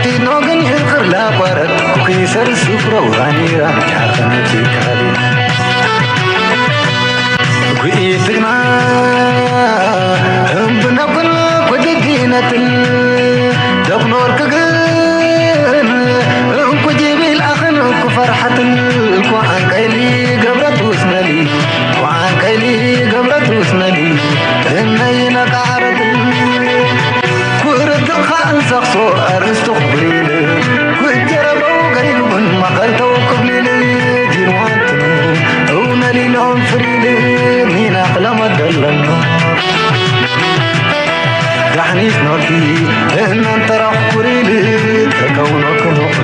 Nogen ilkir la kwarat kuki sar sukro vanira chartan tikali. Kuki tigna hum bina kun kudinatin. Dabnor kagan hum kujibil akhan kufarhatin. Ku ankaili gabrat usnali. Ku ankaili gabrat usnali. Innayna qarat. Kurat khan sakso arstuk bril. Kujarabau garibun makaltau kublil. Dinwantnu unali lom fril. Mina klama dalam. Dahnis noki enan taraf kuril. Takau noku noku.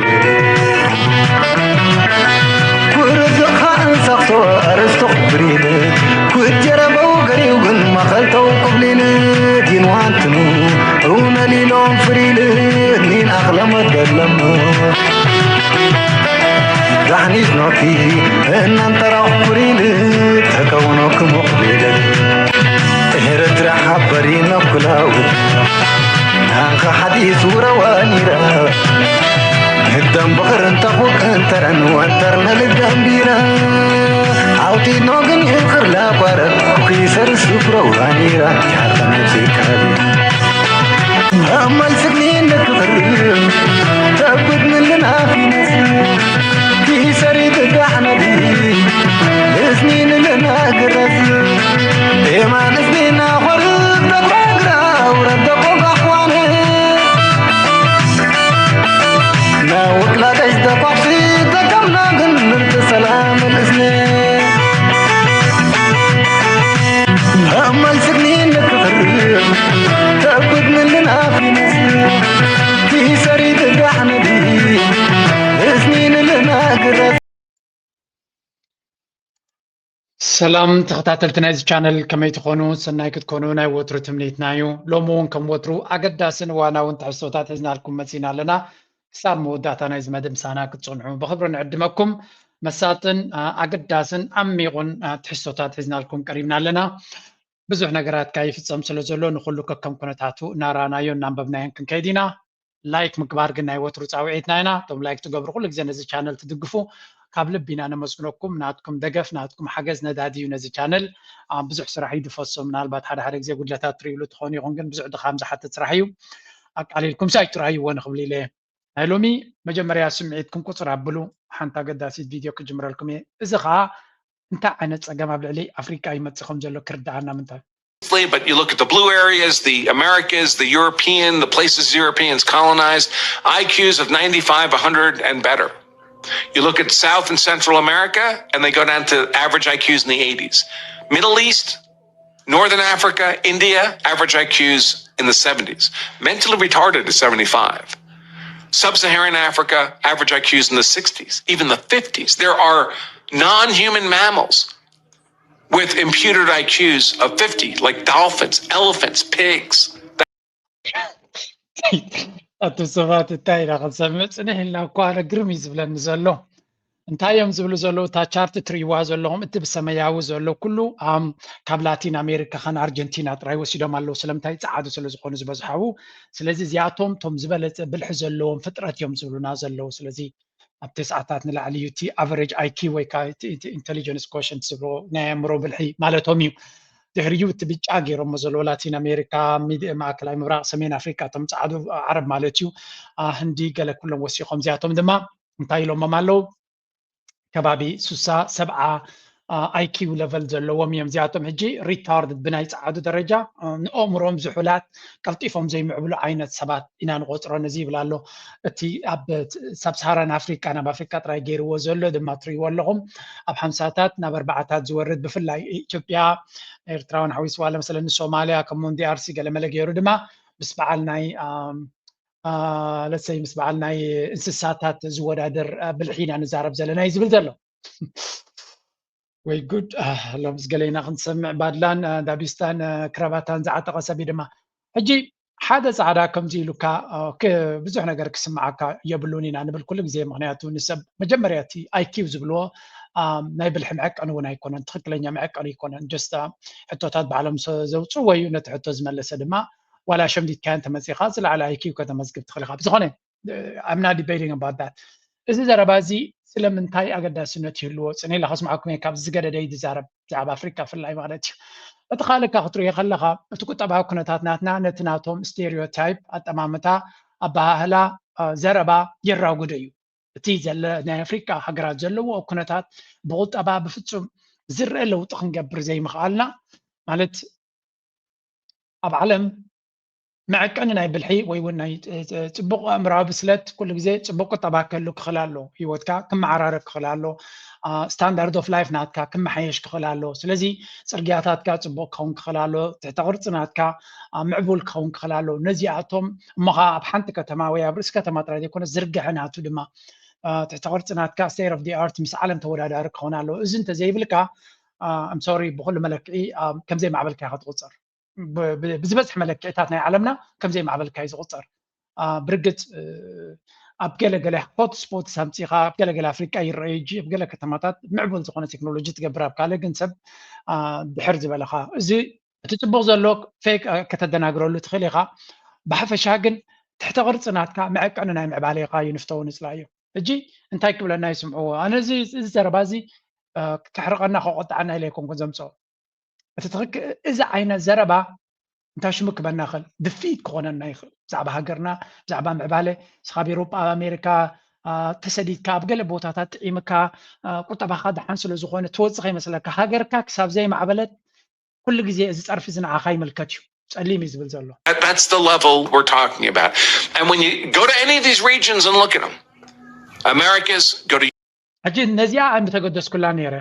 Kurat khan sakso arstuk bril. Kujarabau garibun makaltau kublil. Dinwantnu unali lom fril. Min aklama dalam. Dahnis noki enan taraf kuril. Takau noku noku. Eretri habari noku lau. Nanka hadis ura wanira. Hidam bakar entaku kantaran wantar nalig gambira. Auti nogen ilkir la kwarat kuki sar sukro vanira. Chartan tikali. Amal signin nakrir. Tabut nilin afinas. Kisari dahnadi. Isnin lana gras. Eman isnin akhar. Dagra ura dakoga khwane. Na wakla dais dakoksi dakamna gun. Salam al-isne. Amal signin nakrir. Tabut nilin afinas. Kisari dahnadi. Isnin lana gras. ሰላም ተኸታተልቲ ናይዚ ቻነል፣ ከመይ ትኾኑ? ሰናይ ክትኮኑ ናይ ወትሩ ትምኒትና እዩ። ሎሚ እውን ከም ወትሩ ኣገዳስን እዋናውን ትሕዝቶታት ሒዝናልኩም መጺና ኣለና። ክሳብ መወዳእታ ናይዚ መደብ ምሳና ክትጸንሑ ብኽብሪ ንዕድመኩም። መሳጥን ኣገዳስን ዓሚቑን ትሕዝቶታት ሒዝናልኩም ቀሪብና ኣለና። ብዙሕ ነገራት ካይፍጸም ስለ ዘሎ ንኹሉ ከከም ኩነታቱ እናረኣናዮ እናንበብናዮን ክንከይድ ኢና። ላይክ ምግባር ግን ናይ ወትሩ ጻውዒትና ኢና። እቶም ላይክ ትገብሩ ኩሉ ግዜ ነዚ ቻነል ትድግፉ ካብ ልቢ ኢና ነመስግነኩም። ናትኩም ደገፍ ናትኩም ሓገዝ ነዳዲ እዩ ነዚ ቻነል። ብዙሕ ስራሕ እዩ ድፈሶ። ምናልባት ሓደ ሓደ ግዜ ጉድለታት ትርእይሉ ትኾኑ ይኹን ግን ብዙሕ ድኻም ዝሓትት ስራሕ እዩ። ኣቃሊልኩም ሳይ ትራይዎ ንኽብል ኢለ ናይ ሎሚ መጀመርያ ስምዒትኩም ቁፅር ኣብሉ። ሓንቲ ኣገዳሲት ቪድዮ ክጅምረልኩም እየ። እዚ ከዓ እንታይ ዓይነት ፀገም ኣብ ልዕሊ ኣፍሪቃ ይመፅእ ከም ዘሎ ክርድኣና ምንታይ But you look at the blue areas, the Americas, the European, the places Europeans colonized, I Qs of ninety-five, one hundred, and better. You look at South and Central America, and they go down to average I Qs in the eighties. Middle East, Northern Africa, India, average I Qs in the seventies. Mentally retarded is seventy-five. Sub Saharan Africa, average I Qs in the sixties, even the fifties. There are non human mammals with imputed I Qs of fifty, like dolphins, elephants, pigs. ኣቱም ሰባት እንታይ ኢና ክንሰምዕ ፅንሕ ኢልና እኮ ኣነ ግርም እዩ ዝብለኒ ዘሎ። እንታይ እዮም ዝብሉ ዘለዉ? እታ ቻርት ትርእይዋ ዘለኹም እቲ ብሰማያዊ ዘሎ ኩሉ ካብ ላቲን ኣሜሪካ ኻን ኣርጀንቲና ጥራይ ወሲዶም ኣለዉ። ስለምንታይ? ፃዓዱ ስለ ዝኾኑ ዝበዝሓዉ። ስለዚ እዚኣቶም ቶም ዝበለፀ ብልሒ ዘለዎም ፍጥረት እዮም ዝብሉና ዘለዉ። ስለዚ ኣብ ተስዓታት ንላዕሊ እዩ እቲ ኣቨሬጅ ኣይኪ ወይ ከዓ ኢንቴሊጀንስ ኮሸንት ዝብሎ ናይ ኣእምሮ ብልሒ ማለቶም እዩ። ድሕሪኡ እቲ ብጫ ገይሮሞ ዘለዎ ላቲን ኣሜሪካ፣ ማእከላይ ምብራቕ፣ ሰሜን ኣፍሪቃ፣ እቶም ፃዕዱ ዓረብ ማለት እዩ፣ ህንዲ ገለ ኩሎም ወሲኾም። እዚኣቶም ድማ እንታይ ኢሎሞም ኣለዉ? ከባቢ ሱሳ ሰብዓ ኣይኪው ለቨል ዘለዎም እዮም። እዚኣቶም ሕጂ ሪታርድ ብናይ ፃዓዱ ደረጃ ንኣእምሮኦም ዝሑላት ቀልጢፎም ዘይምዕብሉ ዓይነት ሰባት ኢና ንቆፅሮ ነዚ ይብል ኣሎ። እቲ ኣብ ሳብሳሃራን ኣፍሪቃ ናብ ኣፍሪቃ ጥራይ ገይርዎ ዘሎ ድማ ትርእይዎ ኣለኹም። ኣብ ሓምሳታት ናብ ኣርባዓታት ዝወርድ ብፍላይ ኢትዮጵያ ኤርትራውን ሓዊስዋ ለመሰለኒ ሶማልያ ከምኡውን ዲኣርሲ ገለመለ ገይሩ ድማ ምስ በዓል ናይ ለሰይ ምስ በዓል ናይ እንስሳታት ዝወዳደር ብልሒ ኢና ንዛረብ ዘለና እዩ ዝብል ዘሎ። ወይ ጉድ። ሎምስ ገለ ኢና ክንሰምዕ ባድላን ዳቢስታን ክራባታን ዝዓጠቐ ሰብ እዩ ድማ ሕጂ ሓደ ፃዕዳ ከምዚ ኢሉካ ብዙሕ ነገር ክስምዓካ የብሉን ኢና ንብል ኩሉ ግዜ። ምክንያቱ ንሰብ መጀመርያ እቲ ኣይኪው ዝብልዎ ናይ ብልሒ መዐቀኒ እውን ኣይኮነን፣ ትክክለኛ መዐቀኒ ኣይኮነን። ጀስት ሕቶታት ባዕሎም ዘውፅእዎ እዩ። ነቲ ሕቶ ዝመለሰ ድማ ዋላ ሸምዲድካዮ እንተመፂኻ ዝለዓለ ኣይኪው ከተመዝግብ ትኽእል ኢኻ። ብዝኾነ I'm not debating about that። እዚ ዘረባ እዚ ስለምንታይ ኣገዳስነት ይህልዎ? ጽነ ኢለ ከስምዓኩም እየ፣ ካብ ዝገደደ እዩ ዝዛረብ፣ ብዛዕባ ኣፍሪካ ብፍላይ ማለት እዩ። እቲ ካልእ እካ ክትሪኦ ከለኻ፣ እቲ ቁጠባዊ ኩነታት ናትና ነቲ ናቶም ስቴሪዮታይፕ፣ ኣጠማምታ፣ ኣበሃህላ፣ አ፣ ዘረባ የራጉዶ እዩ። እቲ ዘለ ናይ ኣፍሪካ ሃገራት ዘለዎ ኩነታት ብቁጠባ ብፍጹም ዝረአ ለውጢ ክንገብር ዘይምኽኣልና፣ ማለት ኣብ ዓለም መዐቀኒ ናይ ብልሒ ወይ እውን ናይ፣ እ፣ እ፣ ጽቡቕ ኣእምራዊ ብስለት ኩሉ ግዜ ጽቡቕ ቁጠባ ክህሉ ክኽእል ኣሎ። ህይወትካ ክመዓራረብ ክኽእል ኣሎ። አ፣ ስታንዳርድ ኦፍ ላይፍ ናትካ ክመሓየሽ ክኽእል ኣሎ። ስለዚ ጽርግያታትካ ጽቡቕ ክኸውን ክኽእል ኣሎ። ትሕተ ቅርጺ ናትካ፣ አ፣ ምዕቡል ክኸውን ክኽእል ኣሎ። ነዚኣቶም እሞ ኸኣ ኣብ ሓንቲ ከተማ ወይ ኣብ ርእሲ ከተማ ጥራይ ዘይኮነ ዝርግሐ ናቱ ድማ፣ አ፣ ትሕተ ቅርጺ ናትካ ስቴት ኦፍ ዲ ኣርት ምስ ዓለም ተወዳዳሪ ክኸውን ኣሎ። እዚ እንተዘይብልካ፣ አ፣ I'm sorry፣ ብኹሉ መለክዒ፣ አ፣ ከም ዘይማዕበልካ ኢኻ ትቑጸር። ብ-፣ ብ-፣ ብዝበዝሕ መለክዒታት ናይ ዓለምና ከም ዘይማዕበልካ እዩ ዝቑጸር። አ፣ ብርግጽ፣ እ፣ ኣብ ገለ ገለ ሆት ስፖትስ ኣምጺኻ፣ ኣብ ገለ ገለ ኣፍሪቃ ይረኣዩ እንጂ፣ ኣብ ገለ ከተማታት ምዕቡል ዝኾነ ቴክኖሎጂ ትገብር፣ ኣብ ካልእ ግን ሰብ፣ አ፣ ድሕር ዝበለኻ። እዚ እቲ ጽቡቕ ዘሎ ፌክ፣ አ፣ ከተደናግረሉ ትኽእል ኢኻ። ብሓፈሻ ግን ትሕተ ቅርጺ ናትካ መዐቀኒ ናይ ምዕባሌኻ እዩ፣ ንፍተውን እጽላዮ። ሕጂ እንታይ ክብለና ይስምዕዎ? ኣነ እዚ፣ እዚ ዘረባ እዚ፣ አ፣ ከሕርቐና ከቆጥዓና ኢለ ኣይኮንኩን ዘምጽኦ። እቲ ትኽክ-፣ እዚ ዓይነት ዘረባ እንታይ ሽሙ ክበና ይኽእል? ድፍኢት ክኾነና ይኽእል። ብዛዕባ ሃገርና፣ ብዛዕባ ምዕባለ፣ ንስኻ ኣብ ኤውሮጳ፣ ኣብ ኣሜሪካ፣ አ፣ ተሰዲድካ፣ ኣብ ገለ ቦታታት ጥዒምካ፣ አ፣ ቁጠባኻ ደሓን ስለ ዝኾነ ትወጽእ ከይመስለካ። ሃገርካ ክሳብ ዘይማዕበለት ኩሉ ግዜ እዚ ጸርፊ እዚ ንዓኻ ይምልከት እዩ። ጸሊም እዩ ዝብል ዘሎ። That- That's the level we're talking about. And when you go to any of these regions and look at them, America's go to ሕጂ ነዚኣ ኣይምተገደስኩላ ነይረ።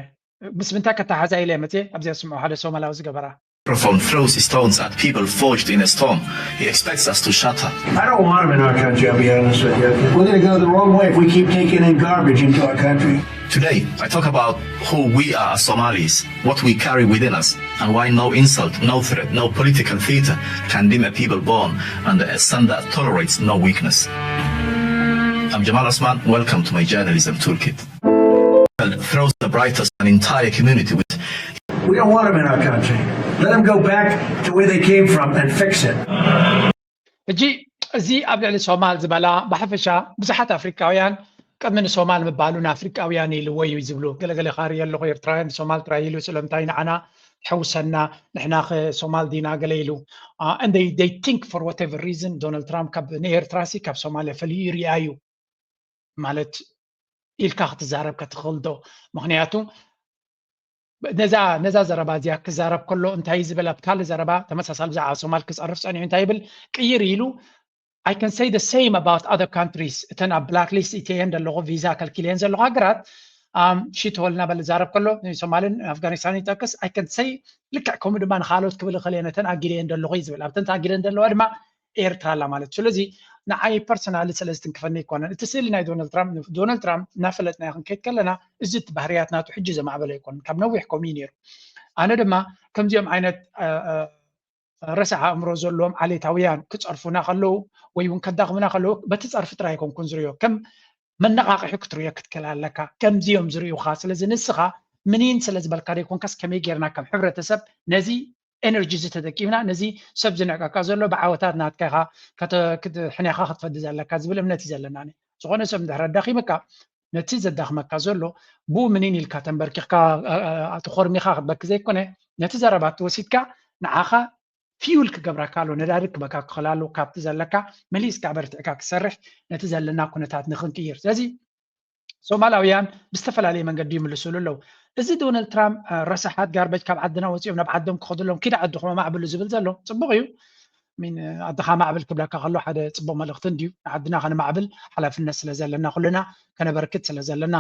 ምስ ምንታይ ከተሓዛ ኢለ መጽየ ኣብዚኣ ስምዑ ሓደ ሶማላዊ ዝገበራ። Microphone throws stones at people forged in a storm. He expects us to shut up. I don't want him in our country, I'll be honest with you. We're going to go the wrong way if we keep taking in garbage into our country. Today, I talk about who we are as Somalis, what we carry within us, and why no insult, no threat, no political theater can dim a people born under a sun that tolerates no weakness. I'm Jamal Osman. Welcome to my journalism toolkit. Throws the brightest an entire community with We don't want him in our country. Let him go back to where they came from and fix it. ሕጂ እዚ ኣብ ልዕሊ ሶማል ዝበላ ብሓፈሻ ብዙሓት ኣፍሪካውያን ቅድሚ ንሶማል ምባሉ ንኣፍሪካውያን ኢልዎ እዩ ዝብሉ። ገለገለ ካሪ ኣለኹ ኤርትራውያን ንሶማል ጥራይ ኢሉ ስለምንታይ ንዓና ትሕውሰና ንሕና ኸ ሶማል ዲና ገለ ኢሉ። Uh, and they, they think for whatever reason ዶናልድ ትራምፕ ካብ ንኤርትራ ሲ ካብ ሶማልያ ፈልዩ ይርኣ እዩ ማለት ኢልካ ክትዛረብ ከትኽእል ዶ? ምክንያቱ ነዛ ነዛ ዘረባ እዚኣ ክዛረብ ከሎ እንታይ ዝብል ኣብ ካልእ ዘረባ ተመሳሳሊ ብዛዕባ ሶማል ክፀርፍ ፀኒሑ እንታይ ይብል ቅይር ኢሉ I can say the same about other countries እተን ኣብ ብላክ ሊስት ኢትየን ዘለኹ ቪዛ ከልኪልየን ዘለኹ ሃገራት ሽቶ ወልና በል ዛረብ ከሎ ሶማልን ኣፍጋኒስታን ይጠቅስ I can say ልክዕ ከምኡ ድማ ንካልኦት ክብል ይኽእል እየ ነተን ኣጊደየን ዘለኹ እዩ ዝብል ኣብተን ኣጊደን ዘለዋ ድማ ኤርትራ ኣላ ማለት እዩ ስለዚ ንዓይ ፐርሰናሊ ስለ ዝትንክፈኒ ኣይኮነን እቲ ስእሊ ናይ ዶናልድ ትራምፕ ዶናልድ ትራምፕ እናፈለጥናዮ ክንከይድ ከለና እዚ እቲ ባህርያት ናቱ ሕጂ ዘማዕበለ ኣይኮነን ካብ ነዊሕ ከምኡ እዩ ነይሩ ኣነ ድማ ከምዚኦም ዓይነት ረሳሕ ኣእምሮ ዘለዎም ዓሌታውያን ክፀርፉና ከለዉ ወይ እውን ከዳኽሙና ከለዉ በቲ ፀርፊ ጥራይ ኣይኮንኩን ዝሪኦ ከም መነቃቅሒ ክትሪኦ ክትክእል ኣለካ ከምዚኦም ዝሪኡካ ስለዚ ንስኻ ምኒን ስለ ዝበልካ ዘይኮንካስ ከመይ ጌርና ከም ሕብረተሰብ ነዚ ኤነርጂ እዚ ተጠቂምና ነዚ ሰብ ዝንዕቀካ ዘሎ ብዓወታት ናትካ ኢኻ ሕንያኻ ክትፈዲ ዘለካ ዝብል እምነት እዩ ዘለና ዝኾነ ሰብ እንድሕር ኣዳኺምካ ነቲ ዘዳኽመካ ዘሎ ብኡ ምኒን ኢልካ ተንበርኪኽካ ተኾርሚኻ ክትበኪ ዘይኮነ ነቲ ዘረባ ተወሲድካ ንዓኻ ፊውል ክገብረካ ኣሎ ነዳዲ ክበካ ክኽእል ኣሎ ካብቲ ዘለካ መሊስካ በርቲዕካ ክሰርሕ ነቲ ዘለና ኩነታት ንክንቅይር ስለዚ ሶማላውያን ብዝተፈላለየ መንገዲ ይምልስሉ ኣለዉ እዚ ዶናልድ ትራምፕ ረሳሓት ጋርበጅ ካብ ዓድና ወፂኦም ናብ ዓዶም ክኸዱሎም ኪድ ዓድኹም ኣማዕብሉ ዝብል ዘሎ ፅቡቅ እዩ ኣድኻ ማዕብል ክብለካ ከሎ ሓደ ፅቡቅ መልእክቲ እንድዩ ንዓድና ከነማዕብል ሓላፍነት ስለ ዘለና ኩልና ከነበርክት ስለ ዘለና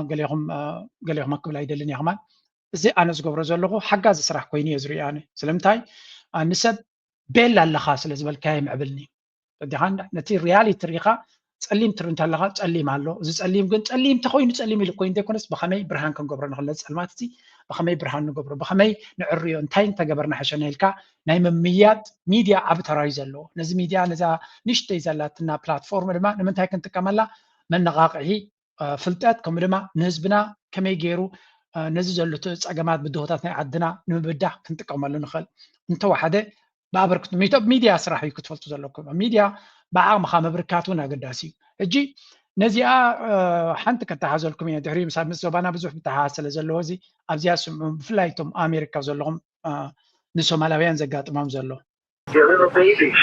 ገሌኹም ክብል ኣይደልን እየ ከማን እዚ ኣነ ዝገብሮ ዘለኹ ሓጋዚ ስራሕ ኮይኑ እየ ዝሪኦ ኣነ ስለምንታይ ንሰብ ቤላ ኣለኻ ስለ ዝበልካዮ ምዕብልኒ ዲኻ ነቲ ሪያሊቲ ሪኻ ፀሊም ትርኢ እንተለኻ ፀሊም ኣሎ እዚ ፀሊም ግን ፀሊም ተኮይኑ ፀሊም ኢሉ ኮይኑ ዘይኮነስ ብኸመይ ብርሃን ክንገብሮ ንኽእል ነዚ ፀልማት እዚ ብኸመይ ብርሃን ንገብሮ ብኸመይ ንዕርዮ እንታይ እንተገበርና ሕሸና ኢልካ ናይ ምምያጥ ሚድያ ዓብ ተራዩ ዘለዎ ነዚ ሚድያ ነዛ ንሽተይ ዘላትና ፕላትፎርም ድማ ንምንታይ ክንጥቀመላ መነቃቅሒ ፍልጠት ከምኡ ድማ ንህዝብና ከመይ ገይሩ ነዚ ዘሎ ፀገማት ብድሆታት ናይ ዓድና ንምብዳህ ክንጥቀመሉ ንኽእል እንተወሓደ ብኣበርክቱ ሚድያ ስራሕ እዩ ክትፈልጡ ዘለኩም ሚድያ ብዓቕምኻ ምብርካት እውን ኣገዳሲ እዩ። ሕጂ ነዚኣ ሓንቲ ከተሓዘልኩም እየ። ድሕሪ ምስ ዞባና ብዙሕ ምትሓሓዝ ስለ ዘለዎ እዚ ኣብዚኣ ስምዑ፣ ብፍላይ እቶም ኣሜሪካ ዘለኹም ንሶማላውያን ዘጋጥሞም ዘሎ። Your little babies,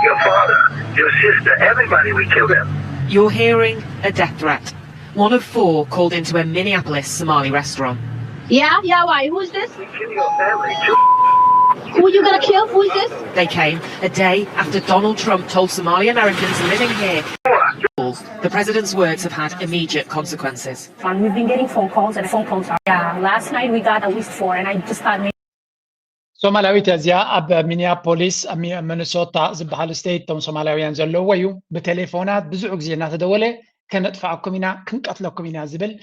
your father, your sister, everybody, we kill them. You're hearing a death threat. One of four called into a Minneapolis Somali restaurant. Yeah, yeah, why? Who's this? We kill your family too. Who you gonna kill? Who is this? They came a day after Donald Trump told Somali Americans living here. The president's words have had immediate consequences. And we've been getting phone calls and phone calls. Yeah, last night we got at least four, and I just thought maybe. ሶማላዊት እዚኣ ኣብ ሚኒያፖሊስ ሚኒሶታ ዝበሃል ስቴት እቶም ሶማላውያን ዘለውዎ እዩ። ብቴሌፎናት ብዙሕ ግዜ እናተደወለ ከነጥፍኣኩም ኢና፣ ክንቀትለኩም ኢና ዝብል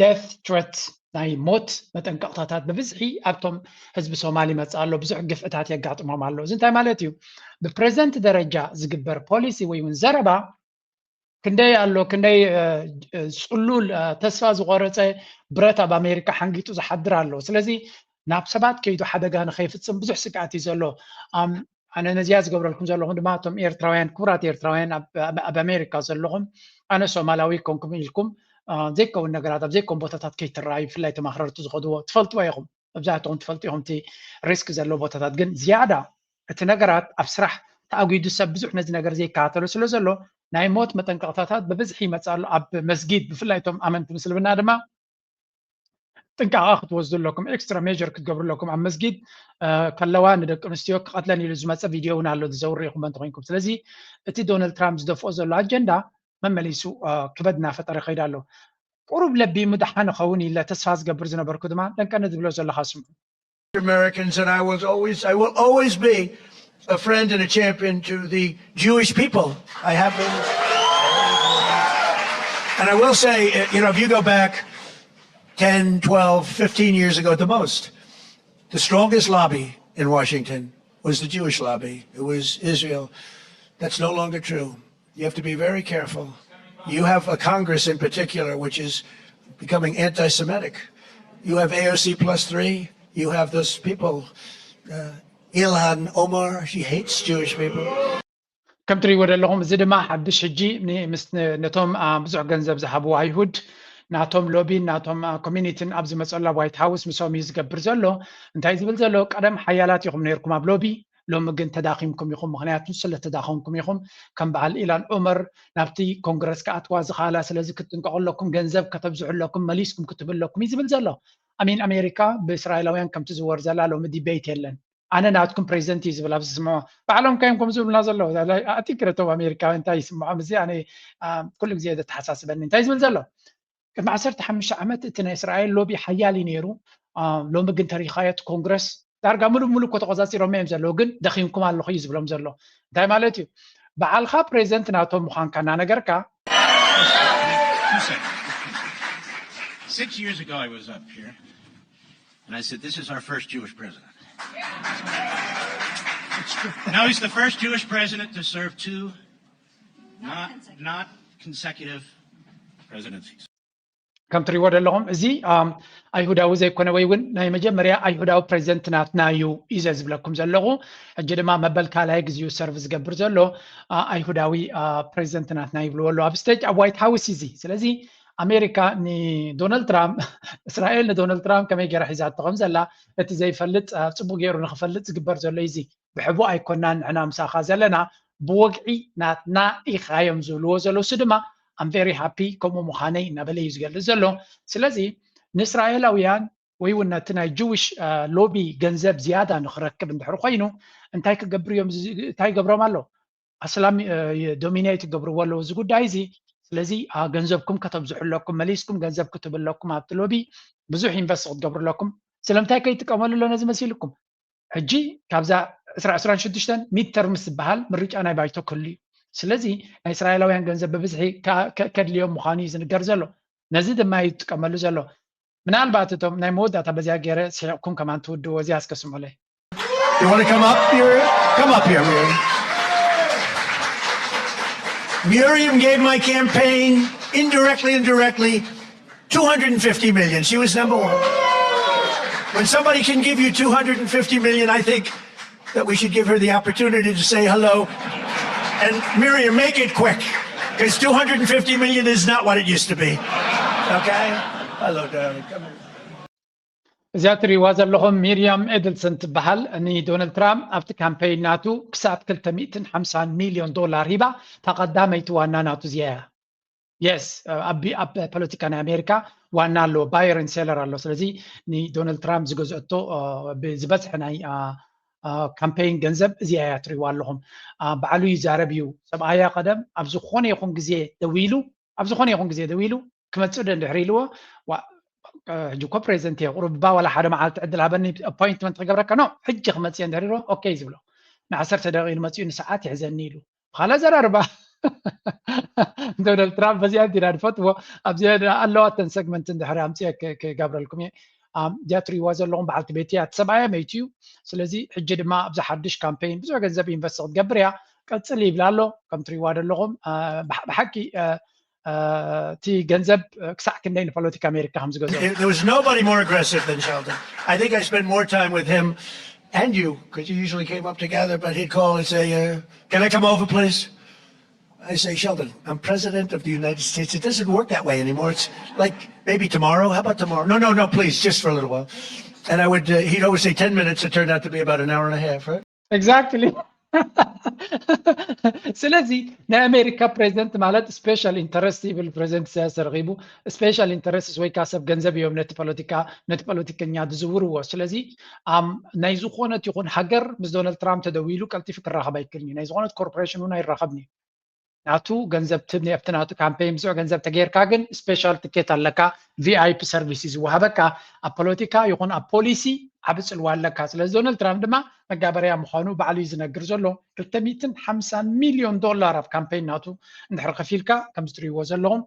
ደት ትረት ናይ ሞት መጠንቀቕታታት ብብዝሒ ኣብቶም ህዝቢ ሶማል ይመፅእ ኣሎ። ብዙሕ ግፍዕታት የጋጥሞም ኣሎ። እዚ እንታይ ማለት እዩ? ብፕሬዚደንት ደረጃ ዝግበር ፖሊሲ ወይ እውን ዘረባ ክንደይ ኣሎ፣ ክንደይ ጽሉል ተስፋ ዝቆረፀ ብረት ኣብ ኣሜሪካ ሓንጊጡ ዝሓድር ኣሎ። ስለዚ ናብ ሰባት ከይዱ ሓደጋ ንኸይፍፅም ብዙሕ ስግኣት እዩ ዘሎ። ኣነ ነዚኣ ዝገብረልኩም ዘለኹም ድማ እቶም ኤርትራውያን፣ ክቡራት ኤርትራውያን ኣብ ኣሜሪካ ዘለኹም፣ ኣነ ሶማላዊ ኮንኩም ኢልኩም ዘይከውን ነገራት ኣብ ዘይከውን ቦታታት ከይትረኣዩ፣ ብፍላይ ተማኽረርቲ ዝኸድዎ ትፈልጥዎ ኢኹም። መብዛሕትኹም ትፈልጡ ኢኹም እቲ ሪስክ ዘለዎ ቦታታት። ግን ዝያዳ እቲ ነገራት ኣብ ስራሕ ተኣጒዱ ሰብ ብዙሕ ነዚ ነገር ዘይከታተሎ ስለ ዘሎ ናይ ሞት መጠንቀቕታታት ብብዝሒ ይመፅእ ኣሎ። ኣብ መስጊድ ብፍላይ እቶም ኣመንቲ ምስልምና ድማ ጥንቃቐ ክትወስዱ ኣለኩም፣ ኤክስትራ ሜጀር ክትገብሩ ኣለኩም። ኣብ መስጊድ ከለዋ ንደቂ ኣንስትዮ ክቐትለን ኢሉ ዝመፀ ቪድዮ እውን ኣሎ፣ ዝዘውር ኢኹም እንተኮይንኩም። ስለዚ እቲ ዶናልድ ትራምፕ ዝደፍኦ ዘሎ ኣጀንዳ መመሊሱ ክበድ እናፈጠረ ይኸይድ ኣሎ። ቁሩብ ለቢሙ ደሓን ይኸውን ኢለ ተስፋ ዝገብር ዝነበርኩ ድማ ደንቀነ ዝብሎ ዘለኻ ስምዑ። Americans, and I will always, I will always be a friend and a champion to the Jewish people. I have been. And I will say, uh, you know, if you go back ten, twelve, fifteen years ago at the most, the strongest lobby in Washington was the Jewish lobby. It was Israel. That's no longer true. You have to be very careful. You have a Congress in particular, which is becoming anti Semitic. You have A O C plus three. You have those people. Uh, Ilhan Omar, she hates Jewish people. ከም ትሪእዎ ዘለኹም እዚ ድማ ሓድሽ ሕጂ ነቶም ብዙሕ ገንዘብ ዝሃብዎ ኣይሁድ ናቶም ሎቢን ናቶም ኮሚኒቲን ኣብ ዝመፀላ ዋይት ሃውስ ምሶም እዩ ዝገብር ዘሎ። እንታይ ዝብል ዘሎ? ቀደም ሓያላት ኢኹም ነይርኩም ኣብ ሎቢ፣ ሎሚ ግን ተዳኺምኩም ኢኹም። ምኽንያቱ ስለ ተዳኸምኩም ኢኹም። ከም በዓል ኢላን ዑመር ናብቲ ኮንግረስ ክኣትዋ ዝኸኣላ። ስለዚ ክትጥንቀቑ ኣለኩም። ገንዘብ ከተብዝሑ ኣለኩም፣ መሊስኩም ክትህቡ ኣለኩም እዩ ዝብል ዘሎ። ኣሜን ኣሜሪካ ብእስራኤላውያን ከም ትዝወር ዘላ ሎሚ ዲቤት የለን። ኣነ ናትኩም ፕሬዚደንት እዩ ዝብል ኣብዚ ዝስምዖ። ባዕሎም ከዮም ከም ዝብሉና ዘለዉ። ኣቲክረ እቶም ኣሜሪካውያን እንታይ ይስምዖም? እዚ ኣነ ኩሉ ግዜ ዘተሓሳስበኒ እንታይ ዝብል ዘሎ? ቅድሚ ዓሰርተ ሓሙሽተ ዓመት እቲ ናይ እስራኤል ሎቢ ሓያል እዩ ነይሩ። ሎሚ ግን ተሪኻዮ እቲ ኮንግረስ ዳርጋ ሙሉእ ሙሉእ እኮ ተቆፃፂሮም እዮም ዘለዉ፣ ግን ደኺምኩም ኣለኹ እዩ ዝብሎም ዘሎ። እንታይ ማለት እዩ? በዓልኻ ፕሬዚደንት ናቶም ምዃንካ እናነገርካ Six years ago, I was up here and I said, "This is our first Jewish president." Now he's the first Jewish president to serve two not, not consecutive presidencies. ከም ትሪእዎ ዘለኹም እዚ ኣይሁዳዊ ዘይኮነ ወይ እውን ናይ መጀመርያ ኣይሁዳዊ ፕሬዚደንት ናትና እዩ እዩ ዝብለኩም ዘለኹ። ሕጂ ድማ መበል ካልኣይ ግዜኡ ሰርቭ ዝገብር ዘሎ ኣይሁዳዊ ፕሬዚደንት ናትና ይብልዎ ኣለዉ ኣብ ስቴጅ ኣብ ዋይት ሃውስ እዚ። ስለዚ ኣሜሪካ ንዶናልድ ትራምፕ እስራኤል ንዶናልድ ትራምፕ ከመይ ገይራ ሒዛቶ ከም ዘላ እቲ ዘይፈልጥ ጽቡቅ ገይሩ ንክፈልጥ ዝግበር ዘሎ እዚ ብሕቡእ ኣይኮናን ንሕና ምሳኻ ዘለና ብወግዒ ናትና ኢኻ እዮም ዝብልዎ ዘለውሲ ድማ I'm very happy ከምኡ ምዃነይ እናበለ እዩ ዝገልጽ ዘሎ። ስለዚ ንእስራኤላውያን ወይ እውን ነቲ ናይ ጅዊሽ ሎቢ ገንዘብ ዝያዳ ንክረክብ እንድሕር ኮይኑ እንታይ ክገብር እዮም እንታይ ይገብሮም ኣሎ ኣስላም ዶሚኔት ይገብርዎ ኣለዉ እዚ ጉዳይ እዚ። ስለዚ ገንዘብኩም ከተብዝሑ ኣለኩም፣ መሊስኩም ገንዘብ ክትህቡ ኣለኩም ኣብቲ ሎቢ ብዙሕ ኢንቨስት ክትገብሩ ኣለኩም። ስለምንታይ ከይጥቀመሉ ኣሎ ነዚ መሲልኩም? ሕጂ ካብዛ ዕስራ ዕስራን ሽዱሽተን ሚድ ተርምስ ዝበሃል ምርጫ ናይ ባይቶ ክህሉ እዩ። ስለዚ ናይ እስራኤላውያን ገንዘብ ብብዝሒ ከድልዮም ምዃኑ እዩ ዝንገር ዘሎ። ነዚ ድማ እዩ ዝጥቀመሉ ዘሎ። ምናልባት እቶም ናይ መወዳእታ በዚኣ ገይረ ስሒቕኩም ከማን ትውድዎ እዚኣ እስከ ስምዑለይ። You want to come up, Miriam? Come up here, Miriam. Miriam gave my campaign, indirectly and directly, two hundred fifty million. She was number one. When somebody can give you two hundred fifty million, I think that we should give her the opportunity to say hello. And Miriam, make it quick, because two hundred fifty million is not what it used to be. Okay? Hello, darling. Come here. እዚኣ ትሪእዋ ዘለኹም ሚርያም ኤድልሰን ትበሃል። ንዶናልድ ትራምፕ ኣብቲ ካምፔይን ናቱ ክሳብ ክልተ ሚእትን ሓምሳን ሚልዮን ዶላር ሂባ፣ እታ ቀዳመይቲ ዋና ናቱ እዚኣ እያ። የስ፣ ኣብ ኣብ ፖለቲካ ናይ ኣሜሪካ ዋና ኣለዎ፣ ባየርን ሴለር ኣሎ። ስለዚ ንዶናልድ ትራምፕ ዝገዝአቶ ብዝበዝሐ ናይ ካምፔይን ገንዘብ እዚኣ እያ ትሪእዋ ኣለኹም። ባዕሉ ይዛረብ እዩ ሰብኣያ። ቀደም ኣብ ዝኾነ ይኹን ግዜ ደዊሉ ኣብ ዝኾነ ይኹን ግዜ ደዊሉ ክመፅእ ዶ እንድሕር ኢልዎ፣ ሕጂ እኮ ፕሬዚደንት እየ፣ ቁሩብ እባ ዋላ ሓደ መዓልቲ ዕድል ሃበኒ፣ ኣፖይንትመንት ክገብረካ ኖ፣ ሕጂ ክመፅእ እየ እንድሕር ኢልዎ፣ ኦኬ ዝብሎ። ንዓሰርተ ደቂቕ ኢሉ መፂኡ ንሰዓት ይሕዘኒ ኢሉ። ብኻልእ ኣዘራርባ ዶናልድ ትራምፕ በዚኣ እንዲና ንፈትዎ። ኣብዚኣ ኣለዋ እተን ሰግመንት እንድሕር ኣምፅአ ክገብረልኩም እየ። እዚኣ ትሪእዋ ዘለኹም በዓልቲ ቤት እያ። እቲ ሰብኣያ መይቱ እዩ። ስለዚ ሕጂ ድማ ኣብዚ ሓድሽ ካምፔይን ብዙሕ ገንዘብ ኢንቨስት ክትገብር እያ። ቀፅል ይብላ ኣሎ። ከም ትሪእዋ ዘለኹም ብሓቂ እቲ ገንዘብ ክሳዕ ክንደይ ንፖለቲካ ኣሜሪካ ከም ዝገዝኦ። There was nobody more aggressive than Sheldon. I think I spent more time with him and you, because you usually came up together, but he'd call and say, uh, can I come over, please? I say, Sheldon, I'm president of the United States. It doesn't work that way anymore. It's like maybe tomorrow. How about tomorrow? No, no, no, please, just for a little while. And I would, uh, he'd always say ten minutes. It turned out to be about an hour and a half, right? Exactly. ስለዚ ናይ ኣሜሪካ ፕሬዚደንት ማለት ስፔሻል ኢንተረስት ይብል ፕሬዚደንት ኢሳያስ ተረኺቡ። ስፔሻል ኢንተረስት ወይ ከዓ ሰብ ገንዘብ እዮም ነቲ ፖለቲካ ነቲ ፖለቲከኛ ዝዝውርዎ። ስለዚ ናይ ዝኾነት ይኹን ሃገር ምስ ዶናልድ ትራምፕ ተደዊሉ ቀልጢፉ ክራኸብ ኣይክልን እዩ። ናይ ዝኾነት ኮርፖሬሽን እውን ኣይራኸብን እዩ። ናቱ ገንዘብ ትብኒ ኣብቲ ናቱ ካምፔይን ብዙሕ ገንዘብ ተገይርካ ግን ስፔሻል ትኬት ኣለካ። ቪኣይፒ ሰርቪስ እዩ ዝወሃበካ። ኣብ ፖለቲካ ይኹን ኣብ ፖሊሲ ዓብ ፅልዋ ኣለካ። ስለዚ ዶናልድ ትራምፕ ድማ መጋበርያ ምዃኑ ባዕሉ እዩ ዝነግር ዘሎ። ክልተ ሚእትን ሓምሳን ሚልዮን ዶላር ኣብ ካምፔይን ናቱ እንድሕር ከፊልካ ከምዚ ትሪእዎ ዘለኹም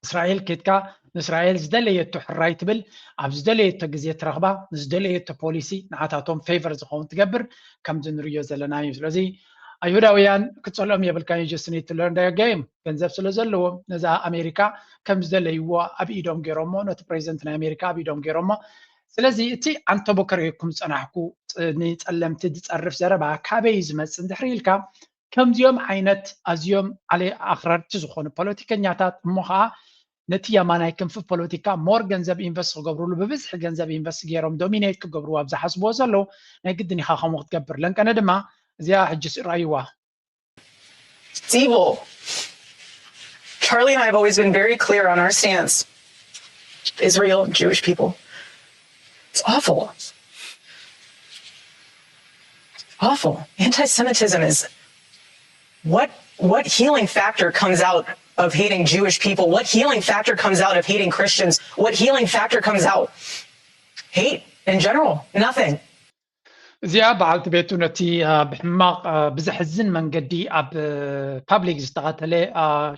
እስራኤል ኬድካ ንእስራኤል ዝደለየቶ ሕራይ ትብል ኣብ ዝደለየቶ ግዜ ትረኽባ ንዝደለየቶ ፖሊሲ ንዓታቶም ፌቨር ዝኸውን ትገብር ከምዚ ንሪዮ ዘለና እዩ። ስለዚ ኣይሁዳውያን ክፀልኦም የብልካን just need to learn their game። ገንዘብ ስለ ዘለዎም ነዛ ኣሜሪካ ከም ዝደለይዎ ኣብ ኢዶም ገይሮሞ ነቲ ፕሬዚደንት ናይ ኣሜሪካ ኣብ ኢዶም ገይሮሞ። ስለዚ እቲ ኣንተቦ ከርእየኩም ዝፀናሕኩ ንፀለምቲ ዝፀርፍ ዘረባ ካበይ ዝመፅእ እንድሕር ኢልካ ከምዚኦም ዓይነት ኣዝዮም ኣለ ኣኽረርቲ ዝኾኑ ፖለቲከኛታት እሞ ከዓ ነቲ የማናይ ክንፊ ፖለቲካ ሞር ገንዘብ ኢንቨስት ክገብርሉ ብብዝሒ ገንዘብ ኢንቨስት ገይሮም ዶሚኔት ክገብርዎ ኣብ ዝሓስብዎ ዘለዉ ናይ ግድን ኢኻ ከምኡ ክትገብር ለንቀነ ድማ እዚኣ ሕጂ ራእይዋ It's evil. Charlie and I have always been very clear on our stance. Israel, Jewish people. It's awful. Awful. Anti Semitism is what what healing factor comes out of hating Jewish people? What healing factor comes out of hating Christians? What healing factor comes out? Hate in general. Nothing. እዚኣ በዓልቲ ቤቱ ነቲ ብሕማቕ ብዘሕዝን መንገዲ ኣብ ፓብሊክ ዝተቐተለ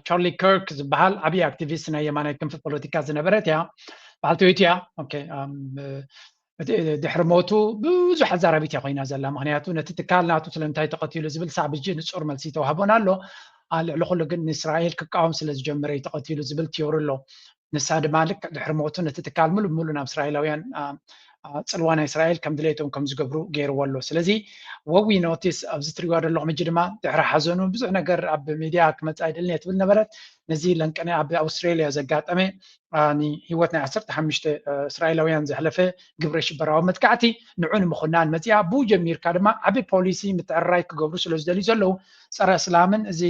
ቻርሊ ከርክ ዝበሃል ዓብዪ ኣክቲቪስት ናይ የማናይ ክንፊ ፖለቲካ ዝነበረት እያ። በዓልቲ ቤቱ እያ። ድሕሪ ሞቱ ብዙሕ ኣዛራቢት እያ ኮይና ዘላ። ምክንያቱ ነቲ ትካል ናቱ ስለምንታይ ተቐቲሉ ዝብል ሳብ ሕጂ ንፁር መልሲ ተዋህቦን ኣሎ። ልዕሊ ኩሉ ግን ንእስራኤል ክቃወም ስለ ዝጀመረ እዩ ተቐቲሉ ዝብል ቲዮሪ ኣሎ። ንሳ ድማ ልክዕ ድሕሪ ሞቱ ነቲ ትካል ሙሉእ ብሙሉእ ናብ እስራኤላውያን ፅልዋ ናይ እስራኤል ከም ድሌቶም ከም ዝገብሩ ገይርዎ ኣሎ። ስለዚ what we notice ኣብዚ ትሪእዋ ዘለኹም ሕጂ ድማ ድሕሪ ሓዘኑ ብዙሕ ነገር ኣብ ሚድያ ክመፅእ ኣይደልን እየ ትብል ነበረት። ነዚ ለንቀነ ኣብ ኣውስትሬሊያ ዘጋጠመ ንህይወት ናይ ዓሰርተ ሓሙሽተ እስራኤላውያን ዘሕለፈ ግብረ ሽበራዊ መጥቃዕቲ ንዑ ንምኹናን መፂኣ ብኡ ጀሚርካ ድማ ዓቢ ፖሊሲ ምትዕርራይ ክገብሩ ስለ ዝደልዩ ዘለዉ ፀረ እስላምን እዚ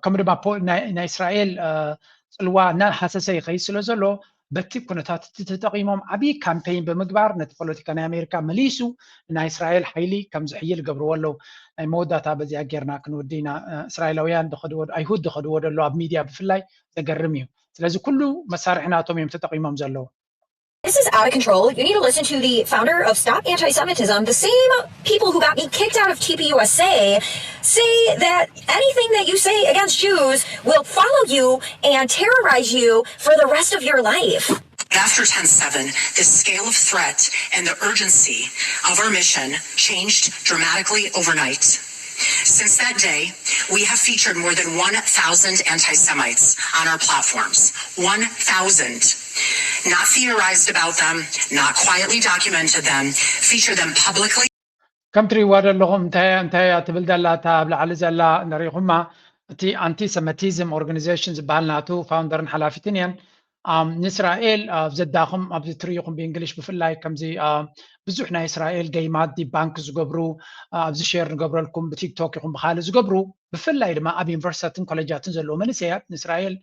ከምኡ ድማ ናይ እስራኤል ፅልዋ እናሃሰሰ ይኸይድ ስለ ዘሎ በቲ ኩነታት እቲ ተጠቒሞም ዓብዪ ካምፔይን ብምግባር ነቲ ፖለቲካ ናይ ኣሜሪካ መሊሱ ናይ እስራኤል ሓይሊ ከም ዝሕይል ገብርዎ ኣለዉ። ናይ መወዳእታ በዚኣ ጌርና ክንወዲ ኢና። እስራኤላውያን ዝኸድዎ ኣይሁድ ዝኸድዎ ዘሎ ኣብ ሚድያ ብፍላይ ዘገርም እዩ። ስለዚ ኩሉ መሳርሒ ናቶም እዮም ተጠቒሞም ዘለዉ። This is out of control. You need to listen to the founder of Stop Anti Semitism, the same people who got me kicked out of T P U S A say that anything that you say against Jews will follow you and terrorize you for the rest of your life. After ten seven, the scale of threat and the urgency of our mission changed dramatically overnight. Since that day, we have featured more than one thousand anti Semites on our platforms. One thousand. Not theorized about them, not quietly documented them, feature them publicly. ከም ትሪእዋ ዘለኹም እንታይ እንታይ እያ ትብል ዘላ እታ ኣብ ላዕሊ ዘላ ንሪኢኹማ። እቲ ኣንቲሰመቲዝም ኦርጋኒዜሽን ዝበሃል ናቱ ፋውንደርን ሓላፊትን እየን። ንእስራኤል ኣብ ዘዳኽም ኣብዚ ትሪኢኹም ብእንግሊሽ ብፍላይ ከምዚ ብዙሕ ናይ እስራኤል ገይማት ዲባንክ ዝገብሩ ኣብዚ ሼር ንገብረልኩም ብቲክቶክ ይኹም ብካልእ ዝገብሩ ብፍላይ ድማ ኣብ ዩኒቨርሲታትን ኮሌጃትን ዘለዉ መንእሰያት ንእስራኤል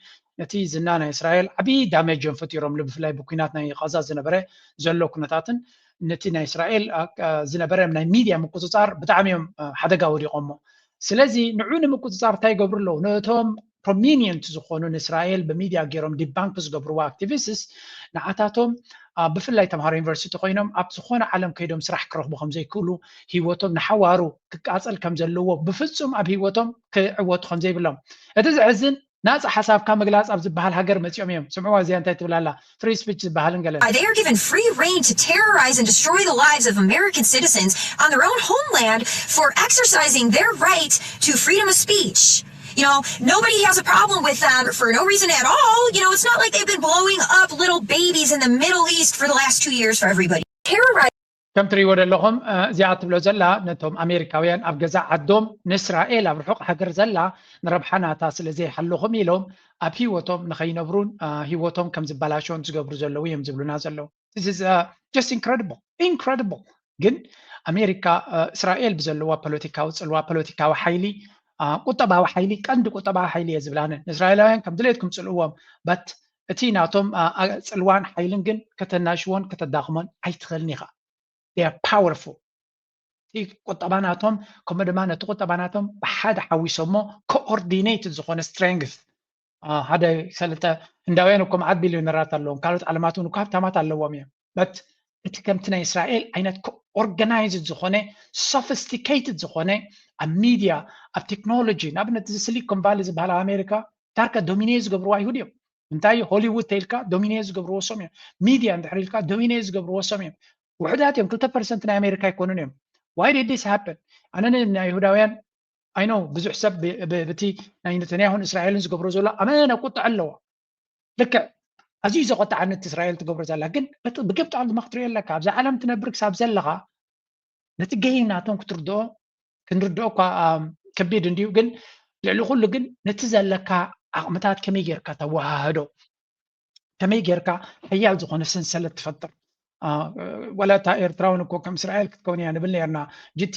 ነቲ ዝና ናይ እስራኤል ዓብዪ ዳሜጅ እዮም ፈጢሮምሉ። ብፍላይ ብኲናት ናይ ቃዛ ዝነበረ ዘሎ ኩነታትን ነቲ ናይ እስራኤል ዝነበረ ናይ ሚድያ ምቁፅፃር ብጣዕሚ እዮም ሓደጋ ወዲቖሞ። ስለዚ ንዑ ንምቁፅፃር እንታይ ይገብሩ ኣለዉ? ነቶም ፕሮሚኒየንት ዝኾኑ ንእስራኤል ብሚድያ ገይሮም ዲባንክ ዝገብርዎ ኣክቲቪስትስ ንዓታቶም ብፍላይ ተምሃሮ ዩኒቨርሲቲ ኮይኖም ኣብ ዝኾነ ዓለም ከይዶም ስራሕ ክረኽቡ ከም ዘይክእሉ፣ ህይወቶም ንሓዋሩ ክቃፀል ከም ዘለዎ፣ ብፍፁም ኣብ ህይወቶም ክዕወቱ ከም ዘይብሎም እቲ ዘሕዝን ናፃ ሓሳብካ ምግላፅ ኣብ ዝበሃል ሃገር መፂኦም እዮም። ስምዕዋ እዚኣ እንታይ ትብል ኣላ? ፍሪ ስፒች ዝበሃልን ገለን They are given free reign to terrorize and destroy the lives of American citizens on their own homeland for exercising their right to freedom of speech. You know, nobody has a problem with them for no reason at all. You know, it's not like they've been blowing up little babies in the Middle East for the last two years for everybody. Terrorize. ከም ትሪእዎ ዘለኹም እዚኣ ትብሎ ዘላ ነቶም ኣሜሪካውያን ኣብ ገዛ ዓዶም ንእስራኤል ኣብ ርሑቕ ሃገር ዘላ ንረብሓ ናታ ስለ ዘይሓልኹም ኢሎም ኣብ ህይወቶም ንኸይነብሩን ህይወቶም ከም ዝበላሸውን ዝገብሩ ዘለዉ እዮም ዝብሉና ዘለዉ። This is just incredible incredible። ግን ኣሜሪካ እስራኤል ብዘለዋ ፖለቲካዊ ፅልዋ ፖለቲካዊ ሓይሊ ቁጠባዊ ሓይሊ ቀንዲ ቁጠባዊ ሓይሊ እየ ዝብላነ ንእስራኤላውያን ከም ድሌትኩም ፅልእዎም በት እቲ ናቶም ፅልዋን ሓይልን ግን ከተናሽዎን ከተዳኽሞን ኣይትኽእልን ኢኻ። They are powerful። እቲ ቁጠባ ናቶም ከምኡ ድማ ነቲ ቁጠባ ናቶም ብሓደ ሓዊሶሞ ኮኦርዲኔትድ ዝኾነ ስትሬንግት ሓደ ሰለተ ህንዳውያን እኮ መዓት ቢልዮነራት ኣለዎም። ካልኦት ዓለማት እውን እኮ ሃብታማት ኣለዎም እዮም። በት እቲ ከምቲ ናይ እስራኤል ዓይነት ኦርጋናይዝድ ዝኾነ ሶፊስቲኬትድ ዝኾነ ኣብ ሚድያ ኣብ ቴክኖሎጂ ንኣብነት እዚ ሲሊኮን ቫሊ ዝበሃል ኣብ ኣሜሪካ ዳርጋ ዶሚኔት ዝገብርዎ ኣይሁድ እዮም። እንታይ ሆሊውድ ተይልካ ዶሚኔት ዝገብርዎ ሶም እዮም። ሚድያ እንድሕር ኢልካ ዶሚኔት ዝገብርዎ ሶም እዮም። ውሕዳት እዮም። ክልተ ፐርሰንት ናይ ኣሜሪካ ኣይኮኑን እዮም። Why did this happen? ኣነ ናይ ይሁዳውያን I know ብዙሕ ሰብ ብቲ ናይ ነተንያሁን እስራኤልን ዝገብሮ ዘሎ ኣመነ ቁጥዐ ኣለዎ። ልክዕ ኣዝዩ ዘቆጣዓኒ እቲ እስራኤል ትገብሮ ዘላ ግን ብግብጣ ድማ ክትሪኦ ኣለካ። ኣብዛ ዓለም ትነብር ክሳብ ዘለኻ ነቲ ገይን ናቶም ክትርድኦ ክንርድኦ እኳ ከቢድ እንድዩ፣ ግን ልዕሊ ኩሉ ግን ነቲ ዘለካ ዓቕምታት ከመይ ጌርካ ተወሃህዶ፣ ከመይ ጌርካ ሓያል ዝኾነ ሰንሰለት ትፈጥር። ወላ እታ ኤርትራ እውን እኮ ከም እስራኤል ክትከውን እያ ንብል ነርና። ጅቲ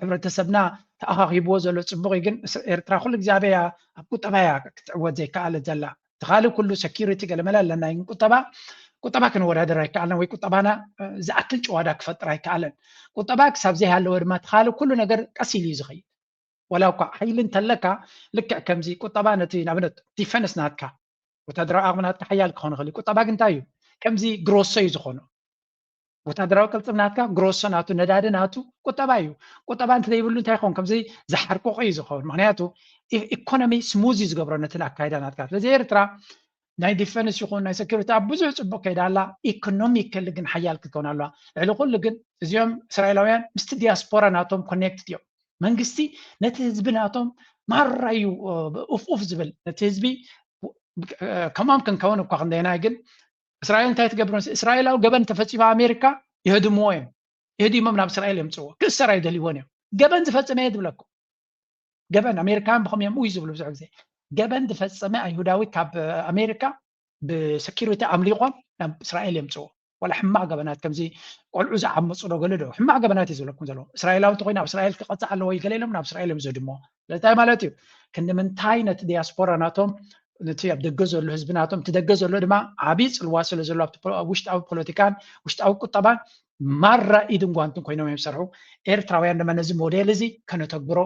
ሕብረተሰብና ተኣኻኺብዎ ዘሎ ጽቡቕ እዩ፣ ግን ኤርትራ ኩሉ ግዜ ኣበይ እያ? ኣብ ቁጠባ እያ ክትዕወት ዘይከኣለት ዘላ። እቲ ካልእ ኩሉ ሰኪሪቲ ገለመለ ኣለና፣ ግን ቁጠባ ቁጠባ ክንወዳደር ኣይከኣልናን፣ ወይ ቁጠባና ዝኣክል ጭዋዳ ክፈጥር ኣይከኣለን። ቁጠባ ክሳብ ዘይሃለወ ድማ እቲ ካልእ ኩሉ ነገር ቀስ ኢሉ እዩ ዝኸይድ። ወላ እኳ ሓይሊ እንተለካ ልክዕ ከምዚ ቁጠባ ነቲ ንኣብነት ዲፈንስ ናትካ ወታደራዊ ዓቕሚ ናትካ ሓያል ክኾን ይኽእል እዩ። ቁጠባ ግን እንታይ እዩ? ከምዚ ግሮሶ እዩ ዝኾኖ። ወታደራዊ ቅልፅም ናትካ ግሮሶ ናቱ ነዳዲ ናቱ ቁጠባ እዩ። ቁጠባ እንተዘይብሉ እንታይ ይኸውን? ከምዚ ዝሓርቆቆ እዩ ዝኸውን። ምክንያቱ ኢኮኖሚ ስሙዝ እዩ ዝገብሮ ነቲ ኣካይዳ ናትካ። ስለዚ ኤርትራ ናይ ዲፈንስ ይኹን ናይ ሰኪሪቲ ኣብ ብዙሕ ፅቡቅ ከይዳ ኣላ። ኢኮኖሚካሊ ግን ሓያል ክትከውን ኣለዋ። ልዕሊ ኩሉ ግን እዚኦም እስራኤላውያን ምስቲ ዲያስፖራ ናቶም ኮኔክትድ እዮም። መንግስቲ ነቲ ህዝቢ ናቶም ማራ እዩ ኡፍ ኡፍ ዝብል። ነቲ ህዝቢ ከምኦም ክንከውን እኳ ክንደይናይ ግን እስራኤል እንታይ ትገብር? እስራኤላዊ ገበን ተፈፂሙ ኣሜሪካ ይህድምዎ እዮም። ይህዲሞም ናብ እስራኤል የምፅዎ። ክእሰር ኣይደልይዎን እዮም። ገበን ዝፈፀመ እየ ዝብለኩም። ገበን ኣሜሪካን ብኸም እዮም ውይ ዝብሉ ብዙሕ ግዜ ገበን ዝፈፀመ ኣይሁዳዊ ካብ ኣሜሪካ ብሰኪሪቲ ኣምሊቆም ናብ እስራኤል የምፅዎ። ዋላ ሕማቕ ገበናት ከምዚ ቆልዑ ዝዓመፁ ዶ ገለ ዶ ሕማቕ ገበናት እዩ ዝብለኩም ዘለዎ። እስራኤላዊ እንተኮይኑ ኣብ እስራኤል ክቐፃዕ ኣለዎ ገለ ኢሎም ናብ እስራኤል እዮም ዘድሞ። ስለታይ ማለት እዩ? ክንዲ ምንታይ ነቲ ዲያስፖራ ናቶም ነቲ ኣብ ደገ ዘሎ ህዝቢ ናቶም እቲ ደገ ዘሎ ድማ ዓብዪ ፅልዋ ስለ ዘሎ ኣብ ውሽጣዊ ፖለቲካን ውሽጣዊ ቁጠባን ማራ ኢድን ጓንትን ኮይኖም እዮም ዝሰርሑ። ኤርትራውያን ድማ ነዚ ሞዴል እዚ ከነተግብሮ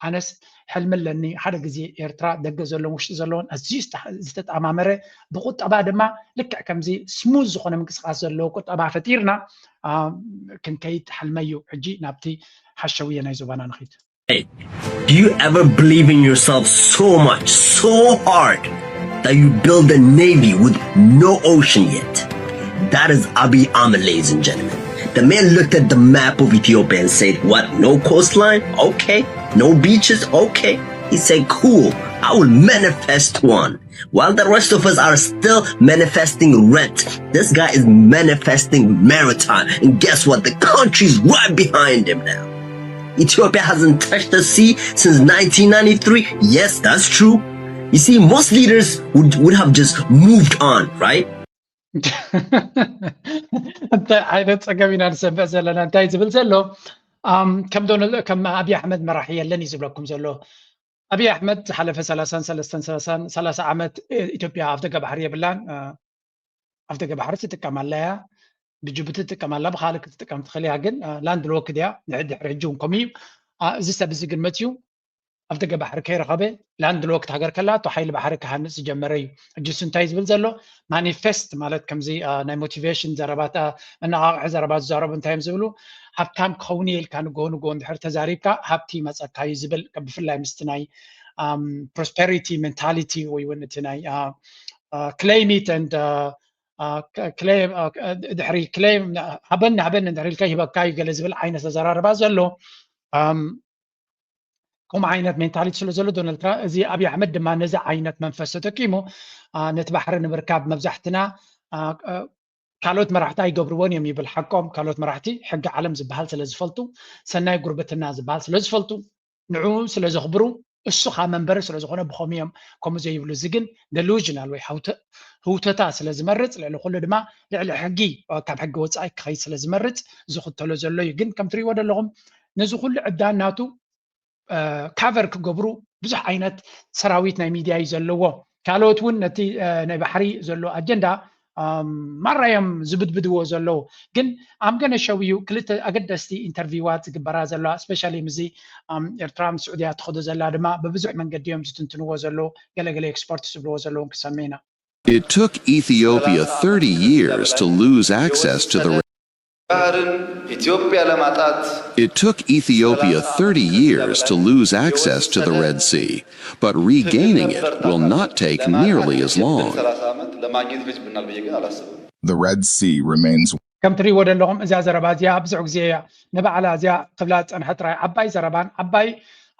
ኣነስ ሕልሚ ኣለኒ። ሓደ ግዜ ኤርትራ ደገ ዘለውን ውሽጢ ዘለውን ኣዝዩ ዝተጣማመረ ብቁጠባ ድማ ልክዕ ከምዚ ስሙዝ ዝኾነ ምንቅስቃስ ዘለዎ ቁጠባ ፈጢርና ክንከይድ ሕልመይ እዩ። ሕጂ ናብቲ ሓሸውየ ናይ ዞባና ንኺድ። Do you ever believe in yourself so much, so hard, that you build a navy with no ocean yet? That is Abiy Ahmed, ladies and gentlemen. The man looked at the map of Ethiopia and said, "What? No coastline? Okay. No beaches? Okay." He said, "Cool. I will manifest one." While the rest of us are still manifesting rent, this guy is manifesting maritime. And guess what? The country's right behind him now. Ethiopia hasn't touched the sea since nineteen ninety-three. Yes, that's true. You see, most leaders would, would have just moved on, right? እንታይ ዓይነት ፀገም ኢና ንሰምዕ ዘለና? እንታይ ዝብል ዘሎ? ኣም፣ ከም ዶናልድ፣ ከም ኣብይ ኣሕመድ መራሒ የለን እዩ ዝብለኩም ዘሎ። ኣብይ ኣሕመድ ዝሓለፈ ሰላሳን ሰለስተን ሰላሳን ሰላሳ ዓመት፣ እ፣ ኢትዮጵያ ኣፍደገ ባሕሪ የብላን። እ፣ ኣፍደገ ባሕሪ ትጥቀም ኣላ እያ፣ ብጅቡቲ ትጥቀም ኣላ፣ ብካልእ ክትጥቀም ትኽእል እያ። ግን፣ እ፣ ላንድ ሎክድ እያ። ንሕድሕሪ ሕጂ እውን ከምኡ እዩ። እ፣ እዚ ሰብ እዚ ግን መፅዩ ኣፍደገ ባሕሪ ከይረኸበ ላንድ ሎክድ ሃገር ከላቶ ሓይሊ ባሕሪ ክሃንፅ ዝጀመረ እዩ። ሕጂ እሱ እንታይ ዝብል ዘሎ? ማኒፌስት ማለት ከምዚ፣ እ፣ ናይ ሞቲቬሽን ዘረባት፣ እ፣ መነቓቕሒ ዘረባት ዝዛረቡ እንታይ እዮም ዝብሉ? ሃብታም ክኸውን እየ ኢልካ ንግሆ ንግሆ እንድሕር ተዛሪብካ ሃብቲ ይመፀካ እዩ ዝብል፣ ብፍላይ ምስቲ ናይ፣ ኣም፣ ፕሮስፐሪቲ ሜንታሊቲ ወይ እውን እቲ ናይ፣ እ፣ እ፣ claim it and፣ እ፣ እ፣ ክ-፣ claim፣ እ፣ ክ-፣ ድሕሪ ክሌም ሃበኒ ሃበኒ እንድሕር ኢልካ ይህበካ እዩ ገለ ዝብል ዓይነት ኣዘራርባ ዘሎ። ኣም፣ ከምኡ ዓይነት ሜንታሊቲ ስለ ዘሎ ዶናልድ ትራምፕ፣ እዚ ኣብይ ኣሕመድ ድማ ነዚ ዓይነት መንፈስ ተጠቂሙ፣ አ፣ ነቲ ባሕሪ ንምርካብ መብዛሕትና፣ አ፣ አ፣ ካልኦት መራሕቲ ኣይገብርዎን እዮም ይብል። ሓቆም፣ ካልኦት መራሕቲ ሕጊ ዓለም ዝበሃል ስለ ዝፈልጡ፣ ሰናይ ጉርብትና ዝበሃል ስለ ዝፈልጡ፣ ንዕኡ ስለ ዘኽብሩ፣ እሱ ኸዓ መንበሪ ስለ ዝኾነ ብኸምኡ እዮም ከምኡ ዘይብሉ። እዚ ግን ደሉዥናል ወይ ሃውተ-፣ ህውተታ ስለ ዝመርፅ፣ ልዕሊ ኩሉ ድማ ልዕሊ ሕጊ፣ ካብ ሕጊ ወፃኢ ክኸይድ ስለ ዝመርፅ ዝኽተሎ ዘሎ እዩ። ግን ከም ትሪእዎ ዘለኹም ነዚ ኩሉ ዕብዳን ናቱ፣ እ፣ ካቨር ክገብሩ ብዙሕ ዓይነት ሰራዊት ናይ ሚድያ እዩ ዘለዎ። ካልኦት እውን ነቲ፣ እ፣ ናይ ባሕሪ ዘሎ ኣጀንዳ፣ ኣም፣ ማራ እዮም ዝብድብድዎ ዘለዉ። ግን I'm gonna show you ክልተ ኣገደስቲ ኢንተርቪዋት ዝግበራ ዘለዋ፣ ስፔሻሊ ምስዚ፣ ኣም፣ ኤርትራ ምስ ስዑድያ ትኸዶ ዘላ ድማ ብብዙሕ መንገዲ እዮም ዝትንትንዎ ዘለዉ። ገለገለ ኤክስፐርት ዝብልዎ ዘለዉ ክሰምዕ ኢና። It took Ethiopia thirty years to lose access to the ባህርን ኢትዮጵያ ለማጣት It took Ethiopia thirty years to lose access to the Red Sea, but regaining it will not take nearly as long. ሰላሳ ዓመት ለማግኘት ይፈጅብናል ብዬ ግን አላስብም። The Red Sea remains ከም ትሪእዎ ዘለኹም እዚኣ ዘረባ እዚኣ ብዙሕ ግዜ እያ ንባዕላ እዚኣ ክብላ ዝፀንሐ ጥራይ ዓባይ ዘረባን ዓባይ፣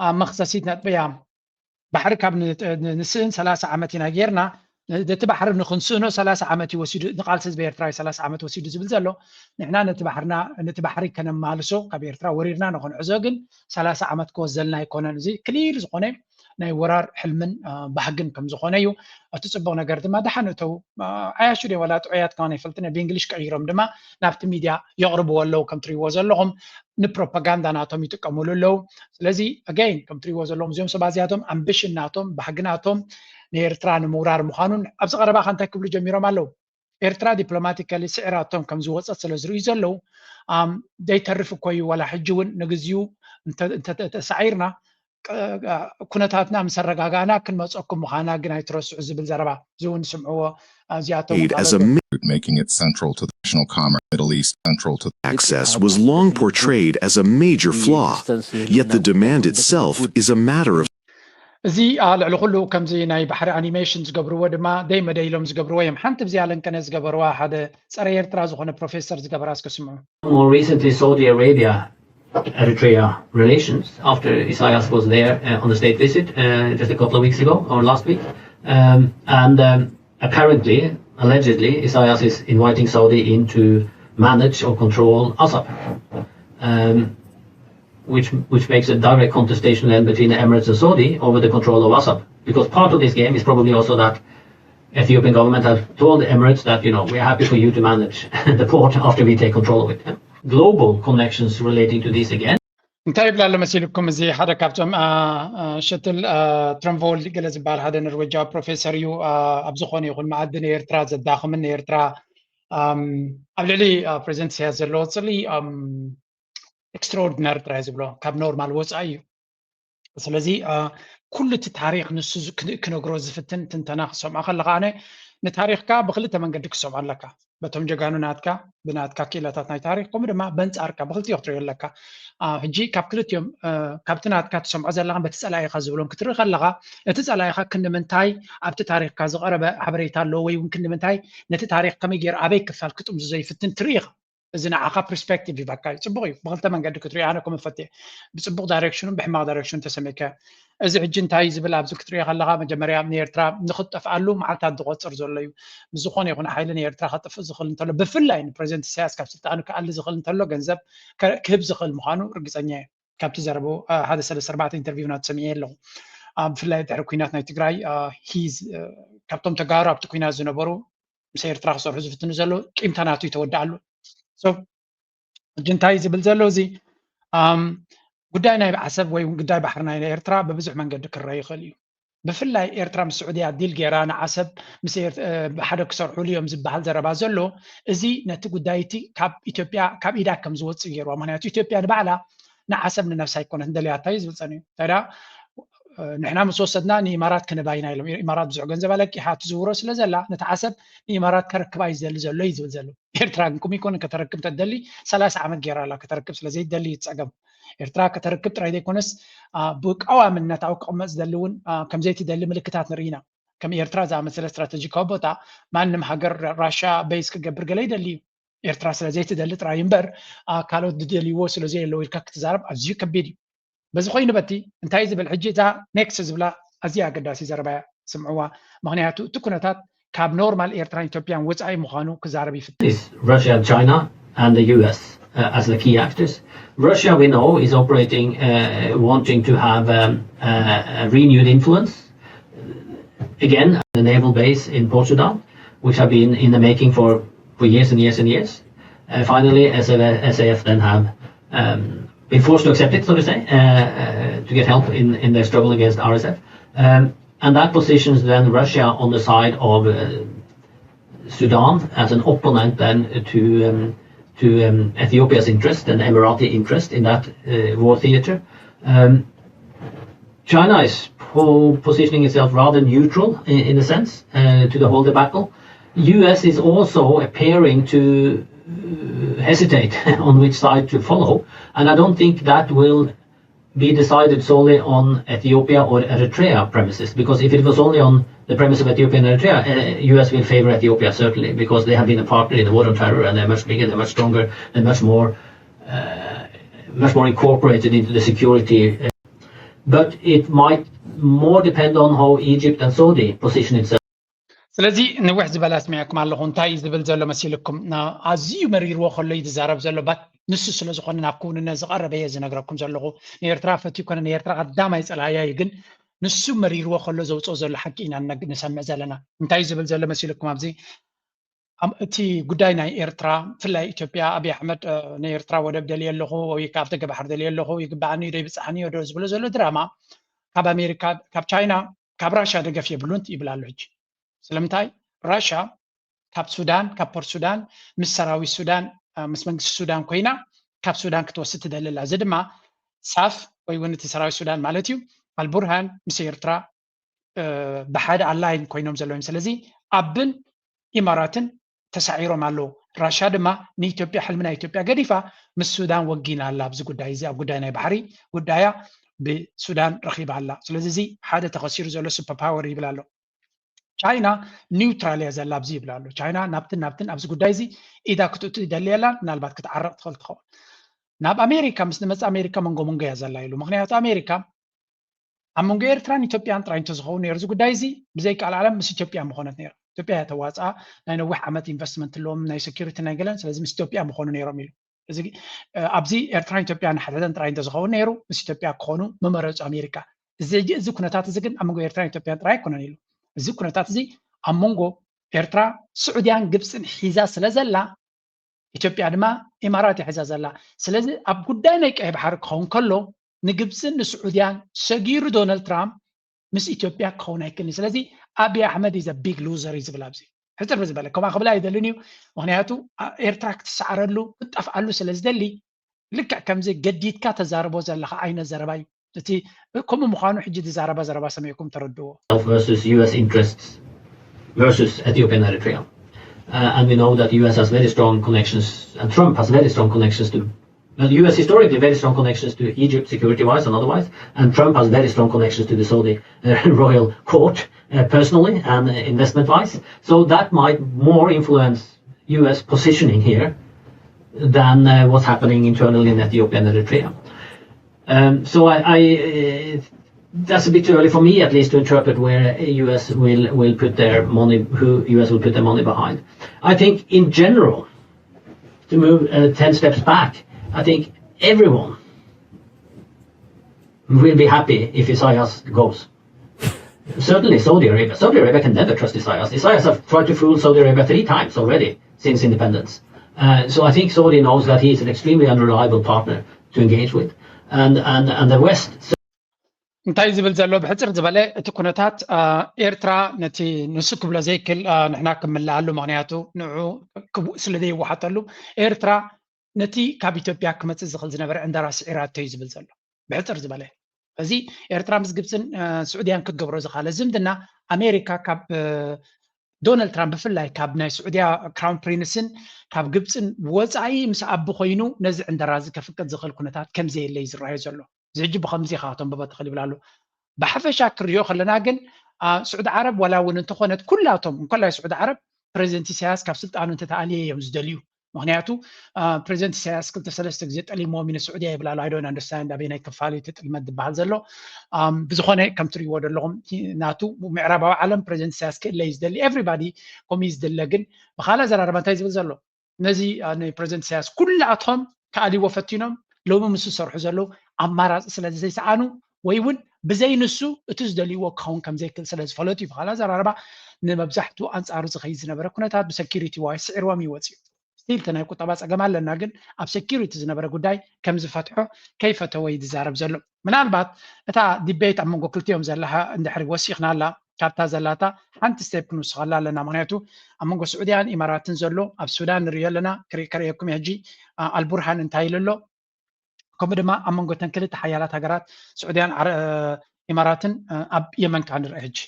አ፣ መኽሰሲት ነጥቢ እያ። ባሕሪ ካብ ን-፣ ን-፣ ንስእን ሰላሳ ዓመት ኢና ጌርና። ነ-፣ ነቲ ባሕሪ ንኽንስእኖ ሰላሳ ዓመት እዩ ወሲዱ፣ ንቃልሲ ህዝቢ ኤርትራ እዩ ሰላሳ ዓመት ወሲዱ ዝብል ዘሎ። ንሕና ነቲ ባሕርና፣ ነቲ ባሕሪ ከነማልሶ፣ ካብ ኤርትራ ወሪርና ንኽንሕዞ ግን ሰላሳ ዓመት ክወስደልና ኣይኮነን። እዚ ክሊር ዝኾነ ናይ ወራር ሕልምን፣ አ፣ ባህግን ከም ዝኾነ እዩ። እቲ ጽቡቕ ነገር ድማ ደሓን እተው፣ አ፣ ዓያሹ ድዮም ዋላ ጥዑያት ከማን ኣይፈልጥን እየ፣ ብእንግሊሽ ቀይሮም ድማ ናብቲ ሚድያ የቕርብዎ ኣለዉ። ከም ትሪእዎ ዘለኹም ንፕሮፓጋንዳ ናቶም ይጥቀምሉ ኣለዉ። ስለዚ ኣገይን ከም ትሪእዎ ዘለኹም እዚኦም ሰባት እዚኣቶም ኣምቢሽን ናቶም፣ ባህጊ ናቶም ንኤርትራ ንምውራር ምዃኑን ኣብዚ ቀረባ ከ እንታይ ክብሉ ጀሚሮም ኣለዉ? ኤርትራ ዲፕሎማቲካሊ ስዒራቶም ከም ዝወጸት ስለ ዝርእዩ ዘለዉ፣ ኣም፣ ዘይተርፍ እኮ እዩ። ዋላ ሕጂ እውን ንግዚኡ እንተ-፣ እንተ-፣ እንተ-፣ ተሳዒርና፣ ቅ-፣ ኩነታትና ምስ ኣረጋጋእና ክንመጸኩም ምዃና ግን ኣይትረስዑ ዝብል ዘረባ። እዚ እውን ስምዕዎ፣ እዚኣቶም Aid as a ካልኦት mi- making it central to the national commerce Middle East, central to access was long portrayed as a major flaw, yet the demand itself is a matter of እዚ፣ አ፣ ልዕሊ ኩሉ ከምዚ ናይ ባሕሪ ኣኒሜሽን ዝገብርዎ ድማ ደይ መደይ ኢሎም ዝገብርዎ እዮም። ሓንቲ ብዚኣ ለንቀነ ዝገበርዋ ሓደ ጸረ ኤርትራ ዝኾነ ፕሮፌሰር ዝገበራ እስከ ስምዑ። More recently, Saudi Arabia Eritrea relations after Isaias was there uh, on a state visit uh, just a couple of weeks ago or last week. Um, and um, apparently, allegedly, Isaias is inviting Saudi in to manage or control Assab, um, which, which makes a direct contestation then between the Emirates and Saudi over the control of Assab. Because part of this game is probably also that Ethiopian government have told the Emirates that, you know, we're happy for you to manage the port after we take control of it. Global connections relating to this again. እንታይ ይብላ ኣሎ መሲልኩም? እዚ ሓደ ካብቶም፣ አ፣ አ፣ ሸትል፣ አ፣ ትረንቮል ገለ ዝበሃል ሓደ ኖርዌጃዊ ፕሮፌሰር እዩ። አ፣ ኣብ ዝኾነ ይኹን መኣዲ ንኤርትራ ዘዳኽምን ንኤርትራ፣ ኣም፣ ኣብ ልዕሊ፣ አ፣ ፕሬዚደንት ኢሳያስ ዘለዎ ጽልኢ፣ ኣም፣ ኤክስትራኦርዲነሪ ጥራይ ዝብሎ ካብ ኖርማል ወጻኢ እዩ። ስለዚ፣ አ፣ ኩሉ እቲ ታሪኽ ንሱ ዝ-፣ ክን-፣ ክነግሮ ዝፍትን ትንተና ክሰምዖ ከለኻ ኣነ ንታሪኽካ ብክልተ መንገዲ ክሰምዖ ኣለካ። በቶም ጀጋኑ ናትካ፣ ብናትካ ክኢላታት ናይ ታሪኽ፣ ከምኡ ድማ በንጻርካ ብክልቲኡ ክትሪኦ ኣለካ። አ፣ ሕጂ ካብ ክልቲኦም፣ አ፣ ካብቲ ናትካ ትሰምዖ ዘለኻን በቲ ጸላኢኻ ዝብሎን ክትርኢ ከለኻ፣ ነቲ ጸላኢኻ ክንዲ ምንታይ ኣብቲ ታሪኽካ ዝቐረበ ሓበሬታ ኣለዎ ወይ እውን ክንዲ ምንታይ ነቲ ታሪኽ ከመይ ገይሩ ኣበይ ክፋል ክጥምዝዞ ይፍትን ትርኢ ኢኻ። እዚ ንዓኻ ፐርስፔክቲቭ ይበካ እዩ። ጽቡቕ እዩ። ብክልተ መንገዲ ክትሪኦ ኣነ ከም እፈትየ። ብጽቡቕ ዳይሬክሽኑን ብሕማቕ ዳይሬክሽኑን ተሰሚዕካዮ። እዚ ሕጂ እንታይ ዝብል ኣብዚ ክትሪኦ ከለኻ መጀመርያ ንኤርትራ ንኽትጠፍኣሉ መዓልታት ዝቆጽር ዘሎ እዩ። ምስ ዝኾነ ይኹን ሓይሊ ንኤርትራ ከጥፍእ ዝኽእል እንተሎ፣ ብፍላይ ንፕሬዚደንት ኢሳያስ ካብ ስልጣኑ ክኣሊ ዝኽእል እንተሎ ገንዘብ ከ-፣ ክህብ ዝኽእል ምዃኑ ርግጸኛ እየ። ካብቲ ዘረቡ ሓደ ሰለስተ ኣርባዕተ ኢንተርቪው ናት ሰሚዐ ኣለኹ። ብፍላይ ድሕሪ ኩናት ናይ ትግራይ ሂዝ ካብቶም ተጋሩ ኣብቲ ኩናት ዝነበሩ ምስ ኤርትራ ክሰርሑ ዝፍትኑ ዘለዉ ቂምታ ናቱ ይተወድኣሉ። ሕጂ እንታይ ዝብል ዘሎ እዚ ጉዳይ ናይ ዓሰብ ወይ ጉዳይ ባሕሪ ናይ ኤርትራ ብብዙሕ መንገዲ ክረአ ይኽእል እዩ። ብፍላይ ኤርትራ ምስ ስዑድያ ዲል ገይራ ንዓሰብ ምስ ብሓደ ክሰርሑሉ እዮም ዝበሃል ዘረባ ዘሎ፣ እዚ ነቲ ጉዳይ እቲ ካብ ኢትዮጵያ ካብ ኢዳ ከም ዝወፅእ ገይርዋ። ምክንያቱ ኢትዮጵያ ንባዕላ ንዓሰብ ንነብሳ ኣይኮነት እንደልያታ እዩ ዝብል ፀኒሑ። ታዲያ ንሕና ምስ ወሰድና ንኢማራት ክንባ ኢና ኢሎም። ኢማራት ብዙሕ ገንዘብ ኣለቂሓ ትዝውሮ ስለ ዘላ ነቲ ዓሰብ ንኢማራት ከረክባ እዩ ዝደሊ ዘሎ እዩ ዝብል ዘሎ። ኤርትራ ግን ከምኡ ይኮነ ከተረክብ ተደሊ ሰላሳ ዓመት ገይራ ኣላ። ከተረክብ ስለ ዘይደሊ ይፀገም። ኤርትራ ከተረክብ ጥራይ ዘይኮነስ ብቀዋምነት ኣብ ክቕመጥ ዝደሊ እውን ከም ዘይትደሊ ምልክታት ንርኢ ኢና። ከም ኤርትራ ዝኣመሰለ ስትራተጂካዊ ቦታ ማንም ሃገር ራሻ በይስ ክገብር ገለ ይደሊ እዩ። ኤርትራ ስለ ዘይትደሊ ጥራይ እምበር ካልኦት ዝደልይዎ ስለ ዘየለዉ ኢልካ ክትዛረብ ኣዝዩ ከቢድ እዩ። በዚ ኮይኑ በቲ እንታይ ዝብል ሕጂ እዛ ኔክስት ዝብላ ኣዝያ ኣገዳሲ ዘረባ እያ፣ ስምዕዋ። ምክንያቱ እቲ ኩነታት ካብ ኖርማል ኤርትራን ኢትዮጵያን ወፃኢ ምዃኑ ክዛረብ ይፍትን። Is Russia, China, and the U S uh, as the key actors. Russia, we know, is operating, uh, wanting to have um, uh, a renewed influence again, the naval base in Port Sudan, which have been in the making for, for years and years and years. Uh, finally, S A F, S A F then have um, been forced to accept it, so to say, uh, uh, to get help in, in their struggle against R S F. Um, and that positions then Russia on the side of uh, Sudan as an opponent then to um, to um, Ethiopia's interest and Emirati interest in that uh, war theater. Um, China is po- positioning itself rather neutral in, in a sense uh, to the whole debacle. U S is also appearing to uh, hesitate on which side to follow, and I don't think that will be decided solely on Ethiopia or Eritrea premises, because if it was only on the premise of Ethiopia and Eritrea, uh, U S will favor Ethiopia certainly, because they have been a partner in the war on terror and they're much bigger, they're much stronger, they're much more, uh, much more incorporated into the security. Uh, but it might more depend on how Egypt and Saudi position itself. ስለዚ ንውሕ ዝበለ ኣስሚዐኩም ኣለኹ። እንታይ እዩ ዝብል ዘሎ መሲልኩም? ኣዝዩ መሪርዎ ከሎ እዩ ዝዛረብ ዘሎ። ባት ንሱ ስለ ዝኾነ ናብ ክውንነት ዝቐረበ እየ ዝነግረኩም ዘለኹ። ንኤርትራ ፈትዩ ኮነ ንኤርትራ ቀዳማይ ጸላእያ እዩ፣ ግን ንሱ መሪርዎ ከሎ ዘውፅኦ ዘሎ ሓቂ ኢና ንሰምዕ ዘለና። እንታይ እዩ ዝብል ዘሎ መሲልኩም? ኣብዚ እቲ ጉዳይ ናይ ኤርትራ ብፍላይ ኢትዮጵያ ኣብይ ኣሕመድ ንኤርትራ ወደብ ደልየ ኣለኹ ወይ ካብ ደገ ባሕሪ ደልየ ኣለኹ ይግባኣኒ ዶ ይብፃሕኒ ዶ ዝብሎ ዘሎ ድራማ ካብ ኣሜሪካ ካብ ቻይና ካብ ራሻ ደገፍ የብሉን ይብል ኣሎ። ሕጂ ስለምንታይ ራሻ ካብ ሱዳን ካብ ፖርት ሱዳን ምስ ሰራዊት ሱዳን ምስ መንግስቲ ሱዳን ኮይና ካብ ሱዳን ክትወስድ ትደሊ ኣላ። እዚ ድማ ሳፍ ወይ እውን እቲ ሰራዊት ሱዳን ማለት እዩ ኣልቡርሃን ምስ ኤርትራ ብሓደ ኣላይን ኮይኖም ዘለዉ እዮም። ስለዚ ኣብን ኢማራትን ተሳዒሮም ኣለዉ። ራሻ ድማ ንኢትዮጵያ ሕልሚ ናይ ኢትዮጵያ ገዲፋ ምስ ሱዳን ወጊና ኣላ። ኣብዚ ጉዳይ እዚ ኣብ ጉዳይ ናይ ባሕሪ ጉዳያ ብሱዳን ረኺባ ኣላ። ስለዚ እዚ ሓደ ተኸሲሩ ዘሎ ሱፐር ፓወር ይብል ኣሎ። ቻይና ኒውትራል እያ ዘላ ኣብዚ ይብል ኣሎ። ቻይና ናብትን ናብትን ኣብዚ ጉዳይ እዚ ኢዳ ክትእቱ ይደሊ የላን። ምናልባት ክትዓረቕ ትኽእል ትኸውን። ናብ ኣሜሪካ ምስ ንመፅእ ኣሜሪካ መንጎ መንጎ እያ ዘላ ኢሉ። ምክንያቱ ኣሜሪካ ኣብ መንጎ ኤርትራን ኢትዮጵያን ጥራይ እንተዝኸውን ነይሩ እዚ ጉዳይ እዚ ብዘይካል ዓለም ምስ ኢትዮጵያ ምኾነት ነይራ። ኢትዮጵያ እያ ተዋፅኣ። ናይ ነዊሕ ዓመት ኢንቨስትመንት ኣለዎም ናይ ሴኪሪቲ ናይ ገለን፣ ስለዚ ምስ ኢትዮጵያ ምኾኑ ነይሮም ኢሉ። እዚ ኣብዚ ኤርትራን ኢትዮጵያን ንሓድሕደን ጥራይ እንተዝኸውን ነይሩ ምስ ኢትዮጵያ ክኾኑ ምመረፁ ኣሜሪካ። እዚ እዚ ኩነታት እዚ ግን ኣብ መንጎ ኤርትራን ኢትዮጵያን ጥራይ ኣይኮነን ኢሉ። እዚ ኩነታት እዚ ኣብ መንጎ ኤርትራ ስዑድያን ግብፅን ሒዛ ስለ ዘላ ኢትዮጵያ ድማ ኢማራት እያ ሒዛ ዘላ። ስለዚ ኣብ ጉዳይ ናይ ቀይ ባሕሪ ክኸውን ከሎ ንግብፅን ንስዑድያን ሰጊሩ ዶናልድ ትራምፕ ምስ ኢትዮጵያ ክኸውን ኣይክእልን። ስለዚ ኣብይ ኣሕመድ is a big loser እዩ ዝብል ኣብዚ ሕፅር ብዝበለ ከምኣ ክብል ኣይደልን እዩ። ምክንያቱ ኤርትራ ክትሰዓረሉ ክትጠፍኣሉ ስለ ዝደሊ ልክዕ ከምዚ ገዲድካ ተዛርቦ ዘለካ ዓይነት ዘረባ እዩ። እቲ ከምኡ ምዃኑ ሕጂ ዝዛረባ ዘረባ ሰሚዕኩም ተረድዎ። versus U S interests versus Ethiopia and Eritrea. Uh, and we know that U S has very strong connections, and Trump has very strong connections to, but U S historically very strong connections to Egypt security-wise and otherwise, and Trump has very strong connections to the Saudi uh, royal court uh, personally and uh, investment-wise. So that might more influence U S positioning here than uh, what's happening internally in Ethiopia and Eritrea. Um, so I, I uh, that's a bit too early for me, at least, to interpret where U S will, will put their money, who U S will put their money behind. I think, in general, to move uh, ten steps back, I think everyone We'll be happy if Isaias goes. Certainly, Saudi Arabia. Saudi Arabia can never trust Isaias. Isaias have tried to fool Saudi Arabia three times already since independence. Uh, so I think Saudi knows that he is an extremely unreliable partner to engage with. And, and, and the West እንታይ ዝብል ዘሎ ብሕፅር ዝበለ እቲ ኩነታት ኤርትራ ነቲ ንሱ ክብሎ ዘይክል ንሕና ክምልኣሉ ምክንያቱ ንዑ ክቡእ ስለ ዘይወሓጠሉ ኤርትራ ነቲ ካብ ኢትዮጵያ ክመፅእ ዝኽእል ዝነበረ ዕንደራ ስዒራቶ እዩ ዝብል ዘሎ ብሕፅር ዝበለ እዚ ኤርትራ ምስ ግብፅን ስዑድያን ክትገብሮ ዝኻለ ዝምድና ኣሜሪካ ካብ ዶናልድ ትራምፕ ብፍላይ ካብ ናይ ስዑድያ ክራውን ፕሪንስን ካብ ግብፅን ወፃኢ ምስ ኣቢ ኮይኑ ነዚ ዕንደራ እዚ ከፍቅድ ዝኽእል ኩነታት ከምዘየለ እዩ ዝረኣዩ ዘሎ እዚ ሕጂ ብከምዚ ካቶም በበትኽእል ይብል ኣሎ ብሓፈሻ ክሪኦ ከለና ግን ስዑድ ዓረብ ዋላ እውን እንተኾነት ኩላቶም እንኮላይ ስዑድ ዓረብ ፕሬዚደንት ኢሳያስ ካብ ስልጣኑ እንተተኣልየ እዮም ዝደልዩ ምክንያቱ ፕሬዚደንት ኢሳያስ ክልተ ሰለስተ ግዜ ጠሊምዎም ዩ ንስዑድያ ይብል ኣሎ I don't understand ኣበየናይ ክፋል እዩ ተጠሊመ ዝበሃል ዘሎ ብዝኾነ ከም ትሪእዎ ዘለኹም ናቱ ምዕራባዊ ዓለም ፕሬዚደንት ኢሳያስ ክእለ እዩ ዝደሊ everybody ከምኡ እዩ ዝደለ ግን ብካልእ ኣዘራርባ እንታይ ዝብል ዘሎ ነዚ ንፕሬዚደንት ኢሳያስ ኩላቶም ክኣልይዎ ፈቲኖም ሎሚ ምስ ዝሰርሑ ዘለዉ ኣማራፂ ስለ ዘይሰኣኑ ወይ እውን ብዘይ ንሱ እቲ ዝደልይዎ ክኸውን ከም ዘይክእል ስለ ዝፈለጡ እዩ ብካልእ ኣዘራርባ ንመብዛሕትኡ ኣንፃሩ ዝኸይድ ዝነበረ ኩነታት ብሰኪሪቲ ዋይ ስዒርዎም ይወፅዩ ስቲል እቲ ናይ ቁጠባ ፀገም ኣለና ግን ኣብ ሰኪሪቲ ዝነበረ ጉዳይ ከም ዝፈትሖ ከይፈተወ እዩ ዝዛረብ ዘሎ ምናልባት እታ ዲቤት ኣብ መንጎ ክልቲኦም ዘላ እንድሕሪ ወሲኽናላ ካብታ ዘላታ ሓንቲ ስቴፕ ክንውስኸላ ኣለና ምክንያቱ ኣብ መንጎ ስዑድያን ኢማራትን ዘሎ ኣብ ሱዳን ንሪኦ ኣለና ከርእየኩም ሕጂ ኣልቡርሃን እንታይ ኢሉ ኣሎ ከምኡ ድማ ኣብ መንጎ ተን ክልተ ሓያላት ሃገራት ስዑድያን ኢማራትን ኣብ የመን ከዓ ንርአ ሕጂ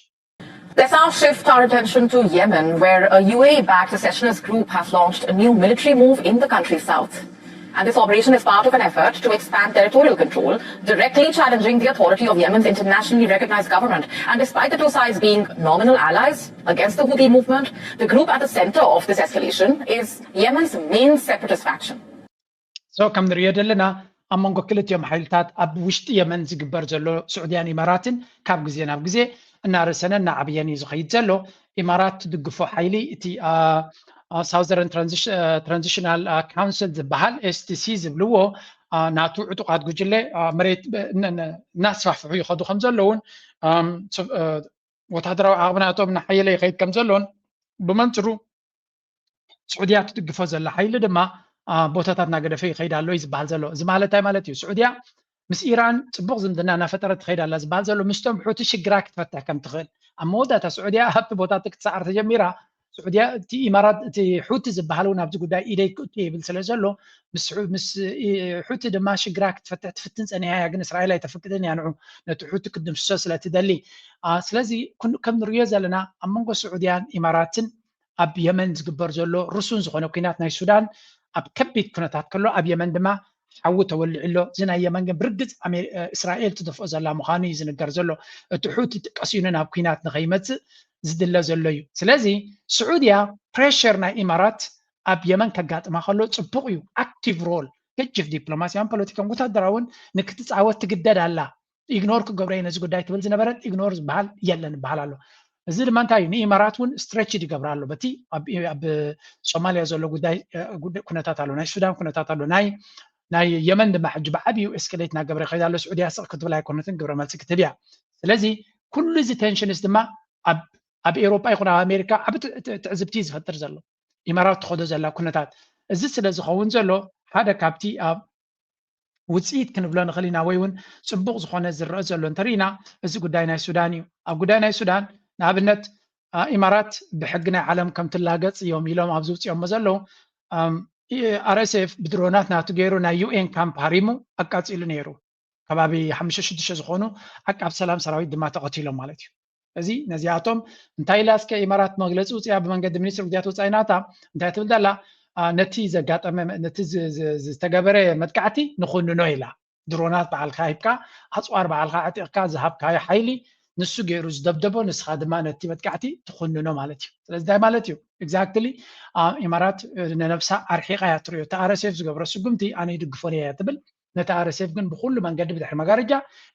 Let's now shift our attention to Yemen, where a U A E backed secessionist group has launched a new military move in the country's south. And this operation is part of an effort to expand territorial control, directly challenging the authority of Yemen's internationally recognized government. And despite the two sides being nominal allies against the Houthi movement, the group at the center of this escalation is Yemen's main separatist faction. So ከም ንሪኦ ዘለና ኣብ መንጎ ክልቲኦም ሓይልታት ኣብ ውሽጢ የመን ዝግበር ዘሎ ስዑድያን ኢማራትን ካብ ግዜ ናብ ግዜ እናረሰነ እናዓብየን እዩ ዝኸይድ ዘሎ ኢማራት ትድግፎ ሓይሊ እቲ Southern Transitional Council ዝበሃል S T C ዝብልዎ ናቱ ዕጡቃት ጉጅለ መሬት እናስፋፍሑ ይኸዱ ከም ዘለውን ወታደራዊ ዓቕሚ ናቶም እናሓየለ ይኸይድ ከም ዘለውን ብመንፅሩ ስዑድያ ትድግፎ ዘላ ሓይሊ ድማ ቦታታት እናገደፈ ይኸይድ ኣሎ እዩ ዝበሃል ዘሎ እዚ ማለት እንታይ ማለት እዩ ስዑድያ ምስ ኢራን ፅቡቕ ዝምድና እናፈጠረት ትኸይድ ኣላ ዝበሃል ዘሎ ምስቶም ሑቲ ሽግራ ክትፈትሕ ከም ትኽእል ኣብ መወዳእታ ስዑድያ ኣብቲ ቦታት ክትሰዓር ተጀሚራ ስዑድያ እቲ ኢማራት እቲ ሑቲ ዝበሃል እውን ኣብዚ ጉዳይ ኢደይ ክእቱ ይብል ስለ ዘሎ ምስ ሑቲ ድማ ሽግራ ክትፈትሕ ትፍትን ፀኒሓ እያ ግን እስራኤል ኣይተፍቅድን እያ ንዑ ነቲ ሑቲ ክትድምስሶ ስለ ትደሊ ስለዚ ከም ንሪኦ ዘለና ኣብ መንጎ ስዑድያን ኢማራትን ኣብ የመን ዝግበር ዘሎ ርሱን ዝኾነ ኩናት ናይ ሱዳን ኣብ ከቢድ ኩነታት ከሎ ኣብ የመን ድማ ሓዊ ተወሊዑ ኣሎ እዚ ናይ የመን ግን ብርግፅ እስራኤል ትደፍኦ ዘላ ምዃኑ እዩ ዝንገር ዘሎ እቲ ሑቲ ቀሲኑ ናብ ኩናት ንኸይመፅእ ዝድለ ዘሎ እዩ ስለዚ ስዑድያ ፕሬሸር ናይ ኢማራት ኣብ የመን ከጋጥማ ከሎ ፅቡቕ እዩ ኣክቲቭ ሮል ገጅፍ ዲፕሎማሲያውን ፖለቲካን ወታደራውን ንክትፃወት ትግደድ ኣላ ኢግኖር ክገብረ ነዚ ጉዳይ ትብል ዝነበረት ኢግኖር ዝበሃል የለን ይበሃል ኣሎ እዚ ድማ እንታይ እዩ ንኢማራት እውን ስትሬች ይገብር ኣሎ በቲ ኣብ ሶማልያ ዘሎ ጉዳይ ኩነታት ኣሎ ናይ ሱዳን ኩነታት ኣሎ ናይ ናይ የመን ድማ ሕጂ ብዓብዩ ኤስከሌት እናገብረ ይኸይድ ኣሎ ስዑድያ ስቕ ክትብል ኣይኮነትን ግብረ መልሲ ክትህብ እያ ስለዚ ኩሉ እዚ ቴንሽንስ ድማ ኣብ ኤውሮጳ ይኹን ኣብ ኣሜሪካ ዓብ ትዕዝብቲ ዝፈጥር ዘሎ ኢማራት ትኸዶ ዘላ ኩነታት እዚ ስለ ዝኸውን ዘሎ ሓደ ካብቲ ኣብ ውፅኢት ክንብሎ ንኽእል ኢና ወይ እውን ፅቡቕ ዝኾነ ዝረአ ዘሎ እንተርኢና እዚ ጉዳይ ናይ ሱዳን እዩ ኣብ ጉዳይ ናይ ሱዳን ንኣብነት ኢማራት ብሕጊ ናይ ዓለም ከም ትላገፅ እዮም ኢሎም ኣብ ዝውፅኦሞ ዘለዉ RSF ብድሮናት ናቱ ገይሩ ናይ UN ካምፕ ሃሪሙ ኣቃፂሉ ነይሩ ከባቢ ሓሙሽተ ሽዱሽተ ዝኾኑ ዓቃብ ሰላም ሰራዊት ድማ ተቐቲሎም ማለት እዩ እዚ ነዚኣቶም እንታይ ኢላ እስከ ኢማራት መግለፂ ውፅያ ብመንገዲ ሚኒስትር ጉዳያት ወፃኢ ናታ እንታይ ትብል ዘላ ነቲ ዘጋጠመ ነቲ ዝተገበረ መጥቃዕቲ ንኹንኖ ኢላ ድሮናት በዓልካ ሂብካ ኣፅዋር በዓልካ ዕጢቕካ ዝሃብካዮ ሓይሊ ንሱ ገይሩ ዝደብደቦ ንስኻ ድማ ነቲ መጥቃዕቲ ትኹንኖ ማለት እዩ ስለዚ እንታይ ማለት እዩ exactly ኢማራት ንነብሳ ኣርሒቓ እያ ትሪኦ እቲ RSF ዝገብሮ ስጉምቲ ኣነ ይድግፎን እየ ትብል ነቲ RSF ግን ብኩሉ መንገዲ ብድሕሪ መጋረጃ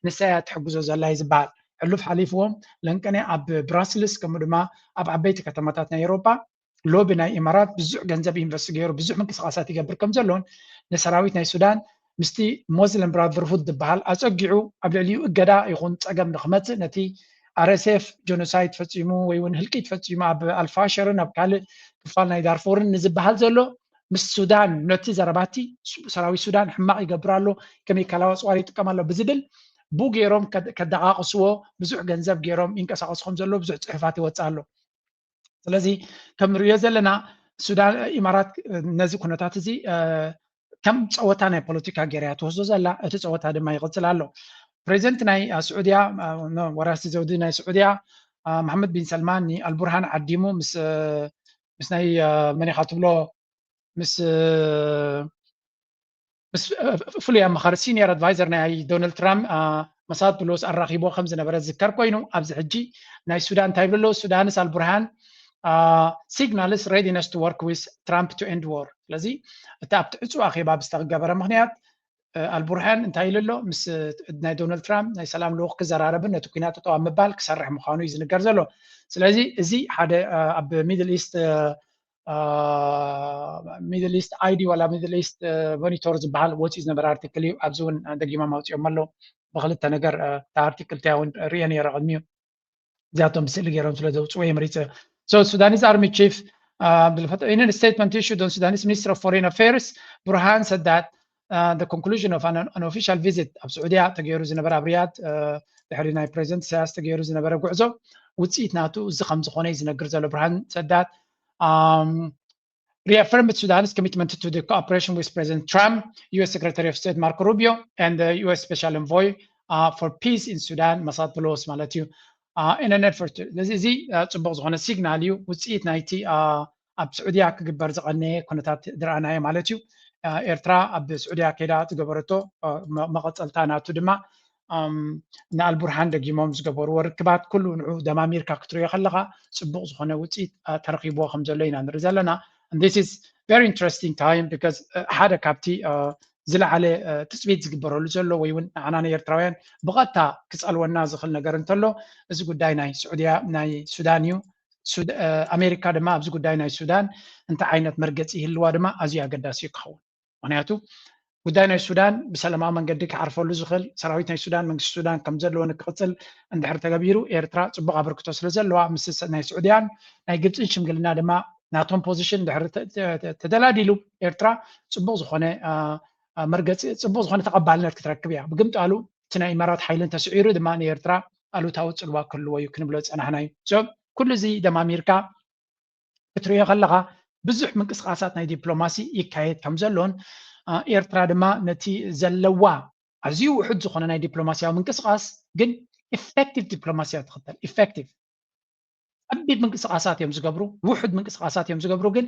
ንሳ እያ ትሕግዞ ዘላ እዩ ዝበሃል ሕሉፍ ሓሊፍዎም ለንቀነ ኣብ ብራስልስ ከምኡ ድማ ኣብ ዓበይቲ ከተማታት ናይ ኤውሮጳ ሎቢ ናይ ኢማራት ብዙሕ ገንዘብ ኢንቨስት ገይሩ ብዙሕ ምንቅስቃሳት ይገብር ከም ዘሎን ንሰራዊት ናይ ሱዳን ምስቲ ሞስሊም ብራዘርሁድ ዝበሃል ኣፀጊዑ ኣብ ልዕሊኡ እገዳ ይኹን ፀገም ንክመፅእ ነቲ ኣር ኤስ ኤፍ ጀኖሳይድ ፈፂሙ ወይ እውን ህልቂት ፈፂሙ ኣብ ኣልፋሸርን ኣብ ካልእ ክፋል ናይ ዳርፎርን ንዝበሃል ዘሎ ምስ ሱዳን ነቲ ዘረባቲ ሰራዊት ሱዳን ሕማቕ ይገብር ኣሎ፣ ከሚካላዊ ኣፅዋር ይጥቀም ኣሎ ብዝብል ብኡ ገይሮም ከደቃቕስዎ ብዙሕ ገንዘብ ገይሮም ይንቀሳቐሱ ከም ዘሎ ብዙሕ ፅሑፋት ይወፅእ ኣሎ። ስለዚ ከም ንሪኦ ዘለና ሱዳን ኢማራት ነዚ ኩነታት እዚ ከም ፀወታ ናይ ፖለቲካ ገይራ እያ ትወስዶ ዘላ። እቲ ፀወታ ድማ ይቕፅል ኣሎ። ፕሬዚደንት ናይ ስዑድያ ወራሲ ዘውዲ ናይ ስዑድያ መሓመድ ቢን ሰልማን ንኣልቡርሃን ዓዲሙ ምስ ምስ ናይ መን ኢኻ ትብሎ ምስ ምስ ፍሉይ ኣማኻሪ ሲኒየር ኣድቫይዘር ናይ ዶናልድ ትራምፕ መሳድ ብሎስ ኣራኺቦ ከም ዝነበረ ዝዝከር ኮይኑ ኣብዚ ሕጂ ናይ ሱዳን እንታይ ይብሉ ኣለዉ? ሱዳንስ ኣልቡርሃን signals readiness to work with Trump to end war። ስለዚ እቲ ኣብቲ ዕፁ ኣኼባ ብዝተገበረ ምክንያት ኣልቡርሃን እንታይ ኢሉ ኣሎ? ምስ ናይ ዶናልድ ትራምፕ ናይ ሰላም ልኡኽ ክዘራረብን ነቲ ኩናት ጠጠው ኣብ ምባል ክሰርሕ ምዃኑ እዩ ዝንገር ዘሎ። ስለዚ እዚ ሓደ ኣብ ሚድል ኢስት ሚድል ኢስት ኣይዲ ዋላ ሚድል ኢስት ሞኒቶር ዝበሃል ወፂኡ ዝነበረ ኣርቲክል እዩ። ኣብዚ እውን ደጊሞም ኣውፂኦም ኣለዉ። ብክልተ ነገር እታ ኣርቲክል እቲኣ እውን ሪአ ነይረ ቅድሚኡ። እዚኣቶም ብስእሊ ገይሮም ስለ ዘውፅዎ እየ መሪፀ። So Sudanese Army Chief uh, in a statement issued on Sudanese Minister of Foreign Affairs, Burhan said that uh, the conclusion of an unofficial visit ኣብ ስዑድያ ተገይሩ ዝነበረ ኣብ ሪያድ ድሕሪ ናይ ፕሬዚደንት ኢሳያስ ተገይሩ ዝነበረ ጉዕዞ ውፅኢት ናቱ እዚ ከም ዝኾነ እዩ ዝነግር ዘሎ። ብርሃን ሰዳት reaffirmed Sudan's commitment to the cooperation with President Trump, U S Secretary of State Marco Rubio, and the U S Special Envoy uh, for Peace in Sudan, Masad Boulos ማለት እዩ። Uh, in an effort እዚ እዚ ጽቡቕ ዝኾነ ሲግናል እዩ፣ ውፅኢት ናይቲ ኣብ ስዑድያ ክግበር ዝቐነየ ኩነታት ዝረኣናዮ ማለት እዩ። ኤርትራ ኣብ ስዑድያ ከይዳ ዝገበረቶ መቐፀልታ ናቱ ድማ ንኣልቡርሃን ደጊሞም ዝገበርዎ ርክባት ኩሉ ንዑ ደማሚርካ ክትሪኦ ከለኻ ፅቡቕ ዝኾነ ውፅኢት ተረኺብዎ ከም ዘሎ ኢና ንርኢ ዘለና። This is very interesting time because ሓደ ካብቲ ዝለዓለ ትፅቢት ዝግበረሉ ዘሎ ወይ እውን ንዓና ንኤርትራውያን ብቐጥታ ክፀልወና ዝኽእል ነገር እንተሎ እዚ ጉዳይ ናይ ስዑድያ ናይ ሱዳን እዩ። ኣሜሪካ ድማ ኣብዚ ጉዳይ ናይ ሱዳን እንታይ ዓይነት መርገፂ ይህልዋ ድማ ኣዝዩ ኣገዳሲ እዩ ክኸውን። ምክንያቱ ጉዳይ ናይ ሱዳን ብሰላማዊ መንገዲ ክዓርፈሉ ዝኽእል ሰራዊት ናይ ሱዳን መንግስቲ ሱዳን ከም ዘለዎ ንክቕፅል እንድሕር ተገቢሩ ኤርትራ ፅቡቕ ኣበርክቶ ስለ ዘለዋ ምስ ናይ ስዑድያን ናይ ግብፅን ሽምግልና ድማ ናቶም ፖዚሽን እንድሕር ተደላዲሉ ኤርትራ ፅቡቕ ዝኾነ መርገፂ ፅቡቕ ዝኾነ ተቐባልነት ክትረክብ እያ። ብግምጣሉ እቲ ናይ ኢማራት ሓይሊ እንተስዒሩ ድማ ንኤርትራ ኣሉታዊ ፅልዋ ክህልዎ እዩ ክንብሎ ዝፀናሕና እዩ። ኩሉ እዚ ደማሚርካ ክትሪኦ ከለኻ ብዙሕ ምንቅስቃሳት ናይ ዲፕሎማሲ ይካየድ ከም ዘሎን ኤርትራ ድማ ነቲ ዘለዋ ኣዝዩ ውሑድ ዝኾነ ናይ ዲፕሎማሲያዊ ምንቅስቃስ ግን ኢፌክቲቭ ዲፕሎማሲያ ትኽተል። ኢፌክቲቭ ከቢድ ምንቅስቃሳት እዮም ዝገብሩ፣ ውሑድ ምንቅስቃሳት እዮም ዝገብሩ፣ ግን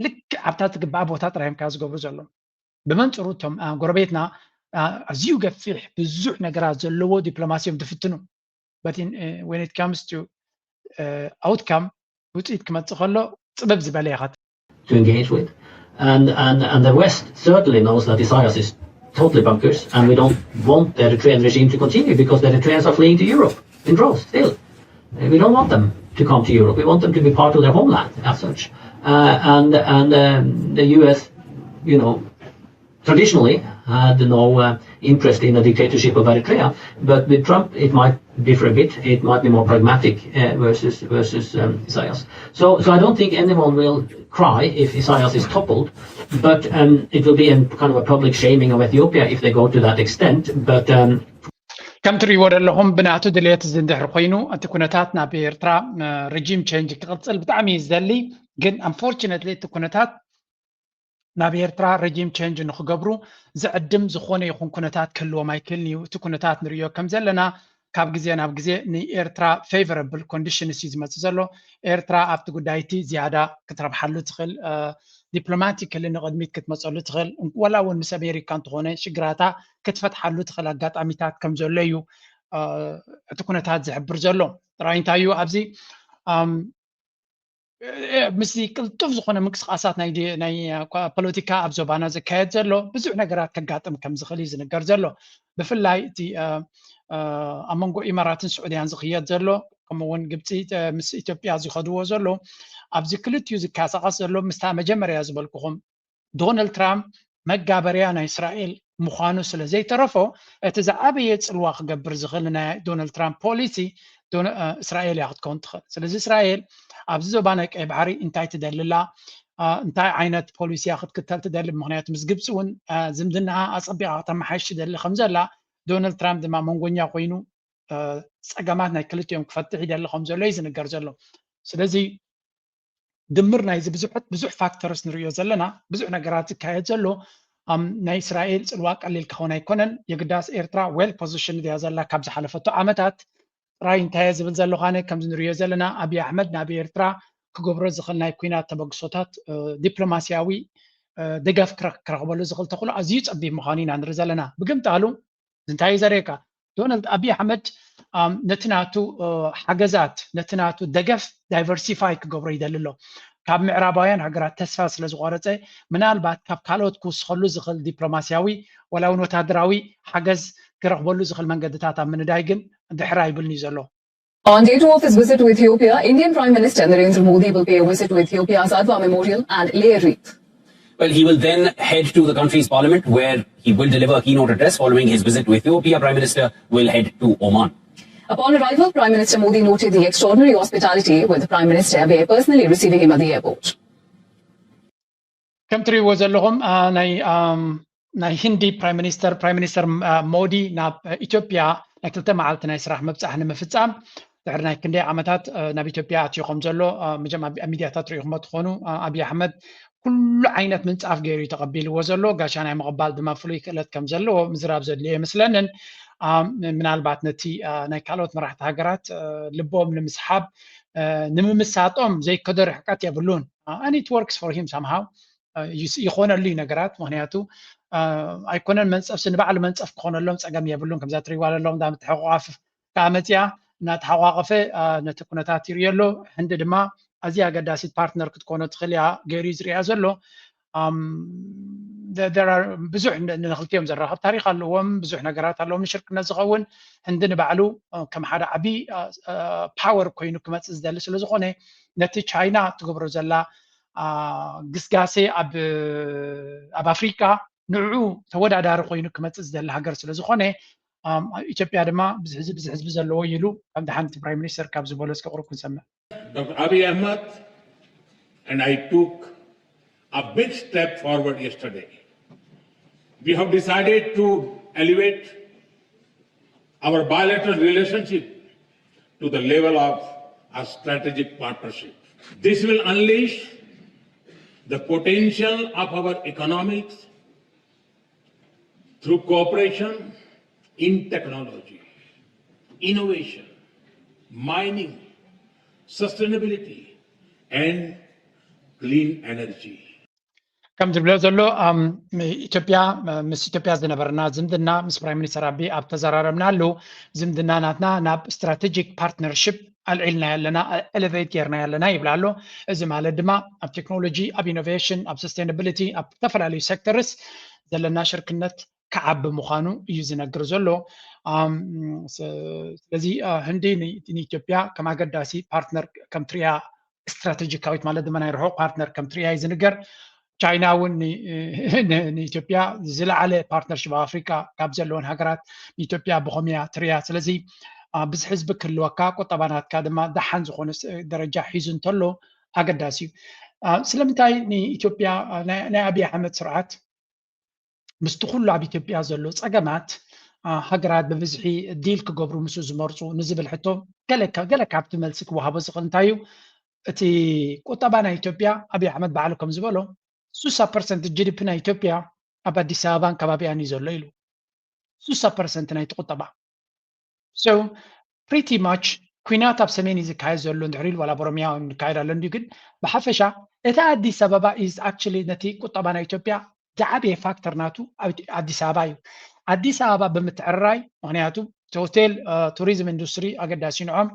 ልክዕ ኣብታ ትግባኣ ቦታ ጥራይ እዮም ከኣ ዝገብሩ ዘለዉ። ብመንፅሩ እቶም ጎረቤትና ኣዝዩ ገፊሕ ብዙሕ ነገራት ዘለዎ ዲፕሎማሲ እዮም ዝፍትኑ። But in, uh, when it comes to uh, outcome ውፅኢት ክመፅእ ከሎ ፅብብ ዝበለ ኢኻ to engage with. And, and, and the West certainly knows that Isaias is totally bonkers, and we don't want the Eritrean regime to continue because the Eritreans are fleeing to Europe in droves still. We don't want them to come to Europe. We want them to be part of their homeland as such. Uh, and and um, the U S, you know, traditionally had no uh, interest in the dictatorship of Eritrea, but with Trump it might differ a bit. It might be more pragmatic uh, versus versus um, Isaias. So so I don't think anyone will cry if Isaias is toppled, but um, it will be a kind of a public shaming of Ethiopia if they go to that extent. But um, ከም ትሪእዎ ዘለኹም ብናቱ ድልየት እዚ እንድሕር ኮይኑ እቲ ኩነታት ናብ ኤርትራ ሪጂም ቸንጅ ክቕፅል ብጣዕሚ እዩ ዝደሊ። ግን ኣንፎርችነትሊ እቲ ኩነታት ናብ ኤርትራ ሬጂም ቸንጅ ንክገብሩ ዝዕድም ዝኾነ ይኹን ኩነታት ክህልዎም ኣይክእልን እዩ። እቲ ኩነታት ንርእዮ ከም ዘለና ካብ ግዜ ናብ ግዜ ንኤርትራ ፌቨረብል ኮንዲሽንስ እዩ ዝመፅእ ዘሎ። ኤርትራ ኣብቲ ጉዳይ እቲ ዝያዳ ክትረብሓሉ ትኽእል፣ ዲፕሎማቲካሊ ንቕድሚት ክትመፀሉ ትኽእል፣ ወላ እውን ምስ ኣሜሪካ እንተኾነ ሽግራታ ክትፈትሓሉ ትኽእል ኣጋጣሚታት ከም ዘሎ እዩ እቲ ኩነታት ዝሕብር ዘሎ። ጥራይ እንታይ እዩ ኣብዚ ምስዚ ቅልጡፍ ዝኾነ ምንቅስቃሳት ናይ ፖለቲካ ኣብ ዞባና ዝካየድ ዘሎ ብዙሕ ነገራት ከጋጥም ከም ዝኽእል እዩ ዝንገር ዘሎ። ብፍላይ እቲ ኣብ መንጎ ኢማራትን ስዑድያን ዝኽየድ ዘሎ ከምኡ እውን ግብፂ ምስ ኢትዮጵያ ዝኸድዎ ዘሎ ኣብዚ ክልቲኡ ዝከሳቐስ ዘሎ ምስታ መጀመርያ ዝበልኩኹም ዶናልድ ትራምፕ መጋበርያ ናይ እስራኤል ምዃኑ ስለ ዘይተረፎ፣ እቲ ዝዓበየ ጽልዋ ክገብር ዝኽእል ናይ ዶናልድ ትራምፕ ፖሊሲ እስራኤል እያ ክትከውን ትኽእል። ስለዚ እስራኤል ኣብዚ ዞባ ናይ ቀይ ባሕሪ እንታይ ትደሊ ኣላ፣ እንታይ ዓይነት ፖሊሲ እያ ክትክተል ትደሊ? ምኽንያቱ ምስ ግብፂ እውን ዝምድና ኣፀቢቓ ከተመሓይሽ ትደሊ ከም ዘላ፣ ዶናልድ ትራምፕ ድማ መንጎኛ ኮይኑ ፀገማት ናይ ክልቲኦም ክፈትሕ ይደሊ ከም ዘሎ እዩ ዝንገር ዘሎ። ስለዚ ድምር ናይዚ ብዙሕ ብዙሕ ፋክተርስ ንሪኦ ዘለና፣ ብዙሕ ነገራት ዝካየድ ዘሎ፣ ናይ እስራኤል ፅልዋ ቀሊል ክኸውን ኣይኮነን። የግዳስ ኤርትራ ዌል ፖዚሽን እያ ዘላ ካብ ዝሓለፈቶ ዓመታት። ጥራይ እንታይ እየ ዝብል ዘለኹ ኣነ፣ ከምዚ ንሪኦ ዘለና ኣብይ ኣሕመድ ናብ ኤርትራ ክገብሮ ዝኽእል ናይ ኩናት ተበግሶታት ዲፕሎማስያዊ ደገፍ ክረኽበሉ ዝኽእል ተኽእሎ ኣዝዩ ጸቢብ ምዃኑ ኢና ንርኢ ዘለና። ብግምጣሉ እንታይ እዩ ዘርእየካ? ዶናልድ ኣብይ ኣሕመድ ነቲ ናቱ ሓገዛት፣ ነቲ ናቱ ደገፍ ዳይቨርሲፋይ ክገብሮ ይደሊ ኣሎ። ካብ ምዕራባውያን ሃገራት ተስፋ ስለ ዝቆረፀ፣ ምናልባት ካብ ካልኦት ክውስኸሉ ዝኽእል ዲፕሎማስያዊ ዋላ እውን ወታደራዊ ሓገዝ ክረኽበሉ ዝኽእል መንገድታት ኣብ ምንዳይ ግን ድሕር ኣይብልን እዩ ዘሎ። On day two of his visit to Ethiopia, Indian Prime Minister Narendra Modi will pay a visit to Ethiopia's Adwa Memorial and lay a wreath. Well, he will then head to the country's parliament where he will deliver a keynote address. Following his visit to Ethiopia, Prime Minister will head to Oman. Upon arrival, Prime Minister Modi noted the extraordinary hospitality, with the Prime Minister personally receiving him at the airport. ከም ትሪእዎ ዘለኹም ናይ ናይ ህንዲ ፕራይም ሚኒስተር ፕራይም ሚኒስተር ሞዲ ናብ ኢትዮጵያ ናይ ክልተ መዓልቲ ናይ ስራሕ ምብፃሕ ንምፍፃም ድሕሪ ናይ ክንደይ ዓመታት ናብ ኢትዮጵያ ኣትዩ ከም ዘሎ መጀም ኣብ ሚድያታት ሪኢኹሞ ትኾኑ። ኣብይ ኣሕመድ ኩሉ ዓይነት ምንፃፍ ገይሩ እዩ ተቐቢልዎ ዘሎ። ጋሻ ናይ ምቕባል ድማ ፍሉይ ክእለት ከም ዘለዎ ምዝራብ ዘድልዮ ይመስለንን። ምናልባት ነቲ ናይ ካልኦት መራሕቲ ሃገራት ልቦም ንምስሓብ ንምምሳጦም ዘይከዶ ርሕቀት የብሉን። And it works for him somehow። ይኾነሉ እዩ ነገራት። ምኽንያቱ ኣይኮነን መንፀፍሲ ንባዕሉ መንፀፍ ክኾነሎም ፀገም የብሉን። ከምዛ ትሪዋ ዘለኹም ዳ ምትሕቋፍ ከዓ መፅያ እናተሓቋቐፈ ነቲ ኩነታት ይርእዮ ኣሎ። ህንዲ ድማ ኣዝያ ኣገዳሲት ፓርትነር ክትኮኖ ትኽእል እያ ገይሩ እዩ ዝርእያ ዘሎ። ብዙሕ ንክልቲኦም ዘራኽብ ታሪክ ኣለዎም፣ ብዙሕ ነገራት ኣለዎም ንሽርክነት ዝኸውን። ህንዲ ንባዕሉ ከም ሓደ ዓብዪ ፓወር ኮይኑ ክመፅእ ዝደሊ ስለዝኾነ ነቲ ቻይና ትገብሮ ዘላ ግስጋሴ ኣብ ኣፍሪካ ንዕኡ ተወዳዳሪ ኮይኑ ክመፅእ ዝደሊ ሃገር ስለዝኾነ ኢትዮጵያ ድማ ብዝሕ ህዝቢ ዘለዎ ኢሉ ከም ደሓንቲ ፕራይም ሚኒስተር ካብ ዝበሎ እስከ ቁሩብ ክንሰምዕ። Doctor Abiy Ahmed and I took a big step forward yesterday. We have decided to elevate our bilateral relationship to the level of a strategic partnership. This will unleash the potential of our economics through cooperation in technology, innovation, mining, sustainability, and clean energy. ከም ዝብሎ ዘሎ ኢትዮጵያ ምስ ኢትዮጵያ ዝነበረና ዝምድና ምስ ፕራይም ሚኒስተር ኣቢ ኣብ ተዘራረብናሉ ዝምድና ናትና ናብ ስትራቴጂክ ፓርትነርሽፕ ኣልዒልና ያለና ኤሌቬት ጌርና ያለና ይብላ ኣሎ። እዚ ማለት ድማ ኣብ ቴክኖሎጂ፣ ኣብ ኢኖቬሽን፣ ኣብ ሰስቴናብሊቲ፣ ኣብ ዝተፈላለዩ ሴክተርስ ዘለና ሽርክነት ክዓቢ ምዃኑ እዩ ዝነግር ዘሎ። ስለዚ ህንዲ ንኢትዮጵያ ከም ኣገዳሲ ፓርትነር ከም ትሪያ ስትራቴጂካዊት ማለት ድማ ናይ ርሑቕ ፓርትነር ከም ትሪያ እዩ ዝንገር። ቻይና እውን ንኢትዮጵያ ዝለዓለ ፓርትነርሽፕ ኣብ ኣፍሪካ ካብ ዘለወን ሃገራት ንኢትዮጵያ ብኸምያ ትሪያ። ስለዚ ብዙሕ ህዝቢ ክህልወካ ቁጠባ ናትካ ድማ ደሓን ዝኾነ ደረጃ ሒዙ እንተሎ ኣገዳሲ እዩ። ስለምንታይ ንኢትዮጵያ ናይ ኣብይ ኣሕመድ ስርዓት ምስቲ ኩሉ ኣብ ኢትዮጵያ ዘሎ ፀገማት ሃገራት ብብዝሒ ዲል ክገብሩ ምስኡ ዝመርፁ ንዝብል ሕቶ ገለ ካብቲ መልሲ ክወሃቦ ዝኽእል እንታይ እዩ? እቲ ቁጠባ ናይ ኢትዮጵያ ኣብይ ኣሕመድ ባዕሉ ከም ዝበሎ ሱሳ ፐርሰንት ጂዲፒ ናይ ኢትዮጵያ ኣብ ኣዲስ ኣበባን ከባቢኣን እዩ ዘሎ ኢሉ። ሱሳ ፐርሰንት ናይቲ ቁጠባ so pretty much ኩናት ኣብ ሰሜን እዩ ዝካየድ ዘሎ እንድሕር ኢሉ ዋላ ኣብ ኦሮሚያ ይካየድ ኣሎ እንድዩ ግን ብሓፈሻ እቲ ኣዲስ ኣበባ is actually ነቲ ቁጠባ ናይ ኢትዮጵያ ዝዓበየ ፋክተር ናቱ ኣዲስ ኣበባ እዩ። ኣዲስ ኣበባ ብምትዕርራይ ምክንያቱ እቲ ሆቴል ቱሪዝም ኢንዱስትሪ ኣገዳሲ ንዖም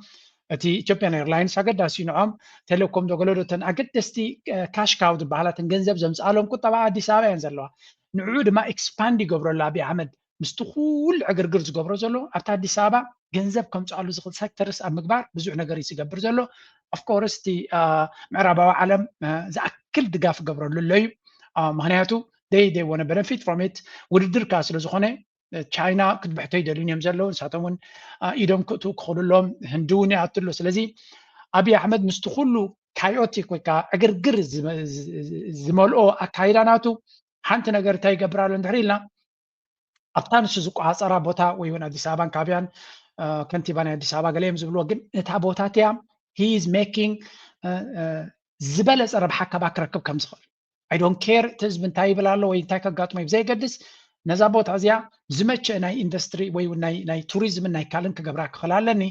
እቲ ኢትዮጵያን ኤርላይንስ ኣገዳሲ ንዖም ቴሌኮም ዶ ገለዶተን ኣገደስቲ ካሽ ካው ዝበሃላትን ገንዘብ ዘምፅኣሎም ቁጠባ ኣዲስ ኣበባ እየን ዘለዋ። ንዕኡ ድማ ኤክስፓንድ ይገብረሉ ኣብይ ኣሕመድ ምስቲ ኩሉ ዕግርግር ዝገብሮ ዘሎ ኣብቲ ኣዲስ ኣበባ ገንዘብ ከምፅኣሉ ዝኽእል ሴክተርስ ኣብ ምግባር ብዙሕ ነገር እዩ ዝገብር ዘሎ። ኦፍኮርስ እቲ ምዕራባዊ ዓለም ዝኣክል ድጋፍ ይገብረሉ ኣሎ እዩ። ምክንያቱ they they want to benefit from it። ውድድር ከኣ ስለ ዝኾነ ቻይና ክትብሕቶ ይደልዩን እዮም ዘለዉ። ንሳቶም እውን ኢዶም ክእትዉ ክኽእሉ ኣለዎም። ህንዲ እውን ይኣቱ ኣሎ። ስለዚ ኣብይ ኣሕመድ ምስቲ ኩሉ ካዮቲክ ወይ ከዓ ዕግርግር ዝመልኦ ኣካይዳ ናቱ ሓንቲ ነገር እንታይ ይገብር ኣሎ እንድሕር ኢልና ኣብታ ንሱ ዝቆፃፀራ ቦታ ወይ እውን ኣዲስ ኣበባን ካባቢኣን ከንቲባ ናይ ኣዲስ ኣበባ ገለ እዮም ዝብልዎ፣ ግን እታ ቦታ እቲኣ he is making ዝበለፀ ረብሓ ካባኣ ክረክብ ከም ዝኽእል I don't care እቲ ህዝቢ እንታይ ይብል ኣሎ ወይ እንታይ ከጋጥሞ እዩ ብዘየገድስ ነዛ ቦታ እዚኣ ዝመቸ ናይ ኢንዱስትሪ ወይ እውን ናይ ቱሪዝምን ናይ ካልእን ክገብራ ክኽእል ኣለኒ።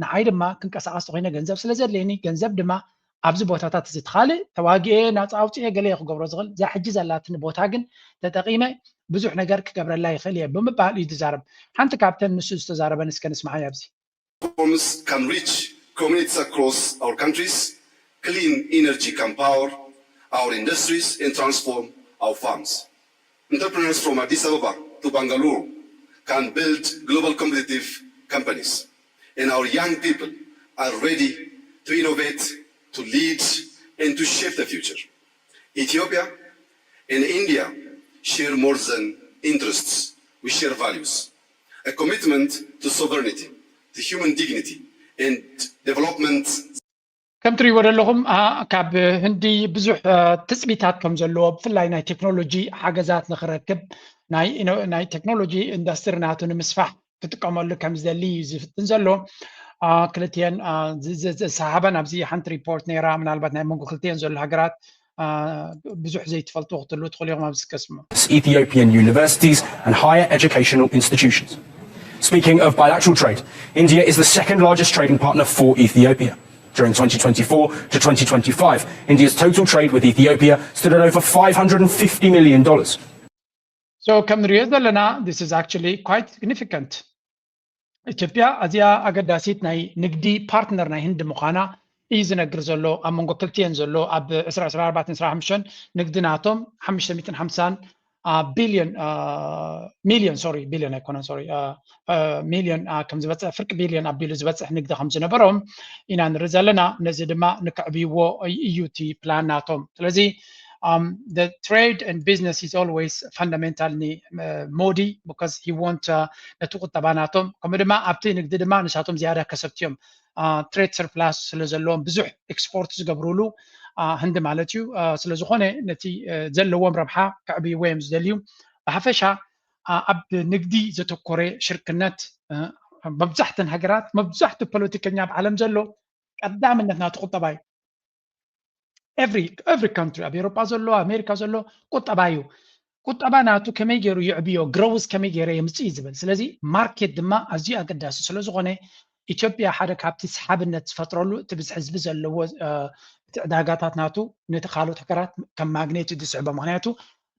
ንዓይ ድማ ክንቀሳቐስ ተኮይነ ገንዘብ ስለ ዘድልየኒ ገንዘብ ድማ ኣብዚ ቦታታት እዚ እቲ ካልእ ተዋጊኤ ናፃ ኣውፅኤ ገለ ክገብሮ ዝኽእል እዛ ሕጂ ዘላትኒ ቦታ ግን ተጠቒመ ብዙሕ ነገር ክገብረላ ይኽእል እየ ብምባል እዩ ዝዛረብ። ሓንቲ ካብተን ንሱ ዝተዛረበን እስከ ንስምዓያ ኣብዚ። Farms can reach communities across our countries. Clean energy can power our industries and transform our farms. Entrepreneurs from Addis Ababa to Bangalore can build global competitive companies. And our young people are ready to innovate, to lead, and to shape the future. Ethiopia and India share more than interests. We share values, a commitment to sovereignty, to human dignity, and development. ከም ትሪእዎ ዘለኹም ካብ ህንዲ ብዙሕ ትፅቢታት ከም ዘለዎ ብፍላይ ናይ ቴክኖሎጂ ሓገዛት ንክረክብ ናይ ቴክኖሎጂ ኢንዱስትሪ ናቱ ንምስፋሕ ክጥቀመሉ ከም ዝደሊ እዩ ዝፍትን ዘሎ። ክልቲኤን ዝሰሓበን ኣብዚ ሓንቲ ሪፖርት ነይራ ምናልባት ናይ መንጎ ክልቲኤን ዘሎ ሃገራት ብዙሕ ዘይትፈልጡ ክትህሉ ትኽእሉ ኢኹም ኣብዚ ከስሙ። Ethiopian universities and higher educational institutions. Speaking of bilateral trade, India is the second largest trading partner for Ethiopia. During twenty twenty-four to twenty twenty-five, India's total trade with Ethiopia stood at over five hundred and fifty million dollars. So ከም ንሪኦ ዘለና this is actually quite significant. ኢትዮጵያ ኣዝያ ኣገዳሲት ናይ ንግዲ ፓርትነር ናይ ህንዲ ምዃና እዩ ዝነግር ዘሎ ኣብ መንጎ ክልቲኤን ዘሎ ኣብ ዕስራ ዕስራ ኣርባዕተን ዕስራ ሓሙሽተን ንግዲ ናቶም ሓሙሽተ ሚእትን ሓምሳን ቢልዮን ሚልዮን ሶሪ ቢልዮን ኣይኮነን ሶሪ ሚልዮን ከም ዝበፅሕ ፍርቂ ቢልዮን ኣቢሉ ዝበፅሕ ንግዲ ከም ዝነበሮም ኢና ንርኢ ዘለና። ነዚ ድማ ንክዕብይዎ እዩ እቲ ፕላን ናቶም። ስለዚ trade and business is always fundamental ን ሞዲ because he want ነቲ ቁጠባ ናቶም ከምኡ ድማ ኣብቲ ንግዲ ድማ ንሳቶም ዝያዳ ከሰብቲ እዮም። ትሬድ ሰርፕላስ ስለ ዘለዎም ብዙሕ ኤክስፖርት ዝገብሩሉ ህንዲ ማለት እዩ። ስለዝኾነ ነቲ ዘለዎም ረብሓ ከዕብይዎ እዮም ዝደልዩ። ብሓፈሻ ኣብ ንግዲ ዘተኮረ ሽርክነት መብዛሕተን ሃገራት መብዛሕትኡ ፖለቲከኛ ኣብ ዓለም ዘሎ ቀዳምነት ናቱ ቁጠባ እዩ። every every country ኣብ ኤውሮጳ ዘሎ ኣሜሪካ ዘሎ ቁጠባ እዩ። ቁጠባ ናቱ ከመይ ገይሩ ይዕብዮ growth ከመይ ገይረ የምፅእ እዩ ዝብል። ስለዚ ማርኬት ድማ ኣዝዩ ኣገዳሲ ስለዝኾነ ኢትዮጵያ ሓደ ካብቲ ሰሓብነት ዝፈጥረሉ እቲ ብዝሒ ህዝቢ ዘለዎ እቲ ዕዳጋታት ናቱ ነቲ ካልኦት ሃገራት ከም ማግኔት እዩ ዝስሕቦ። ምክንያቱ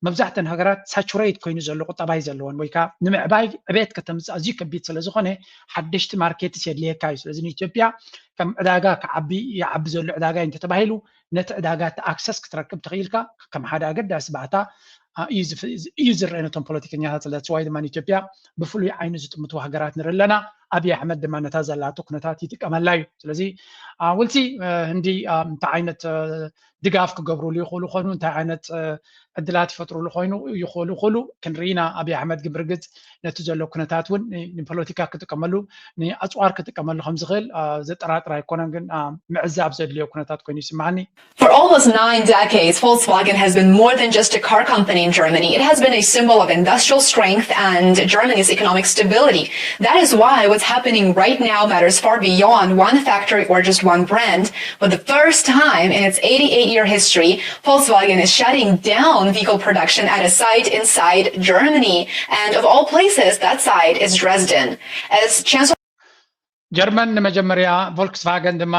መብዛሕተን ሃገራት ሳቹሬት ኮይኑ ዘሎ ቁጠባ እዩ ዘለወን ወይ ከዓ ንምዕባይ ዕቤት ከተምፅእ ኣዝዩ ከቢድ ስለዝኾነ ሓደሽቲ ማርኬትስ የድልየካ እዩ። ስለዚ ንኢትዮጵያ ከም ዕዳጋ ክዓቢ ይዓቢ ዘሎ ዕዳጋ እዩ እንተተባሂሉ ነቲ ዕዳጋ እቲ ኣክሰስ ክትረክብ ተኽኢልካ ከም ሓደ ኣገዳሲ ባእታ እዩ ዝረአ ነቶም ፖለቲከኛታት። ስለዚ ዋይ ድማ ንኢትዮጵያ ብፍሉይ ዓይኒ ዝጥምትዋ ሃገራት ንርኢ ኣለና። ኣብይ ኣሕመድ ድማ ነታ ዘላቶ ኩነታት ይጥቀመላ እዩ። ስለዚ ውልሲ ህንዲ እንታይ ዓይነት ድጋፍ ክገብሩሉ ይኽእሉ ኮይኑ እንታይ ዓይነት ዕድላት ይፈጥሩሉ ኮይኑ ይኽእሉ ክሉ ክንርኢ ኢና። ኣብይ ኣሕመድ ግን ብርግፅ ነቲ ዘሎ ኩነታት እውን ንፖለቲካ ክጥቀመሉ ንኣፅዋር ክጥቀመሉ ከም ዝኽእል ዘጠራጥር ኣይኮነን። ግን ምዕዛብ ዘድልዮ ኩነታት ኮይኑ ይስማዓኒ። For almost nine decades, Volkswagen has been more than just a car company in Germany. It has been a symbol of industrial strength and Germany's economic stability. That is why what's happening right now matters far beyond one factory or just one brand. For the first time in its eighty-eight-year history, Volkswagen is shutting down vehicle production at a site inside Germany. And of all places, that site is Dresden. As Chancellor ጀርመን ንመጀመርያ ቮልክስቫገን ድማ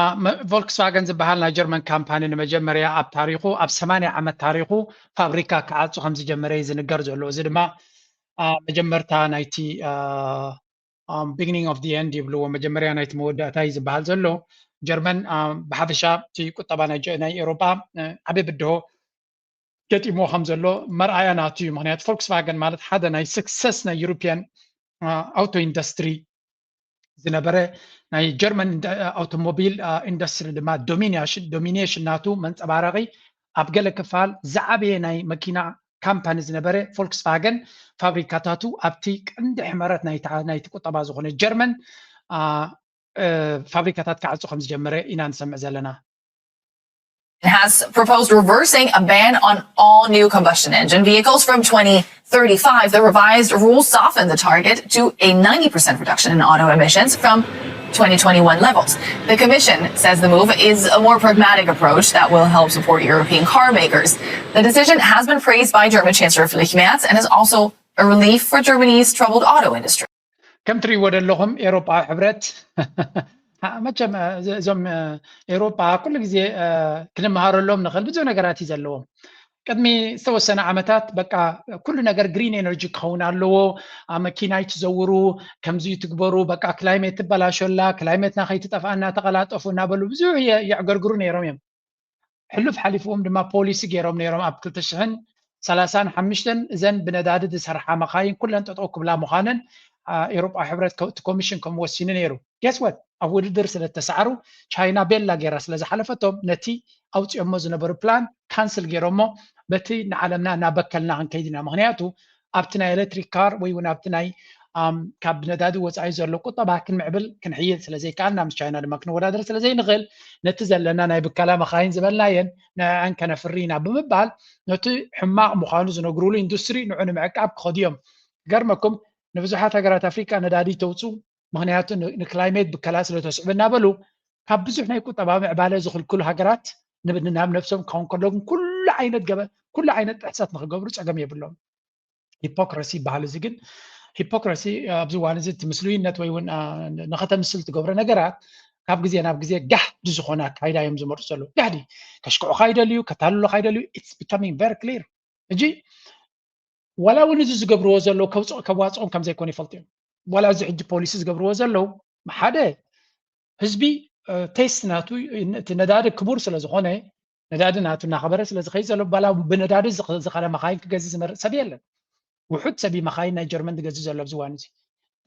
ቮልክስቫገን ዝበሃል ናይ ጀርመን ካምፓኒ ንመጀመርያ ኣብ ታሪኹ ኣብ ሰማንያ ዓመት ታሪኹ ፋብሪካ ክዓጹ ከም ዝጀመረ እዩ ዝንገር ዘሎ። እዚ ድማ መጀመርታ ናይቲ beginning of the end ይብልዎ፣ መጀመርያ ናይቲ መወዳእታ እዩ ዝበሃል ዘሎ። ጀርመን ብሓፈሻ እቲ ቁጠባ ናይ ኤውሮጳ ዓብዪ ብድሆ ገጢምዎ ከም ዘሎ መርኣያ ናቱ እዩ። ምክንያቱ ፎልክስቫገን ማለት ሓደ ናይ ስክሰስ ናይ ዩሮፒያን ኣውቶ ኢንዱስትሪ ዝነበረ ናይ ጀርመን ኣውቶሞቢል ኢንዱስትሪ ድማ ዶሚኔሽን ናቱ መንፀባረቂ ኣብ ገለ ክፋል ዝዓበየ ናይ መኪና ካምፓኒ ዝነበረ ፎልክስቫገን ፋብሪካታቱ ኣብቲ ቀንዲ ሕመረት ናይቲ ቁጠባ ዝኾነ ጀርመን ፋብሪካታት ክዓጹ ከም ዝጀመረ ኢና ንሰምዕ ዘለና። It has proposed reversing a ban on all new combustion engine vehicles from twenty thirty-five. The revised rules soften the target to a ninety percent reduction in auto emissions from twenty twenty-one levels. The Commission says the move is a more pragmatic approach that will help support European car makers. The decision has been praised by German Chancellor Friedrich Merz and is also a relief for Germany's troubled auto industry. ከም ትሪእዎ ዘለኹም ኤሮጳ ሕብረት መቸም እዞም ኤሮጳ ኩሉ ግዜ ክንመሃረሎም ንኽእል ብዙሕ ነገራት እዩ ዘለዎም። ቅድሚ ዝተወሰነ ዓመታት በቃ ኩሉ ነገር ግሪን ኤነርጂ ክኸውን ኣለዎ፣ መኪና ይትዘውሩ፣ ከምዚ ይትግበሩ፣ በቃ ክላይሜት ትበላሾላ፣ ክላይሜትና ከይትጠፍኣና ተቐላጠፉ እናበሉ ብዙሕ የዕገርግሩ ነይሮም እዮም። ሕሉፍ ሓሊፍዎም ድማ ፖሊሲ ገይሮም ነይሮም ኣብ ክልተ ሽሕን ሰላሳን ሓሙሽተን እዘን ብነዳዲ ዝሰርሓ መኻይን ኩለን ጠጠው ክብላ ምዃነን ኤሮጳ ሕብረት እቲ ኮሚሽን ከም ወሲኑ ነይሩ። ጌስወት ኣብ ውድድር ስለ ተሳዕሩ ቻይና ቤላ ገይራ ስለ ዝሓለፈቶም ነቲ ኣውፂኦሞ ዝነበሩ ፕላን ካንስል ገይሮሞ በቲ ንዓለምና እናበከልና ክንከይድ ኢና። ምክንያቱ ኣብቲ ናይ ኤሌክትሪክ ካር ወይ እውን ኣብቲ ናይ ካብ ነዳዲ ወፃኢ ዘሎ ቁጠባ ክንምዕብል ክንሕይል ስለዘይከኣልና ምስ ቻይና ድማ ክንወዳደር ስለዘይንኽእል ነቲ ዘለና ናይ ብከላ መኻይን ዝበልናየን ንዕዐን ከነፍሪ ኢና ብምባል ነቲ ሕማቕ ምዃኑ ዝነግሩሉ ኢንዱስትሪ ንዑ ንምዕቃብ ክኸዱ እዮም። ገርመኩም ንብዙሓት ሃገራት ኣፍሪቃ ነዳዲ ተውፁ ምክንያቱ ንክላይሜት ብከላ ስለተስዕብ እናበሉ ካብ ብዙሕ ናይ ቁጠባ ምዕባለ ዝኽልክሉ ሃገራት ናብ ነብሶም ክኸውን ከሎ ግን ኩሉ ዓይነት ገበ ኩሉ ዓይነት ጥሕሰት ንክገብሩ ፀገም የብሎም። ሂፖክረሲ ይበሃል። እዚ ግን ሂፖክረሲ ኣብዚ እዋን እዚ እቲ ምስሉይነት ወይ እውን ንኸተምስል ትገብሮ ነገራት ካብ ግዜ ናብ ግዜ ጋህዲ ዝኾነ ኣካይዳ እዮም ዝመርፁ ዘለዉ። ጋህዲ ከሽክዑኻ ይደልዩ፣ ከታልሉኻ ይደልዩ። It's becoming very clear። ሕጂ ዋላ እውን እዚ ዝገብርዎ ዘለዉ ከዋፅኦም ከም ዘይኮነ ይፈልጡ እዮም። ዋላ እዚ ሕጂ ፖሊሲ ዝገብርዎ ዘለዉ ሓደ ህዝቢ ቴስት ናቱ እቲ ነዳዲ ክቡር ስለ ዝኾነ ነዳዲ ናቱ እናኸበረ ስለ ዝኸይድ ዘሎ ባላ ብነዳዲ ዝኸደ መኻይን ክገዝእ ዝመርፅ ሰብ የለን። ውሑድ ሰብ እዩ መኻይን ናይ ጀርመን ዝገዝእ ዘሎ ኣብዚ እዋን እዚ።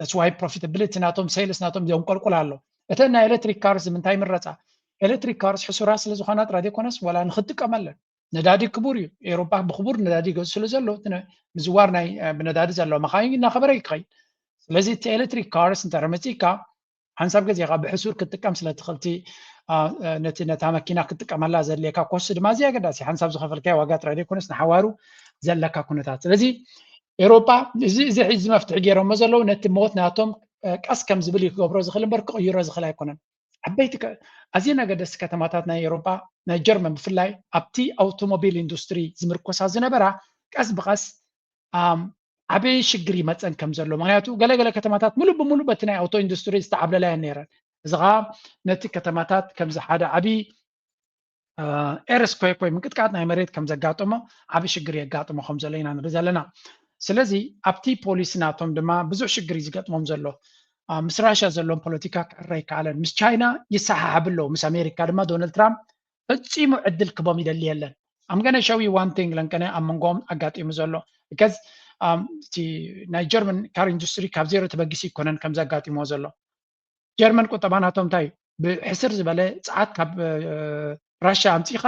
That's why profitability ናቶም ሴልስ ናቶም ዘንቆልቁል ኣሎ። እተን ናይ ኤሌክትሪክ ካርስ ምንታይ ምረፃ? ኤሌክትሪክ ካርስ ሕሱራት ስለ ዝኾና ጥራይ ዘይኮነስ ዋላ ንክጥቀመለን ነዳዲ ክቡር እዩ። ኤውሮጳ ብክቡር ነዳዲ ይገዝእ ስለ ዘሎ ምዝዋር ናይ ብነዳዲ ዘለዎ መኻይን እናኸበረ ይክኸይድ። ስለዚ እቲ ኤሌክትሪክ ካርስ እንተ መፂእካ ሓንሳብ ግዜኻ ብሕሱር ክትጥቀም ስለ ትኽእል ነቲ ነታ መኪና ክትጥቀመላ ዘድልየካ ኮስት ድማ እዚ ኣገዳሲ ሓንሳብ ዝኸፈልካዮ ዋጋ ጥራይ ዘይኮነስ ንሓዋሩ ዘለካ ኩነታት። ስለዚ ኤውሮጳ እዚ እዚ ሕዚ መፍትሒ ገይሮሞ ዘለዉ ነቲ ሞት ናቶም ቀስ ከም ዝብል ክገብሮ ዝኽእል እምበር ክቕይሮ ዝኽእል ኣይኮነን። ዓበይቲ ኣዝየን ኣገደስቲ ከተማታት ናይ ኤውሮጳ ናይ ጀርመን ብፍላይ ኣብቲ ኣውቶሞቢል ኢንዱስትሪ ዝምርኮሳ ዝነበራ ቀስ ብቐስ ዓበይ ሽግር ይመፀን ከም ዘሎ ምክንያቱ ገለገለ ከተማታት ሙሉ ብሙሉ በቲ ናይ ኣውቶ ኢንዱስትሪ ዝተዓብለላ እየን ነይረን። እዚ ከዓ ነቲ ከተማታት ከምዚ ሓደ ዓብይ ኤርስኩዌክ ወይ ምንቅጥቃጥ ናይ መሬት ከም ዘጋጠሞ ዓብይ ሽግር የጋጥሞ ከም ዘሎ ኢና ንርኢ ዘለና። ስለዚ ኣብቲ ፖሊሲ ናቶም ድማ ብዙሕ ሽግር እዩ ዝገጥሞም ዘሎ። ምስ ራሽያ ዘለዎም ፖለቲካ ክዕረ ይከኣለን። ምስ ቻይና ይሰሓሓብ ኣለዉ። ምስ ኣሜሪካ ድማ ዶናልድ ትራምፕ ፈፂሙ ዕድል ክቦም ይደሊ የለን። I'm gonna show you one thing ለንቀነ ኣብ መንጎም ኣጋጢሙ ዘሎ because እቲ ናይ ጀርመን ካር ኢንዱስትሪ ካብ ዜሮ ተበጊሱ ይኮነን ከምዚ ኣጋጢምዎ ዘሎ። ጀርመን ቁጠባ ናቶም እንታይ ብሕስር ዝበለ ፀዓት ካብ ራሽያ ኣምፂኻ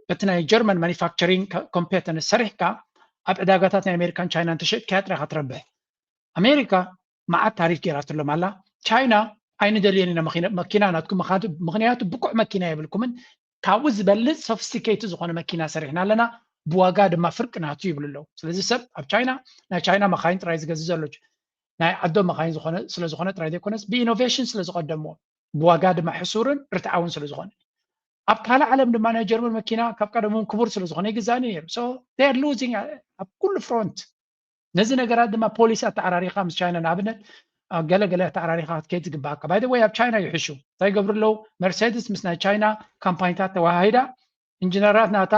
በቲ ናይ ጀርመን ማኒፋክቸሪንግ ኮምፔተን ሰሪሕካ ኣብ ዕዳጋታት ናይ ኣሜሪካን ቻይናን ተሸጥካያ ጥራይካ ትረብሕ። ኣሜሪካ መዓት ታሪፍ ገይራትሎም ኣላ። ቻይና ኣይንደልየን ኢና መኪና ናትኩም ምክንያቱ ብቁዕ መኪና የብልኩምን ካብኡ ዝበልፅ ሶፊስቲኬትድ ዝኾነ መኪና ሰሪሕና ኣለና ብዋጋ ድማ ፍርቂ ናቱ ይብሉ ኣለዉ። ስለዚ ሰብ ኣብ ቻይና ናይ ቻይና መካይን ጥራይ ዝገዝእ ዘሎ ናይ ዓዶም መካይን ዝኾነ ስለዝኾነ ጥራይ ዘይኮነስ ብኢኖቬሽን ስለዝቐደምዎ ብዋጋ ድማ ሕሱርን ርትዓውን ስለዝኾነ ኣብ ካልእ ዓለም ድማ ናይ ጀርመን መኪና ካብ ቀደሞም ክቡር ስለዝኾነ ይግዛእኒ ነይሩ። So they are losing ኣብ ኩሉ ፍሮንት። ነዚ ነገራት ድማ ፖሊሲ ኣተዓራሪኻ ምስ ቻይና ንኣብነት ገለ ገለ ኣተዓራሪኻ ክትከይድ ዝግባኣካ። By the way ኣብ ቻይና ይሕሹ እንታይ ይገብሩ ኣለዉ? መርሴድስ ምስ ናይ ቻይና ካምፓኒታት ተወሃሂዳ ኢንጂነራት ናታ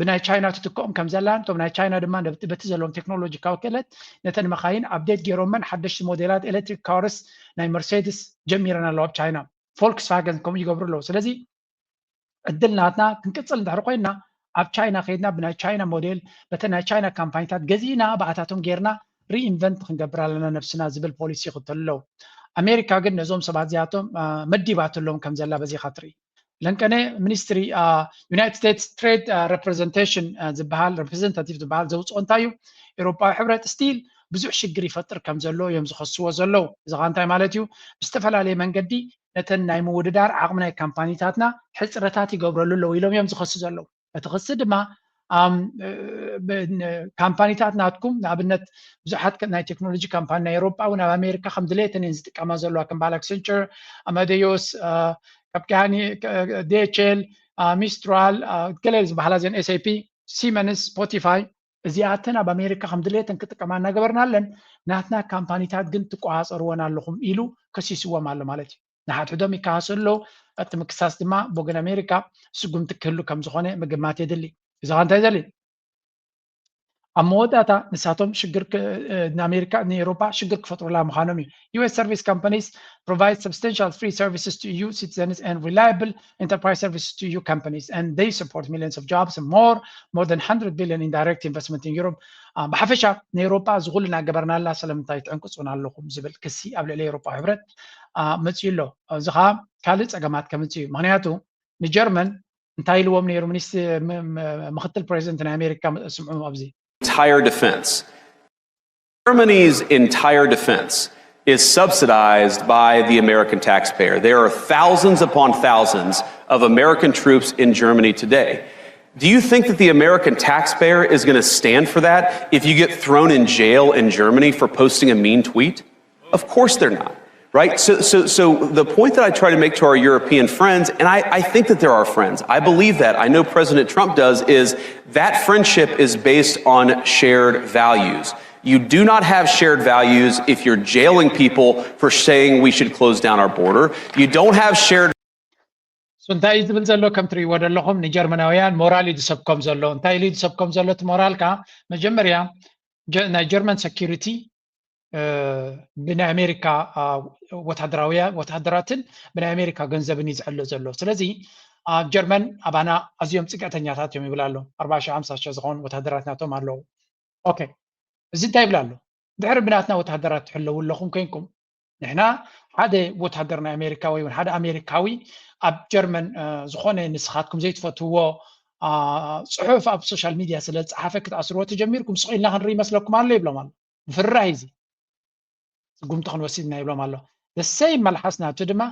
ብናይ ቻይና ትትክኦም ከም ዘላን እቶም ናይ ቻይና ድማ በቲ ዘለዎም ቴክኖሎጂካዊ ክእለት ነተን መኻይን ኣፕዴት ገይሮመን ሓደሽቲ ሞዴላት ኤሌክትሪክ ካርስ ናይ መርሴድስ ጀሚረን ኣለዋ ኣብ ቻይና። ፎልክስቫገን ከምኡ ይገብሩ ኣለዉ። ስለዚ ዕድል ናትና ክንቅፅል እንድሕር ኮይንና ኣብ ቻይና ከይድና ብናይ ቻይና ሞዴል በተን ናይ ቻይና ካምፓኒታት ገዚእና ብኣታቶም ጌርና ሪኢንቨንት ክንገብር ኣለና ነብስና ዝብል ፖሊሲ ይኽተሉ ኣለዉ። ኣሜሪካ ግን ነዞም ሰባት እዚኣቶም መዲባትሎም ከም ዘላ በዚኻ ትርኢ። ለንቀነ ሚኒስትሪ ዩናይትድ ስቴትስ ትሬድ ሬፕሬዘንቴሽን ዝበሃል ሬፕሬዘንታቲቭ ዝበሃል ዘውፅኦ እንታይ እዩ? ኤውሮጳዊ ሕብረት ስቲል ብዙሕ ሽግር ይፈጥር ከም ዘሎ እዮም ዝኸስዎ ዘለዉ። እዚ ኸ እንታይ ማለት እዩ? ብዝተፈላለየ መንገዲ ነተን ናይ ምውድዳር ዓቕሚ ናይ ካምፓኒታትና ሕፅረታት ይገብረሉ ኣለዉ ኢሎም እዮም ዝኸሱ ዘለዉ። እቲ ክሲ ድማ ካምፓኒታት ናትኩም ንኣብነት ብዙሓት ናይ ቴክኖሎጂ ካምፓኒ ናይ ኤውሮጳ እውን ኣብ ኣሜሪካ ከም ድሌተን እየን ዝጥቀማ ዘለዋ ከም በዓል ኣክሰንቸር፣ ኣማደዮስ፣ ካፕጋኒ፣ ዲኤችኤል፣ ሚስትራል፣ ገለ ዝበሃላ እዚን ኤስኤፒ፣ ሲመንስ፣ ስፖቲፋይ እዚኣተን ኣብ ኣሜሪካ ከም ድሌተን ክጥቀማ እናገበርናለን ናትና ካምፓኒታት ግን ትቆፃፀርወን ኣለኹም ኢሉ ከሲስዎም ኣሎ ማለት እዩ። ንሓድሕዶም ይከሃሱ ኣለዉ። እቲ ምክሳስ ድማ ብወገን ኣሜሪካ ስጉምቲ ክህሉ ከም ዝኾነ ምግማት የድሊ። እዚ ኸ እንታይ ዘሊ? ኣብ መወዳእታ ንሳቶም ሽግር ንኣሜሪካ ንኤውሮፓ ሽግር ክፈጥሩላ ምዃኖም እዩ። U S service companies provide substantial free services to E U citizens and reliable enterprise services to E U companies and they support millions of jobs and more, more than one hundred billion in direct investment in Europe. ብሓፈሻ ንኤውሮፓ እዚ ኩሉ እናገበርናላ ስለምንታይ ትዕንቅፁን ኣለኹም ዝብል ክሲ ኣብ ልዕሊ ኤውሮፓ ሕብረት መፅዩ ኣሎ። እዚ ከዓ ካልእ ፀገማት ከምፅእ እዩ። ምክንያቱ ንጀርመን እንታይ ኢልዎም ነይሩ ምክትል ፕሬዚደንት ናይ ኣሜሪካ ስምዑ ኣብዚ entire defense. Germany's entire defense is subsidized by the American taxpayer. There are thousands upon thousands of American troops in Germany today. Do you think that the American taxpayer is going to stand for that if you get thrown in jail in Germany for posting a mean tweet? Of course they're not. Right? So, so, so the point that I try to make to our European friends, and I, I think that they're our friends, I believe that, I know President Trump does, is that friendship is based on shared values. You do not have shared values if you're jailing people for saying we should close down our border. You don't have shared So እንታይ እዩ ዝብል ዘሎ? ከም ትርእይዎ ዘለኹም ንጀርመናውያን ሞራል እዩ ዝሰብኮም ዘሎ። እንታይ ኢሉ እዩ ዝሰብኮም ዘሎ? እቲ ሞራል ከዓ መጀመርያ ናይ ጀርመን ሰኪሪቲ ብናይ ኣሜሪካ ወታደራውያ ወታደራትን ብናይ ኣሜሪካ ገንዘብን እዩ ዝሕሎ ዘሎ። ስለዚ ኣብ ጀርመን ኣባና ኣዝዮም ፅግዕተኛታት እዮም ይብል ኣሎ። ኣርባዓ ሺሕ ሓምሳ ሺሕ ዝኾኑ ወታደራት ናቶም ኣለዉ። ኦኬ፣ እዚ እንታይ ይብል ኣሎ? ድሕሪ ብናትና ወታደራት ትሕለዉ ኣለኹም ኮይንኩም ንሕና ሓደ ወታደር ናይ ኣሜሪካ ወይ እውን ሓደ ኣሜሪካዊ ኣብ ጀርመን ዝኾነ ንስኻትኩም ዘይትፈትውዎ ፅሑፍ ኣብ ሶሻል ሚድያ ስለ ዝፀሓፈ ክትኣስርዎ ተጀሚርኩም ስቕ ኢልና ክንርኢ ይመስለኩም ኣሎ ይብሎም ኣሎ። ምፍርራህ እዩ እዚ። ስጉምቲ ክንወስድ ኢና ይብሎም ኣሎ። The same መልሓስ ናቱ ድማ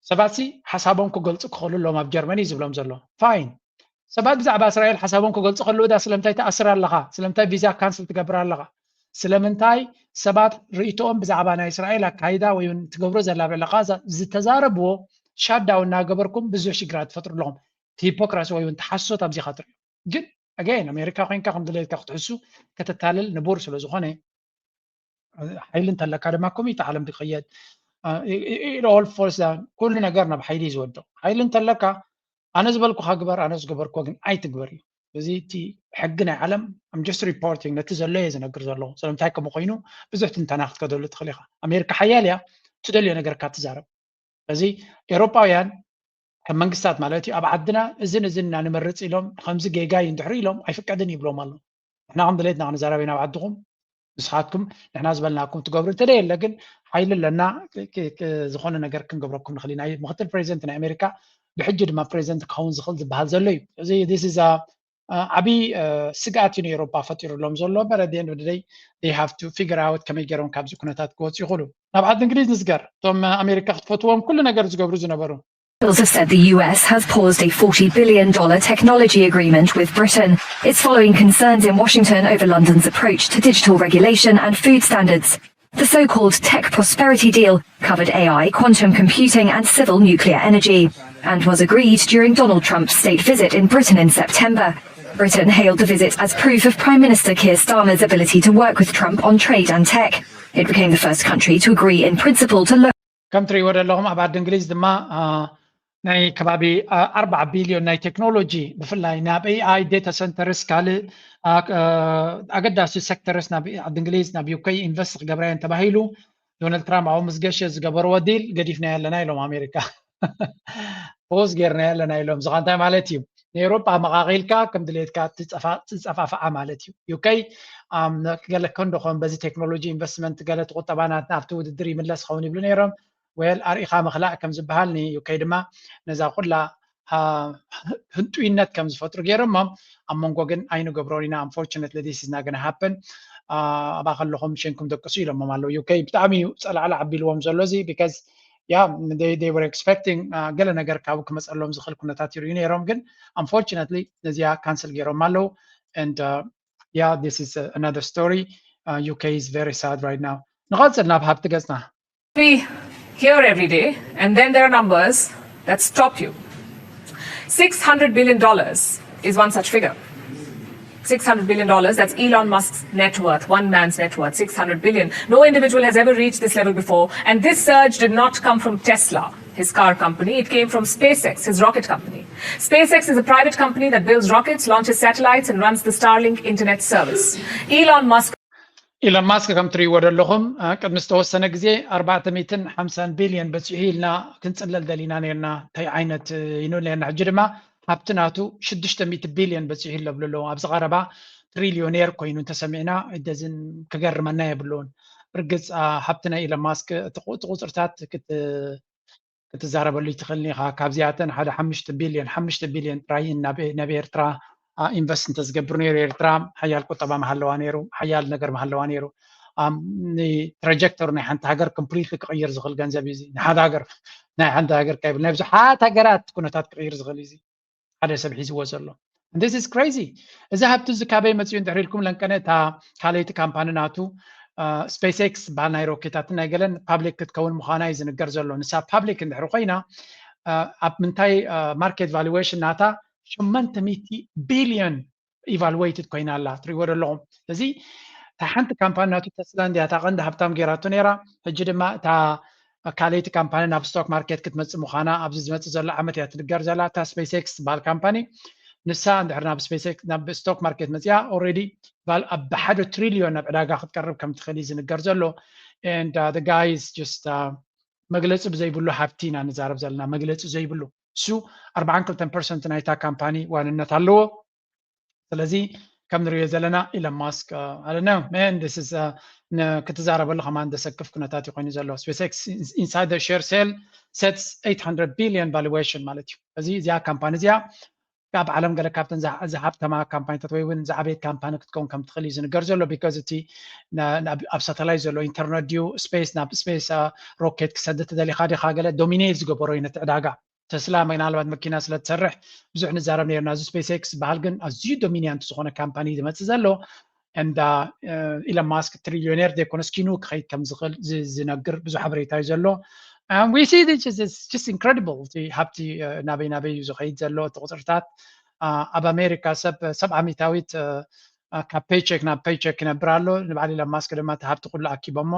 ሰባት ሲ ሓሳቦም ክገልፁ ክኽእሉ ኣለዎም ኣብ ጀርመን እዩ ዝብሎም ዘሎ። ፋይን። ሰባት ብዛዕባ እስራኤል ሓሳቦም ክገልፁ ከለዉ ዳ ስለምንታይ ትኣስር ኣለኻ? ስለምንታይ ቪዛ ካንስል ትገብር ኣለኻ? ስለምንታይ ሰባት ርእይቶኦም ብዛዕባ ናይ እስራኤል ኣካይዳ ወይ እውን ትገብሮ ዘላ ኣብ ልዕሊ ቃዛ ዝተዛረብዎ ሻዳው እናገበርኩም ብዙሕ ሽግራት ትፈጥሩ ኣለኹም። ሂፖክራሲ ወይ እውን ተሓሶት ኣብዚኻ ትርእዩ። ግን ኣገይን ኣሜሪካ ኮይንካ ከም ድሌትካ ክትሕሱ ከተታልል ንቡር ስለ ዝኾነ ሓይሊ እንተለካ ድማ ኮሚተ ዓለም ትኸየድ all falls down ኩሉ ነገር ናብ ሓይሊ እዩ ዝወድቕ። ሓይሊ እንተለካ ኣነ ዝበልኩኻ ግበር ኣነ ዝገበርኩ ግን ኣይትግበር እዩ። እዚ እቲ ሕጊ ናይ ዓለም I'm just reporting ነቲ ዘሎ እየ ዝነግር ዘለኹ። ስለምንታይ ከምኡ ኮይኑ ብዙሕ ትንተና ክትከደሉ ትኽእል ኢኻ። ኣሜሪካ ሓያል እያ ትደልዮ ነገርካ ትዛረብ። ስለዚ ኤውሮጳውያን ከም መንግስታት ማለት እዩ ኣብ ዓድና እዝን እዝን ኢና ንመርፅ ኢሎም ከምዚ ጌጋ እዩ እንድሕሪ ኢሎም ኣይፍቀድን ይብሎም ኣሎ። ንሕና ከም ድሌትና ክንዛረብ ኢና ኣብ ዓድኹም ንስኻትኩም ንሕና ዝበልናኩም ትገብሩ እንተደየለ ግን ሓይሊ ኣለና ዝኾነ ነገር ክንገብረኩም ንኽእል ኢና። ምክትል ፕሬዚደንት ናይ ኣሜሪካ ብሕጂ ድማ ፕሬዚደንት ክኸውን ዝኽእል ዝበሃል ዘሎ እዩ። እዚ ዓብዪ ስግኣት እዩ ንኤውሮፓ ፈጢሩሎም ዘሎ። But at the end of the day they have to figure out ከመይ ገይሮም ካብዚ ኩነታት ክወፁ ይኽእሉ። ናብ ዓዲ እንግሊዝ ንስገር። እቶም ኣሜሪካ ክትፈትዎም ኩሉ ነገር ዝገብሩ ዝነበሩ Officials have said the U S has paused a forty billion dollar technology agreement with Britain. It's following concerns in Washington over London's approach to digital regulation and food standards. The so-called tech prosperity deal covered A I, quantum computing and civil nuclear energy, and was agreed during Donald Trump's state visit in Britain in September. Britain hailed the visit as proof of Prime Minister Keir Starmer's ability to work with Trump on trade and tech. It became the first country to agree in principle to lower ከም ትርእይዎ ዘለኹም ኣብ ዓዲ እንግሊዝ ድማ ናይ ከባቢ ኣርባዓ ቢልዮን ናይ ቴክኖሎጂ ብፍላይ ናብ ኤኣይ ዴታ ሰንተርስ ካልእ ኣገዳሲ ሴክተርስ ናብ ዓዲ እንግሊዝ ናብ ዩኬ ኢንቨስት ክገብራ እየን ተባሂሉ ዶናልድ ትራምፕ ኣብኡ ምስ ገሸ ዝገበርዎ ዲል ገዲፍናዮ ኣለና ኢሎም ኣሜሪካ ፖዝ ጌርናዮ ኣለና ኢሎም። እዚ እንታይ ማለት እዩ? ንኤውሮጳ መቓቒልካ ከም ድሌትካ ትፀፋፍዓ ማለት እዩ። ዩኬ ገለ ከንዶ ከም በዚ ቴክኖሎጂ ኢንቨስትመንት ገለ እቲ ቁጠባ ናትና ኣብቲ ውድድር ይምለስ ኸውን ይብሉ ነይሮም። well ኣርኢኻ ምኽላእ ከም ዝበሃል ን UK ድማ ነዛ ኩላ ህንጡይነት ከም ዝፈጥሩ ገይሮሞም ኣብ መንጎ ግን ኣይንገብሮን ኢና። Unfortunately this is not gonna happen። ኣብኣ ከለኹም ሸንኩም ደቅሱ ኢሎሞም ኣለዉ። UK ብጣዕሚ እዩ ጸላዕላዕ ኣቢልዎም ዘሎ እዚ because yeah they were expecting ገለ ነገር ካብ ክመጸሎም ዝኽእል ኩነታት ይርእዩ ነይሮም፣ ግን unfortunately ነዚኣ cancel ገይሮም ኣለዉ። And yeah, this is another story. UK is very sad right now. ንቐጽል ናብ ሃብቲ ገጽና። We hear every day, and then there are numbers that stop you. Six hundred billion dollars is one such figure. Six hundred billion dollars, that's Elon Musk's net worth, one man's net worth, six hundred billion. No individual has ever reached this level before, and this surge did not come from Tesla, his car company. It came from SpaceX, his rocket company. SpaceX is a private company that builds rockets, launches satellites, and runs the Starlink internet service. Elon Musk ኢሎን ማስክ ከም ትርእይዎ ዘለኹም ቅድሚ ዝተወሰነ ግዜ ኣርባዕተ ሚእትን ሓምሳን ቢልዮን በፂሑ ኢልና ክንፅለል ደሊና ነርና። እንታይ ዓይነት ኢኑ ነርና? ሕጂ ድማ ሃብቲ ናቱ ሽዱሽተ ሚእቲ ቢልዮን በፂሑ ይለብሉ ኣለዉ። ኣብዚ ቀረባ ትሪልዮኔር ኮይኑ እንተሰሚዕና ደዝን ክገርመና የብሉን። ብርግፅ ሃብቲ ናይ ኢሎን ማስክ እቲ ቁፅርታት ክትዛረበሉ ይትኽእል ኢኻ። ካብዚኣተን ሓደ ሓሙሽተ ቢልዮን ሓሙሽተ ቢልዮን ጥራይ ናብ ኤርትራ ኢንቨስት እንተዝገብር ነይሩ ኤርትራ ሓያል ቁጠባ ምሃለዋ ነይሩ፣ ሓያል ነገር ምሃለዋ ነይሩ። ንትራጀክተሪ ናይ ሓንቲ ሃገር ኮምፕሊትሊ ክቕይር ዝኽእል ገንዘብ እዩ። ንሓደ ሃገር ናይ ሓንቲ ሃገር ካይብል ናይ ብዙሓት ሃገራት ኩነታት ክቕይር ዝኽእል እዩ። ሓደ ሰብ ሒዝዎ ዘሎ this is crazy። እዚ ሃብቲ እዚ ካበይ መፅኡ እንድሕር ኢልኩም ለንቀነ እታ ካልኣይቲ ካምፓኒ ናቱ ስፔስ ኤክስ ዝበሃል ናይ ሮኬታትን ናይ ገለን ፓብሊክ ክትከውን ምዃና እዩ ዝንገር ዘሎ። ንሳ ፓብሊክ እንድሕር ኮይና ኣብ ምንታይ ማርኬት ቫሉዌሽን ናታ ሸሞንተ ሚእቲ ቢልዮን ኢቫሉዌትድ ኮይና ኣላ። ትሪእዎ ዘለኹም እዚ እታ ሓንቲ ካምፓኒ ናቱ ተስላ እንዲያ እታ ቀንዲ ሃብታም ገይራቶ ነይራ። ሕጂ ድማ እታ ካልኣይቲ ካምፓኒ ናብ ስቶክ ማርኬት ክትመፅእ ምዃና ኣብዚ ዝመፅእ ዘሎ ዓመት እያ ትንገር ዘላ። እታ ስፔስ ኤክስ ዝበሃል ካምፓኒ ንሳ እንድሕር ናብ ስፔስ ኤክስ ናብ ስቶክ ማርኬት መፅያ ኦልሬዲ ኣብ ሓደ ትሪልዮን ናብ ዕዳጋ ክትቀርብ ከም ትኽእል እዩ ዝንገር ዘሎ። And the guy is just መግለፂ ብዘይብሉ ሃብቲ ኢና ንዛረብ ዘለና፣ መግለፂ ዘይብሉ። እሱ ኣርባዓን ክልተን ፐርሰንት ናይታ ካምፓኒ ዋንነት ኣለዎ። ስለዚ ከም ንሪኦ ዘለና ኢለን ማስክ ኣለ ነው ን ክትዛረበሉ ከማን ዘሰክፍ ኩነታት እዩ ኮይኑ ዘሎ። ስፔስ ኤክስ ኢንሳይደር ሼር ሴል sets eight hundred billion valuation ማለት እዩ። እዚ እዚኣ ካምፓኒ እዚኣ ኣብ ዓለም ገለ ካብተን ዝሃብተማ ካምፓኒታት ወይ እውን ዝዓበየት ካምፓኒ ክትከውን ከም ትኽእል እዩ ዝንገር ዘሎ። ቢካዝ እቲ ኣብ ሳተላይት ዘሎ ኢንተርነት ድዩ ስፔስ ናብ ስፔስ ሮኬት ክሰድ ተደሊኻ ዲኻ ገለ ዶሚኔት ዝገበሮ እዩ ነቲ ዕዳጋ። ተስላ ምናልባት መኪና ስለ ትሰርሕ ብዙሕ ንዛረብ ነርና። እዚ ስፔስ ኤክስ ዝበሃል ግን ኣዝዩ ዶሚኒያንት ዝኾነ ካምፓኒ ዝመፅእ ዘሎ እንዳ ኢለን ማስክ ትሪልዮኔር ዘይኮነስ ኪኑ ክኸይድ ከም ዝኽእል ዝነግር ብዙሕ ሓበሬታ እዩ ዘሎ። We see this is just incredible። እቲ ሃብቲ ናበይ ናበይ እዩ ዝኸይድ ዘሎ እቲ ቁፅርታት። ኣብ ኣሜሪካ ሰብ ሰብዓ ሚእታዊት ካብ ፔይቸክ ናብ ፔይቸክ ይነብር ኣሎ። ንበዓል ኢለን ማስክ ድማ እቲ ሃብቲ ኩሉ ኣኪቦሞ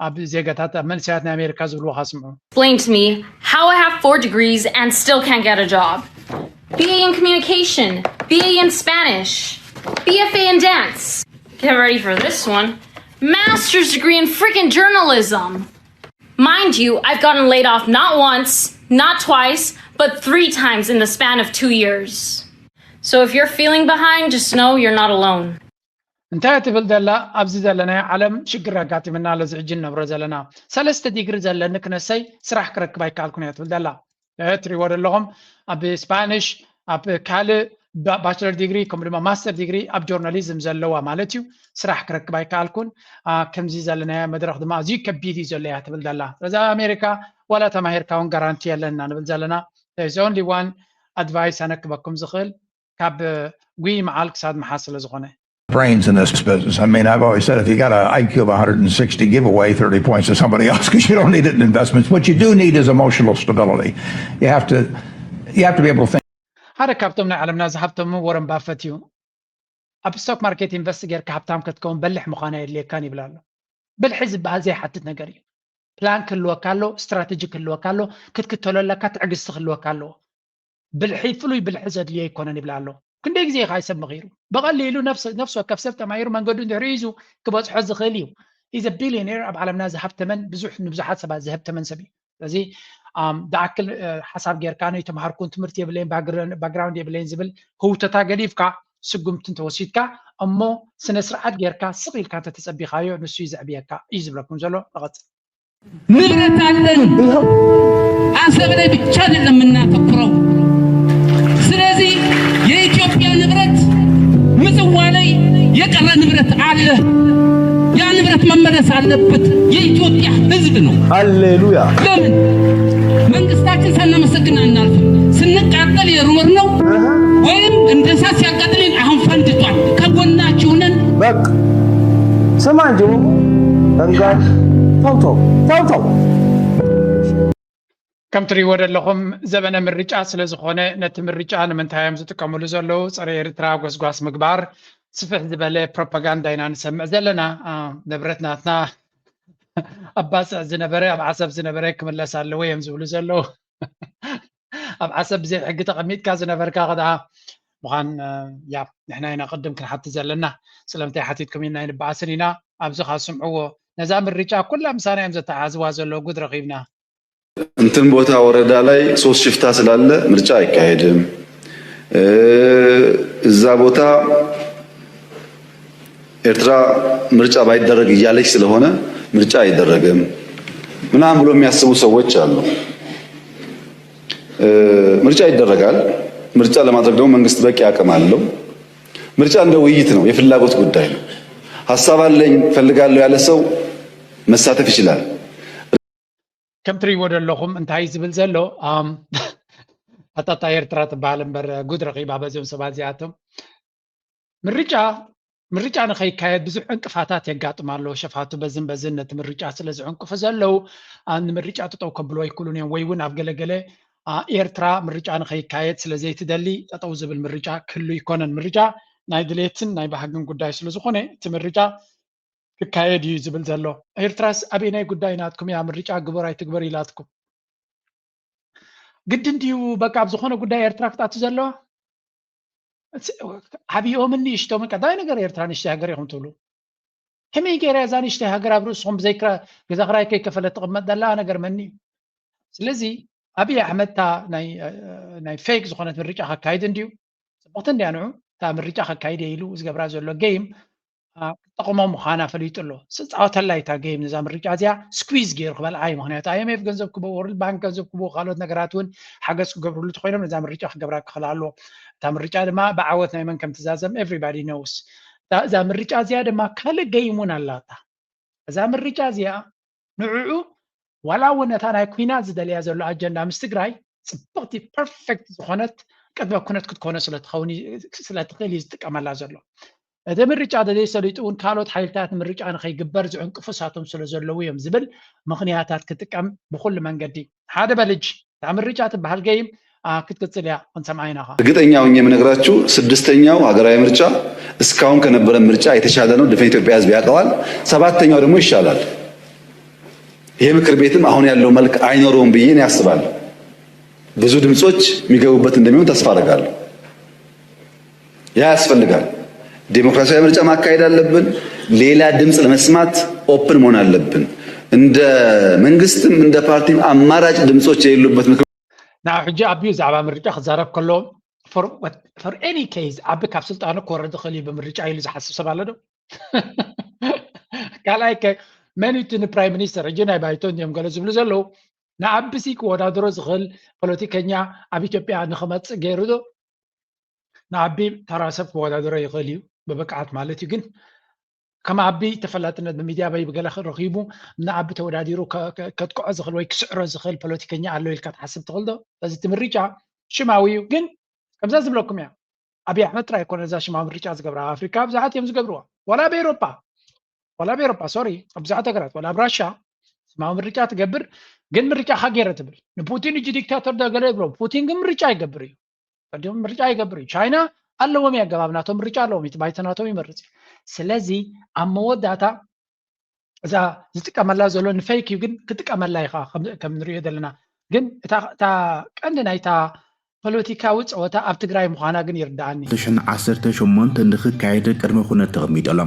ኣብ ዜጋታት ኣብ መንእሰያት ናይ ኣሜሪካ ዝብልዎ ካስምዑ። Explain to me how I have four degrees and still can't get a job. B A in communication, B A in Spanish, B F A in dance. Get ready for this one. Master's degree in freaking journalism. Mind you, I've gotten laid off not once, not twice, but three times in the span of two years. So if you're feeling behind, just know you're not alone. እንታይ ትብል ዘላ? ኣብዚ ዘለናዮ ዓለም ሽግር ኣጋጢምና ኣሎ። እዚ ሕጂ ንነብሮ ዘለና ሰለስተ ዲግሪ ዘለኒ ክነሰይ ስራሕ ክረክብ ኣይከኣልኩን እያ ትብል ዘላ። ትሪእዎ ዘለኹም ኣብ ስፓኒሽ ኣብ ካልእ ባችለር ዲግሪ ከምኡ ድማ ማስተር ዲግሪ ኣብ ጆርናሊዝም ዘለዋ ማለት እዩ። ስራሕ ክረክብ ኣይከኣልኩን። ከምዚ ዘለናዮ መድረኽ ድማ ኣዝዩ ከቢድ እዩ ዘሎ እያ ትብል ዘላ። ስለዚ ኣብ ኣሜሪካ ዋላ ተማሂርካ እውን ጋራንቲ የለና ንብል ዘለና። There's only one advice ኣነ ክበኩም ዝኽእል ካብ ጉይ መዓል ክሳድ መሓዝ ስለ ዝኾነ። Brains in this business. I mean, I've always said if you got an I Q of one hundred sixty, give away thirty points to somebody else because you don't need it in investments. What you do need is emotional stability. You have to, you have to be able to think. ሓደ ካብቶም ናይ ዓለምና ዝሃብተሙ ወረን ባፈት እዩ። ኣብ ስቶክ ማርኬት ኢንቨስት ጌርካ ሃብታም ክትከውን በልሕ ምዃን ኣየድልየካን ይብል ኣሎ። ብልሒ ዝበሃል ዘይሓትት ነገር እዩ። ፕላን ክህልወካ ኣሎ፣ ስትራተጂ ክህልወካ ኣሎ፣ ክትክተሎ ኣለካ፣ ትዕግስቲ ክህልወካ ኣለዎ። ብልሒ ፍሉይ ብልሒ ዘድልዮ ኣይኮነን ይብል ኣሎ። ክንደይ ግዜ ኢኻ ሰብ መኺሩ? ብቐሊሉ ነፍሲ ወከፍ ሰብ ተማሂሩ መንገዱ እንድሕር ሒዙ ክበፅሖ ዝኽእል እዩ። ኢዘ ቢልዮኔር ኣብ ዓለምና ዝሃብተመን ብዙሕ ንብዙሓት ሰባት ዝሀብተመን ሰብ እዩ። ስለዚ ዝኣክል ሓሳብ ጌርካ ንይተምሃርኩን ትምህርቲ የብለይን ባክግራውንድ የብለይን ዝብል ህውተታ ገዲፍካ ስጉምቲ እንተወሲድካ እሞ ስነ ስርዓት ጌርካ ስቕ ኢልካ እንተተፀቢኻዮ ንሱ እዩ ዘዕብየካ እዩ ዝብለኩም ዘሎ። ንቐፅል። ንብረት አለን። አሰብ ላይ ብቻ አይደለም የምናተኩረው። ስለዚህ የኢትዮጵያ ንብረት ምጽዋ ላይ የቀረ ንብረት አለ። ያ ንብረት መመለስ አለበት። የኢትዮጵያ ሕዝብ ነው። ሃሌሉያ። ለምን መንግስታችን ሳናመሰግን አናልፍም። ስንቃጠል የኖርነው ወይም እንደ እሳት ሲያቃጥልን አሁን ፈንድቷል። ከጎናችሁ ነን። በቃ ስማ እንጂ ተንጋሽ ተው ተው ተው ተው። ከም ትሪእዎ ዘለኹም ዘበነ ምርጫ ስለ ዝኾነ ነቲ ምርጫ ንምንታይ እዮም ዝጥቀምሉ ዘለዉ? ፀረ ኤርትራ ጎስጓስ ምግባር ስፍሕ ዝበለ ፕሮፓጋንዳ ኢና ንሰምዕ ዘለና። ንብረት ናትና ኣብ ባፅዕ ዝነበረ ኣብ ዓሰብ ዝነበረ ክምለስ ኣለዎ እዮም ዝብሉ ዘለዉ። ኣብ ዓሰብ ብዘይ ሕጊ ተቐሚጥካ ዝነበርካ ከ ደኣ ምዃን ያ ንሕና ኢና ቅድም ክንሓትት ዘለና። ስለምንታይ ሓቲትኩም ኢልና ኣይንበኣስን ኢና። ኣብዚ ካብ ስምዕዎ ነዛ ምርጫ ኩላ ምሳና እዮም ዘተሓሕዝዋ ዘለዉ። ጉድ ረኺብና። እንትን ቦታ ወረዳ ላይ ሶስት ሽፍታ ስላለ ምርጫ አይካሄድም። እዛ ቦታ ኤርትራ ምርጫ ባይደረግ እያለች ስለሆነ ምርጫ አይደረግም ምናምን ብሎ የሚያስቡ ሰዎች አሉ። ምርጫ ይደረጋል። ምርጫ ለማድረግ ደግሞ መንግስት በቂ አቅም አለው። ምርጫ እንደ ውይይት ነው፣ የፍላጎት ጉዳይ ነው። ሀሳብ አለኝ ፈልጋለሁ ያለ ሰው መሳተፍ ይችላል። ከም ትሪእዎ ዘለኹም እንታይ ዝብል ዘሎ ኣታታ ኤርትራ ትበሃል እምበር ጉድ ረኺባ በዚኦም ሰባት እዚኣቶም። ምርጫ ምርጫ ንኸይካየድ ብዙሕ ዕንቅፋታት የጋጥም ኣሎ። ሸፋቱ በዝን በዝን ነቲ ምርጫ ስለ ዝዕንቅፉ ዘለዉ ንምርጫ ጠጠው ከብሉ ኣይክእሉን እዮም። ወይ እውን ኣብ ገለገለ ኤርትራ ምርጫ ንኸይካየድ ስለ ዘይትደሊ ጠጠው ዝብል ምርጫ ክህሉ ይኮነን። ምርጫ ናይ ድሌትን ናይ ባህግን ጉዳይ ስለ ዝኾነ እቲ ምርጫ ክካየድ እዩ ዝብል ዘሎ። ኤርትራስ ኣበየናይ ጉዳይ ናትኩም እያ ምርጫ ግበር ኣይትግበር ኢላትኩም? ግድን ድዩ በቃ ኣብ ዝኾነ ጉዳይ ኤርትራ ክትኣቱ ዘለዋ? ዓብዮምን ንእሽቶምን ቀዳማይ ነገር ኤርትራ ንእሽተይ ሃገር ኢኹም ትብሉ። ከመይ ገይራ እዛ ንእሽተይ ሃገር ኣብ ርእስኹም ብዘይ ገዛ ክራይ ከይከፈለት ትቕመጥ ዘላ ነገር መኒ እዩ? ስለዚ ኣብይ ኣሕመድ እታ ናይ ፌክ ዝኾነት ምርጫ ከካይድ እንድዩ። ፅብቕቲ እንድያ ንዑ እታ ምርጫ ከካይድ ኢሉ ዝገብራ ዘሎ ጌም ክትጠቕሞ ምዃና ፈሊጡ ኣሎ። ዝፃወተላ እታ ጌም ነዛ ምርጫ እዚኣ ስኩዝ ገይሩ ክበልዓ እዩ። ምክንያቱ ኣይኤምኤፍ ገንዘብ ክቦ፣ ወርልድ ባንክ ገንዘብ ክቦ፣ ካልኦት ነገራት እውን ሓገዝ ክገብርሉ ተኮይኖም ነዛ ምርጫ ክገብራ ክኽእል ኣለዎ። እታ ምርጫ ድማ ብዓወት ናይ መን ከም ትዛዘም everybody knows። እዛ ምርጫ እዚኣ ድማ ካልእ ጌም እውን ኣላታ። እዛ ምርጫ እዚኣ ንዕዑ ዋላ እውን ነታ ናይ ኩናት ዝደልያ ዘሎ ኣጀንዳ ምስ ትግራይ ፅብቕቲ ፐርፌክት ዝኾነት ቅድመ ኩነት ክትኮኖ ስለትኸውን ስለትኽእል እዩ ዝጥቀመላ ዘሎ። እቲ ምርጫ ተዘይሰሊጡ እውን ካልኦት ሓይልታት ምርጫ ንኸይግበር ዝዕንቅፉ እሳቶም ስለ ዘለዉ እዮም ዝብል ምኽንያታት ክጥቀም ብኩሉ መንገዲ ሓደ በልጅ እታ ምርጫ ትበሃል ገይም ክትቅፅል እያ ክንሰምዓ ኢና። እርግጠኛ ሆኜ የምነግራችሁ ስድስተኛው ሀገራዊ ምርጫ እስካሁን ከነበረ ምርጫ የተሻለ ነው። ድፍን ኢትዮጵያ ህዝብ ያውቀዋል። ሰባተኛው ደግሞ ይሻላል። ይሄ ምክር ቤትም አሁን ያለው መልክ አይኖረውም ብዬ እኔ አስባለሁ። ብዙ ድምጾች የሚገቡበት እንደሚሆን ተስፋ አደርጋለሁ። ያ ያስፈልጋል። ዴሞክራሲያዊ ምርጫ ማካሄድ አለብን። ሌላ ድምፅ ለመስማት ኦፕን መሆን አለብን። እንደ መንግስትም እንደ ፓርቲም አማራጭ ድምፆች የሌሉበት ምክር ንዓ ሕጂ ኣቢዩ ዛዕባ ምርጫ ክዛረብ ከሎ for any case ኣቢ ካብ ስልጣኑ ክወርድ ይኽእል እዩ ብምርጫ ኢሉ ዝሓስብ ሰብ ኣሎ ዶ? ካልኣይ ከ መን እዩ እቲ ንፕራይም ሚኒስተር? ሕጂ ናይ ባይቶ እንዲዮም ገለ ዝብሉ ዘለዉ ንኣቢሲ ክወዳደሮ ዝኽእል ፖለቲከኛ ኣብ ኢትዮጵያ ንክመፅእ ገይሩ ዶ? ንኣቢ ተራ ሰብ ክወዳደሮ ይኽእል እዩ ብብቅዓት ማለት እዩ። ግን ከም ኣቢ ተፈላጥነት ብሚድያ በይ ብገለ ረኺቡ ንኣቢ ተወዳዲሩ ከጥቅዖ ዝኽእል ወይ ክስዕሮ ዝኽእል ፖለቲከኛ ኣሎ ኢልካ ትሓስብ ትኽእል ዶ? በዚ እቲ ምርጫ ሽማዊ እዩ። ግን ከምዛ ዝብለኩም እያ ኣብይ ኣሕመድ ጥራይ ኣይኮነ እዛ ሽማዊ ምርጫ ዝገብራ ኣብ ኣፍሪካ ብዙሓት እዮም ዝገብርዋ ዋላ ኣብ ኤሮፓ ዋላ ኣብ ኤሮፓ ሶሪ ኣብ ብዙሓት ሃገራት ዋላ ኣብ ራሻ ሽማዊ ምርጫ ትገብር ግን ምርጫ ካገይረ ትብል ንፑቲን እጂ ዲክታተር ዶ ገለ ይብሎ ፑቲን ግን ምርጫ ይገብር እዩ ቀዲሙ ምርጫ ይገብር እዩ። ቻይና ኣለዎም እዩ ኣገባብ ናቶም ምርጫ ኣለዎም እዩ ባይቶ ናቶም ይመርፅ እዩ። ስለዚ ኣብ መወዳእታ እዛ ዝጥቀመላ ዘሎ ንፌክ እዩ ግን ክጥቀመላ ኢኻ ከም ንሪኦ ዘለና ግን እታ ቀንዲ ናይታ ፖለቲካዊ ፀወታ ኣብ ትግራይ ምዃና ግን ይርዳኣኒ። ሽሕን ዓሰርተ ሸሞንተ ንክካየድ ቅድመ ኩነት ተቐሚጡ ኣሎ።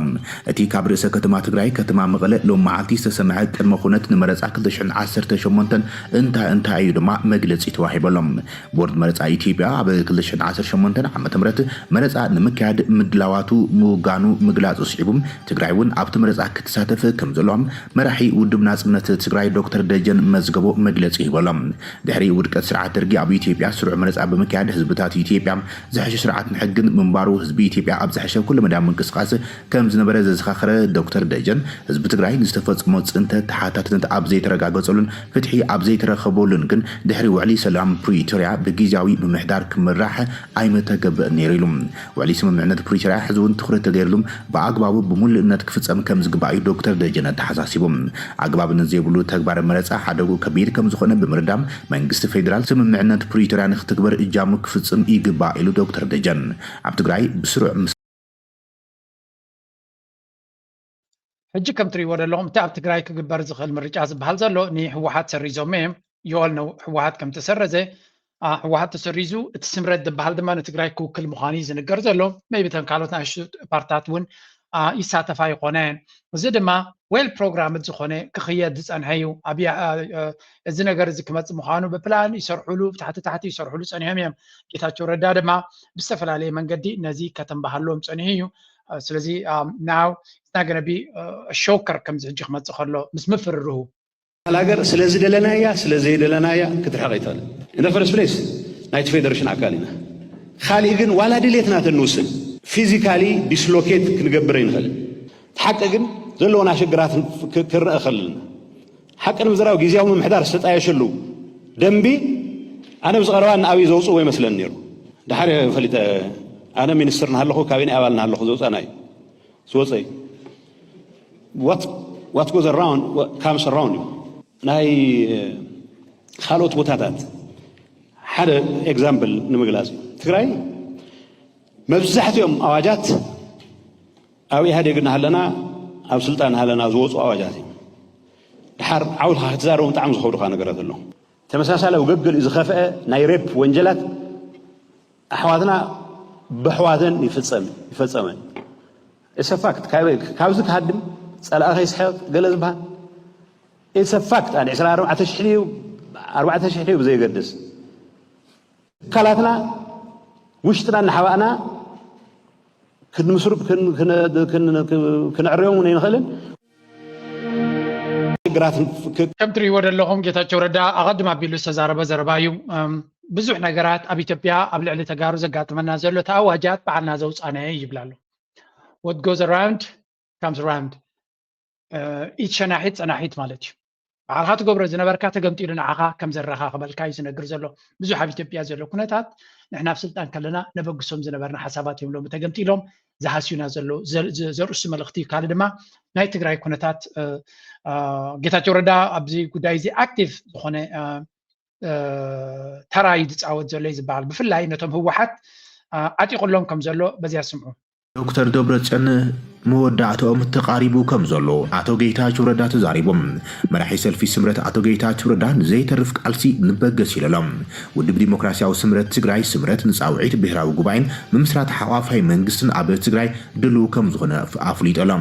እቲ ካብ ርእሰ ከተማ ትግራይ ከተማ መቐለ ሎም መዓልቲ ዝተሰምዐ ቅድመ ኩነት ንመረፃ ክልተ ሽሕን ዓሰርተ ሸሞንተን እንታይ እንታይ እዩ ድማ መግለፂ ተዋሂበሎም። ቦርድ መረፃ ኢትዮጵያ ኣብ ክልተ ሽሕን ዓሰርተ ሸሞንተን ዓመተ ምህረት መረፃ ንምክያድ ምድላዋቱ ምውጋኑ ምግላፁ ስዒቡ ትግራይ እውን ኣብቲ መረፃ ክትሳተፍ ከም ዘለዋ መራሒ ውድብ ናፅነት ትግራይ ዶክተር ደጀን መዝገቦ መግለፂ ሂበሎም። ድሕሪ ውድቀት ስርዓት ደርጊ ኣብ ኢትዮጵያ ስሩዕ መረፃ ብምክያድ ህዝብታት ኢትዮጵያ ዝሐሸ ስርዓትን ሕግን ምንባሩ ህዝቢ ኢትዮጵያ ኣብ ዝሐሸ ኩለ መዳያዊ ምንቅስቃስ ከም ዝነበረ ዘዘኻኸረ ዶክተር ደጀን ህዝቢ ትግራይ ንዝተፈፀሞ ፅንተት ተሓታትነት ኣብ ዘይተረጋገፀሉን ፍትሒ ኣብ ዘይተረኸበሉን ግን ድሕሪ ውዕሊ ሰላም ፕሪቶርያ ብግዝያዊ ምምሕዳር ክምራሕ ኣይመተገብእን ነይሩ ኢሉ። ውዕሊ ስምምዕነት ፕሪቶርያ ሕዚ እውን ትኹረት ተገይርሉ ብኣግባቡ ብምሉእነት ክፍፀም ከም ዝግባእ እዩ ዶክተር ደጀን ኣተሓሳሲቡ። ኣግባብነት ዘይብሉ ተግባር መረፃ ሓደጉ ከቢድ ከም ዝኾነ ብምርዳም መንግስቲ ፌዴራል ስምምዕነት ፕሪቶርያ ንክትግበር እጃሙ ክፍፅም ይግባእ ኢሉ ዶክተር ደጀን ኣብ ትግራይ ብስሩዕ ምስ ሕጂ ከም ትሪእዎ ዘለኹም እቲ ኣብ ትግራይ ክግበር ዝኽእል ምርጫ ዝበሃል ዘሎ ንህወሓት ሰሪዞሞ እዮም። You all know ህወሓት ከም ተሰረዘ፣ ህወሓት ተሰሪዙ እቲ ስምረት ዝበሃል ድማ ንትግራይ ክውክል ምዃኑ እዩ ዝንገር ዘሎ። Maybe እተን ካልኦት ንኣሽቱ ፓርትታት እውን ይሳተፋ ይኾና እየን። እዚ ድማ well programmed ዝኾነ ክኽየድ ዝፀንሐ እዩ። ኣብ እዚ ነገር እዚ ክመፅእ ምዃኑ ብፕላን ይሰርሑሉ፣ ብታሕቲ ታሕቲ ይሰርሑሉ ፀኒሖም እዮም። ጌታቸው ረዳ ድማ ብዝተፈላለየ መንገዲ ነዚ ከተንባሃሎም ፀኒሑ እዩ። ስለዚ now it's not gonna be a shocker ከምዚ ሕጂ ክመፅእ ከሎ ምስ ምፍርርሁ። ሃገር ስለ ዝደለናያ ስለ ዘይደለናያ ክትርሕቕ ኣይትኽእልን። In the first place ናይቲ ፌደሬሽን ኣካል ኢና። ካሊእ ግን ዋላ ድሌትና ተንውስን physically dislocate ክንገብር ኣይንኽእልን። እቲ ሓቂ ግን ዘለዎና ሽግራት ክንረአ ከለና ሓቂ ንምዝራብ ግዝያዊ ምምሕዳር ዝተጣየሸሉ ደንቢ ኣነ ምስ ቀረባ ንኣብይ ዘውፅእዎ ይመስለኒ ነይሩ። ድሓር ፈሊጠ ኣነ ሚኒስትር እናሃለኹ ካቢነ ኣባል እናሃለኹ ዘውፀእና እዩ ዝወፀ እዩ። What goes around comes around እዩ። ናይ ካልኦት ቦታታት ሓደ example ንምግላፅ እዩ። ትግራይ መብዛሕትኦም ኣዋጃት ኣብ ኢህኣዴግ እናሃለና ኣብ ስልጣን እናሃለና ዝወፁ ኣዋጃት እዮም። ድሓር ዓውልካ ክትዛረቦም ብጣዕሚ ዝኸብዱኻ ነገራት ኣለዉ። ተመሳሳሊ ኣብ ገገሊኡ ዝኸፍአ ናይ rape ወንጀላት ኣሕዋትና ብኣሕዋተን ይፍፀም ይፈፀመን። It's a fact። ካብዚ ክሃድም ፀላኢ ከይስሕቕ ገለ ዝበሃል It's a fact። ኣነ ዕስራ ኣርባዕተ ሽሕ ድዩ ኣርባዕተ ሽሕ ድዩ ብዘየገድስ ትካላትና ውሽጥና እናሓባእና ክንምስሩ ክንዕርዮም እውን ኣይንኽእልን። ከም ትሪእዎ ዘለኹም ጌታቸው ረዳ ኣቐድም ኣቢሉ ዝተዛረበ ዘረባ እዩ። ብዙሕ ነገራት ኣብ ኢትዮጵያ ኣብ ልዕሊ ተጋሩ ዘጋጥመና ዘሎ እቲ ኣዋጃት ባዕልና ዘውፃናዮ ይብል ኣሎ። What goes around comes around። ኢድ ሸናሒት ፀናሒት ማለት እዩ። ባዕልኻ ትገብሮ ዝነበርካ ተገምጢሉ ንዓኻ ከም ዘረኻኽበልካ እዩ ዝነግር ዘሎ። ብዙሕ ኣብ ኢትዮጵያ ዘሎ ኩነታት ንሕና ኣብ ስልጣን ከለና ነበግሶም ዝነበርና ሓሳባት እዮም ሎሚ ተገምጢሎም ዝሃስዩና ዘለዉ። ዘርእሱ መልእኽቲ እዩ። ካልእ ድማ ናይ ትግራይ ኩነታት ጌታቸው ረዳ ኣብዚ ጉዳይ እዚ ኣክቲቭ ዝኾነ ተራ እዩ ዝፃወት ዘሎ እዩ ዝበሃል። ብፍላይ ነቶም ህወሓት ዓጢቑሎም ከም ዘሎ በዚያ ስምዑ። ዶክተር ደብረፅዮን መወዳእታኦም ተቓሪቡ ከም ዘሎ ኣቶ ጌታቸው ረዳ ተዛሪቦም። መራሒ ሰልፊ ስምረት ኣቶ ጌታቸው ረዳ ንዘይተርፍ ቃልሲ ንበገስ ኢሉ ኣሎ። ውድብ ዲሞክራሲያዊ ስምረት ትግራይ ስምረት ንፃውዒት ብሄራዊ ጉባኤን ምምስራት ሓቋፋይ መንግስትን ኣብ ትግራይ ድልው ከም ዝኾነ ኣፍሊጡ ኣሎ።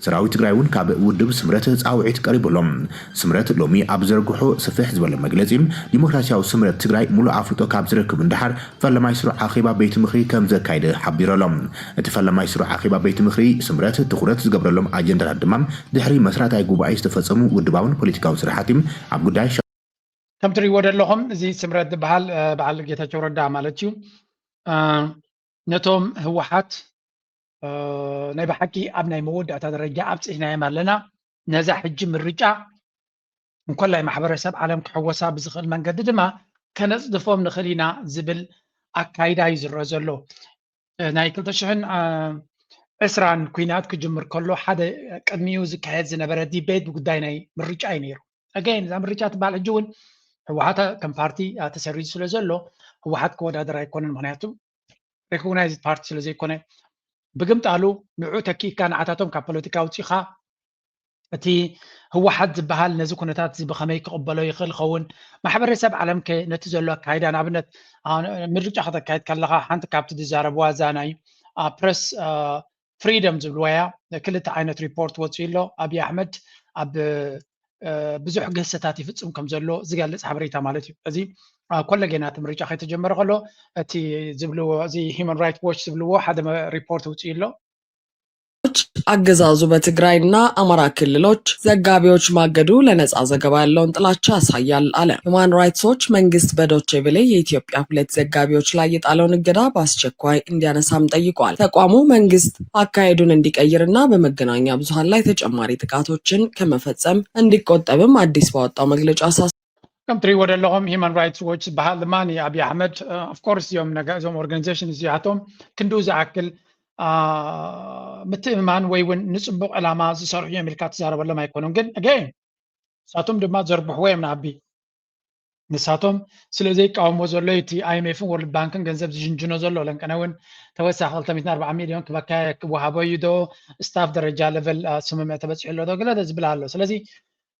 ሰራዊት ትግራይ እውን ካብ ውድብ ስምረት ፃውዒት ቀሪቡ ኣሎ። ስምረት ሎሚ ኣብ ዘርግሖ ስፍሕ ዝበለ መግለፂ ዲሞክራሲያዊ ስምረት ትግራይ ሙሉእ ኣፍልጦ ካብ ዝረክብ እንዳሓር ፈለማይ ስሩዕ ኣኼባ ቤት ምኽሪ ከም ዘካየደ ሓቢሩ ኣሎ። እቲ ፈለማይ ስሩዕ ኣኼባ ቤት ምኽሪ ስምረት ትኹረት ዝገብረሎም ኣጀንዳታት ድማ ድሕሪ መስራታይ ጉባኤ ዝተፈፀሙ ውድባውን ፖለቲካውን ስራሕት እዮም። ኣብ ጉዳይ ከም ትሪእዎ ዘለኹም እዚ ስምረት ዝበሃል በዓል ጌታቸው ረዳ ማለት እዩ ነቶም ህወሓት ናይ ብሓቂ ኣብ ናይ መወዳእታ ደረጃ ኣብፂሕናዮም ኣለና። ነዛ ሕጂ ምርጫ እንኮላይ ማሕበረሰብ ዓለም ክሕወሳ ብዝኽእል መንገዲ ድማ ከነፅድፎም ንኽእል ኢና ዝብል ኣካይዳ እዩ ዝረአ ዘሎ። ናይ ክልተ ሽሕን ዕስራን ኲናት ክጅምር ከሎ ሓደ ቅድሚኡ ዝካየድ ዝነበረ ዲቤት ብጉዳይ ናይ ምርጫ እዩ ነይሩ። ኣገይን እዛ ምርጫ ትበሃል ሕጂ እውን ህወሓት ከም ፓርቲ ተሰሪዙ ስለ ዘሎ ህወሓት ክወዳደር ኣይኮነን። ምክንያቱ ሬኮግናይዝድ ፓርቲ ስለ ዘይኮነ ብግምጣሉ ንዑ ተኪእካ ንዓታቶም ካብ ፖለቲካ ኣውፂኻ እቲ ህወሓት ዝበሃል ነዚ ኩነታት እዚ ብኸመይ ክቕበሎ ይኽእል ኸውን? ማሕበረሰብ ዓለም ከ ነቲ ዘሎ ኣካይዳ፣ ንኣብነት፣ አ፣ ምርጫ ከተካይድ ከለኻ ሓንቲ ካብቲ ዝዛረብዋ እዛ ናይ፣ አ፣ ፕረስ፣ አ፣ ፍሪደም ዝብልዋ እያ። ክልተ ዓይነት ሪፖርት ወፂኡ ኣሎ። ኣብይ ኣሕመድ ኣብ፣ አ፣ ብዙሕ ግህሰታት ይፍፅም ከም ዘሎ ዝገልፅ ሓበሬታ ማለት እዩ። እዚ፣ አ፣ ኮለጌና እቲ ምርጫ ከይተጀመረ ከሎ እቲ ዝብልዎ፣ እዚ ሂውማን ራይት ዎች ዝብልዎ ሓደ መ-፣ ሪፖርት ውፅኡ ኣሎ። አገዛዙ በትግራይና አማራ ክልሎች ዘጋቢዎች ማገዱ ለነጻ ዘገባ ያለውን ጥላቻ ያሳያል አለ። ሁማን ራይትስ ዎች መንግስት በዶቼ ቬለ የኢትዮጵያ ሁለት ዘጋቢዎች ላይ የጣለውን እገዳ በአስቸኳይ እንዲያነሳም ጠይቋል። ተቋሙ መንግስት አካሄዱን እንዲቀይርና በመገናኛ ብዙሃን ላይ ተጨማሪ ጥቃቶችን ከመፈጸም እንዲቆጠብም አዲስ ባወጣው መግለጫ አሳስቧል። ከም ትሪእዎ ዘለኹም ሂማን ራይትስ ዎች ዝበሃል ድማ ኣብይ ኣሕመድ፣ ኦፍኮርስ፣ እዚኦም ነገ-፣ እዞም ኦርጋኒዜሽን እዚኣቶም ክንድኡ ዝኣክል፣ አ፣ ምትእምማን ወይ እውን ንፅቡቕ ዕላማ ዝሰርሑ እዮም ኢልካ ትዛረበሎም ኣይኮኑን። ግን ኣገይን ንሳቶም ድማ ዘርብሕዎ እዮም ንኣቢ። ንሳቶም ስለ ዘይቃወሞ ዘሎ እቲ ኣይኤምኤፍን ወርልድ ባንክን ገንዘብ ዝጅንጅኖ ዘሎ፣ ለንቀነ እውን ተወሳኺ ክልተ ሚእትን ኣርባዓ ሚልዮን ክበካ ክወሃቦ እዩ ዶ፣ ስታፍ ደረጃ ለቨል፣ አ፣ ስምምዕ ተበፂሑ ኣሎ ዶ፣ ገለ ዝብል ኣሎ። ስለዚ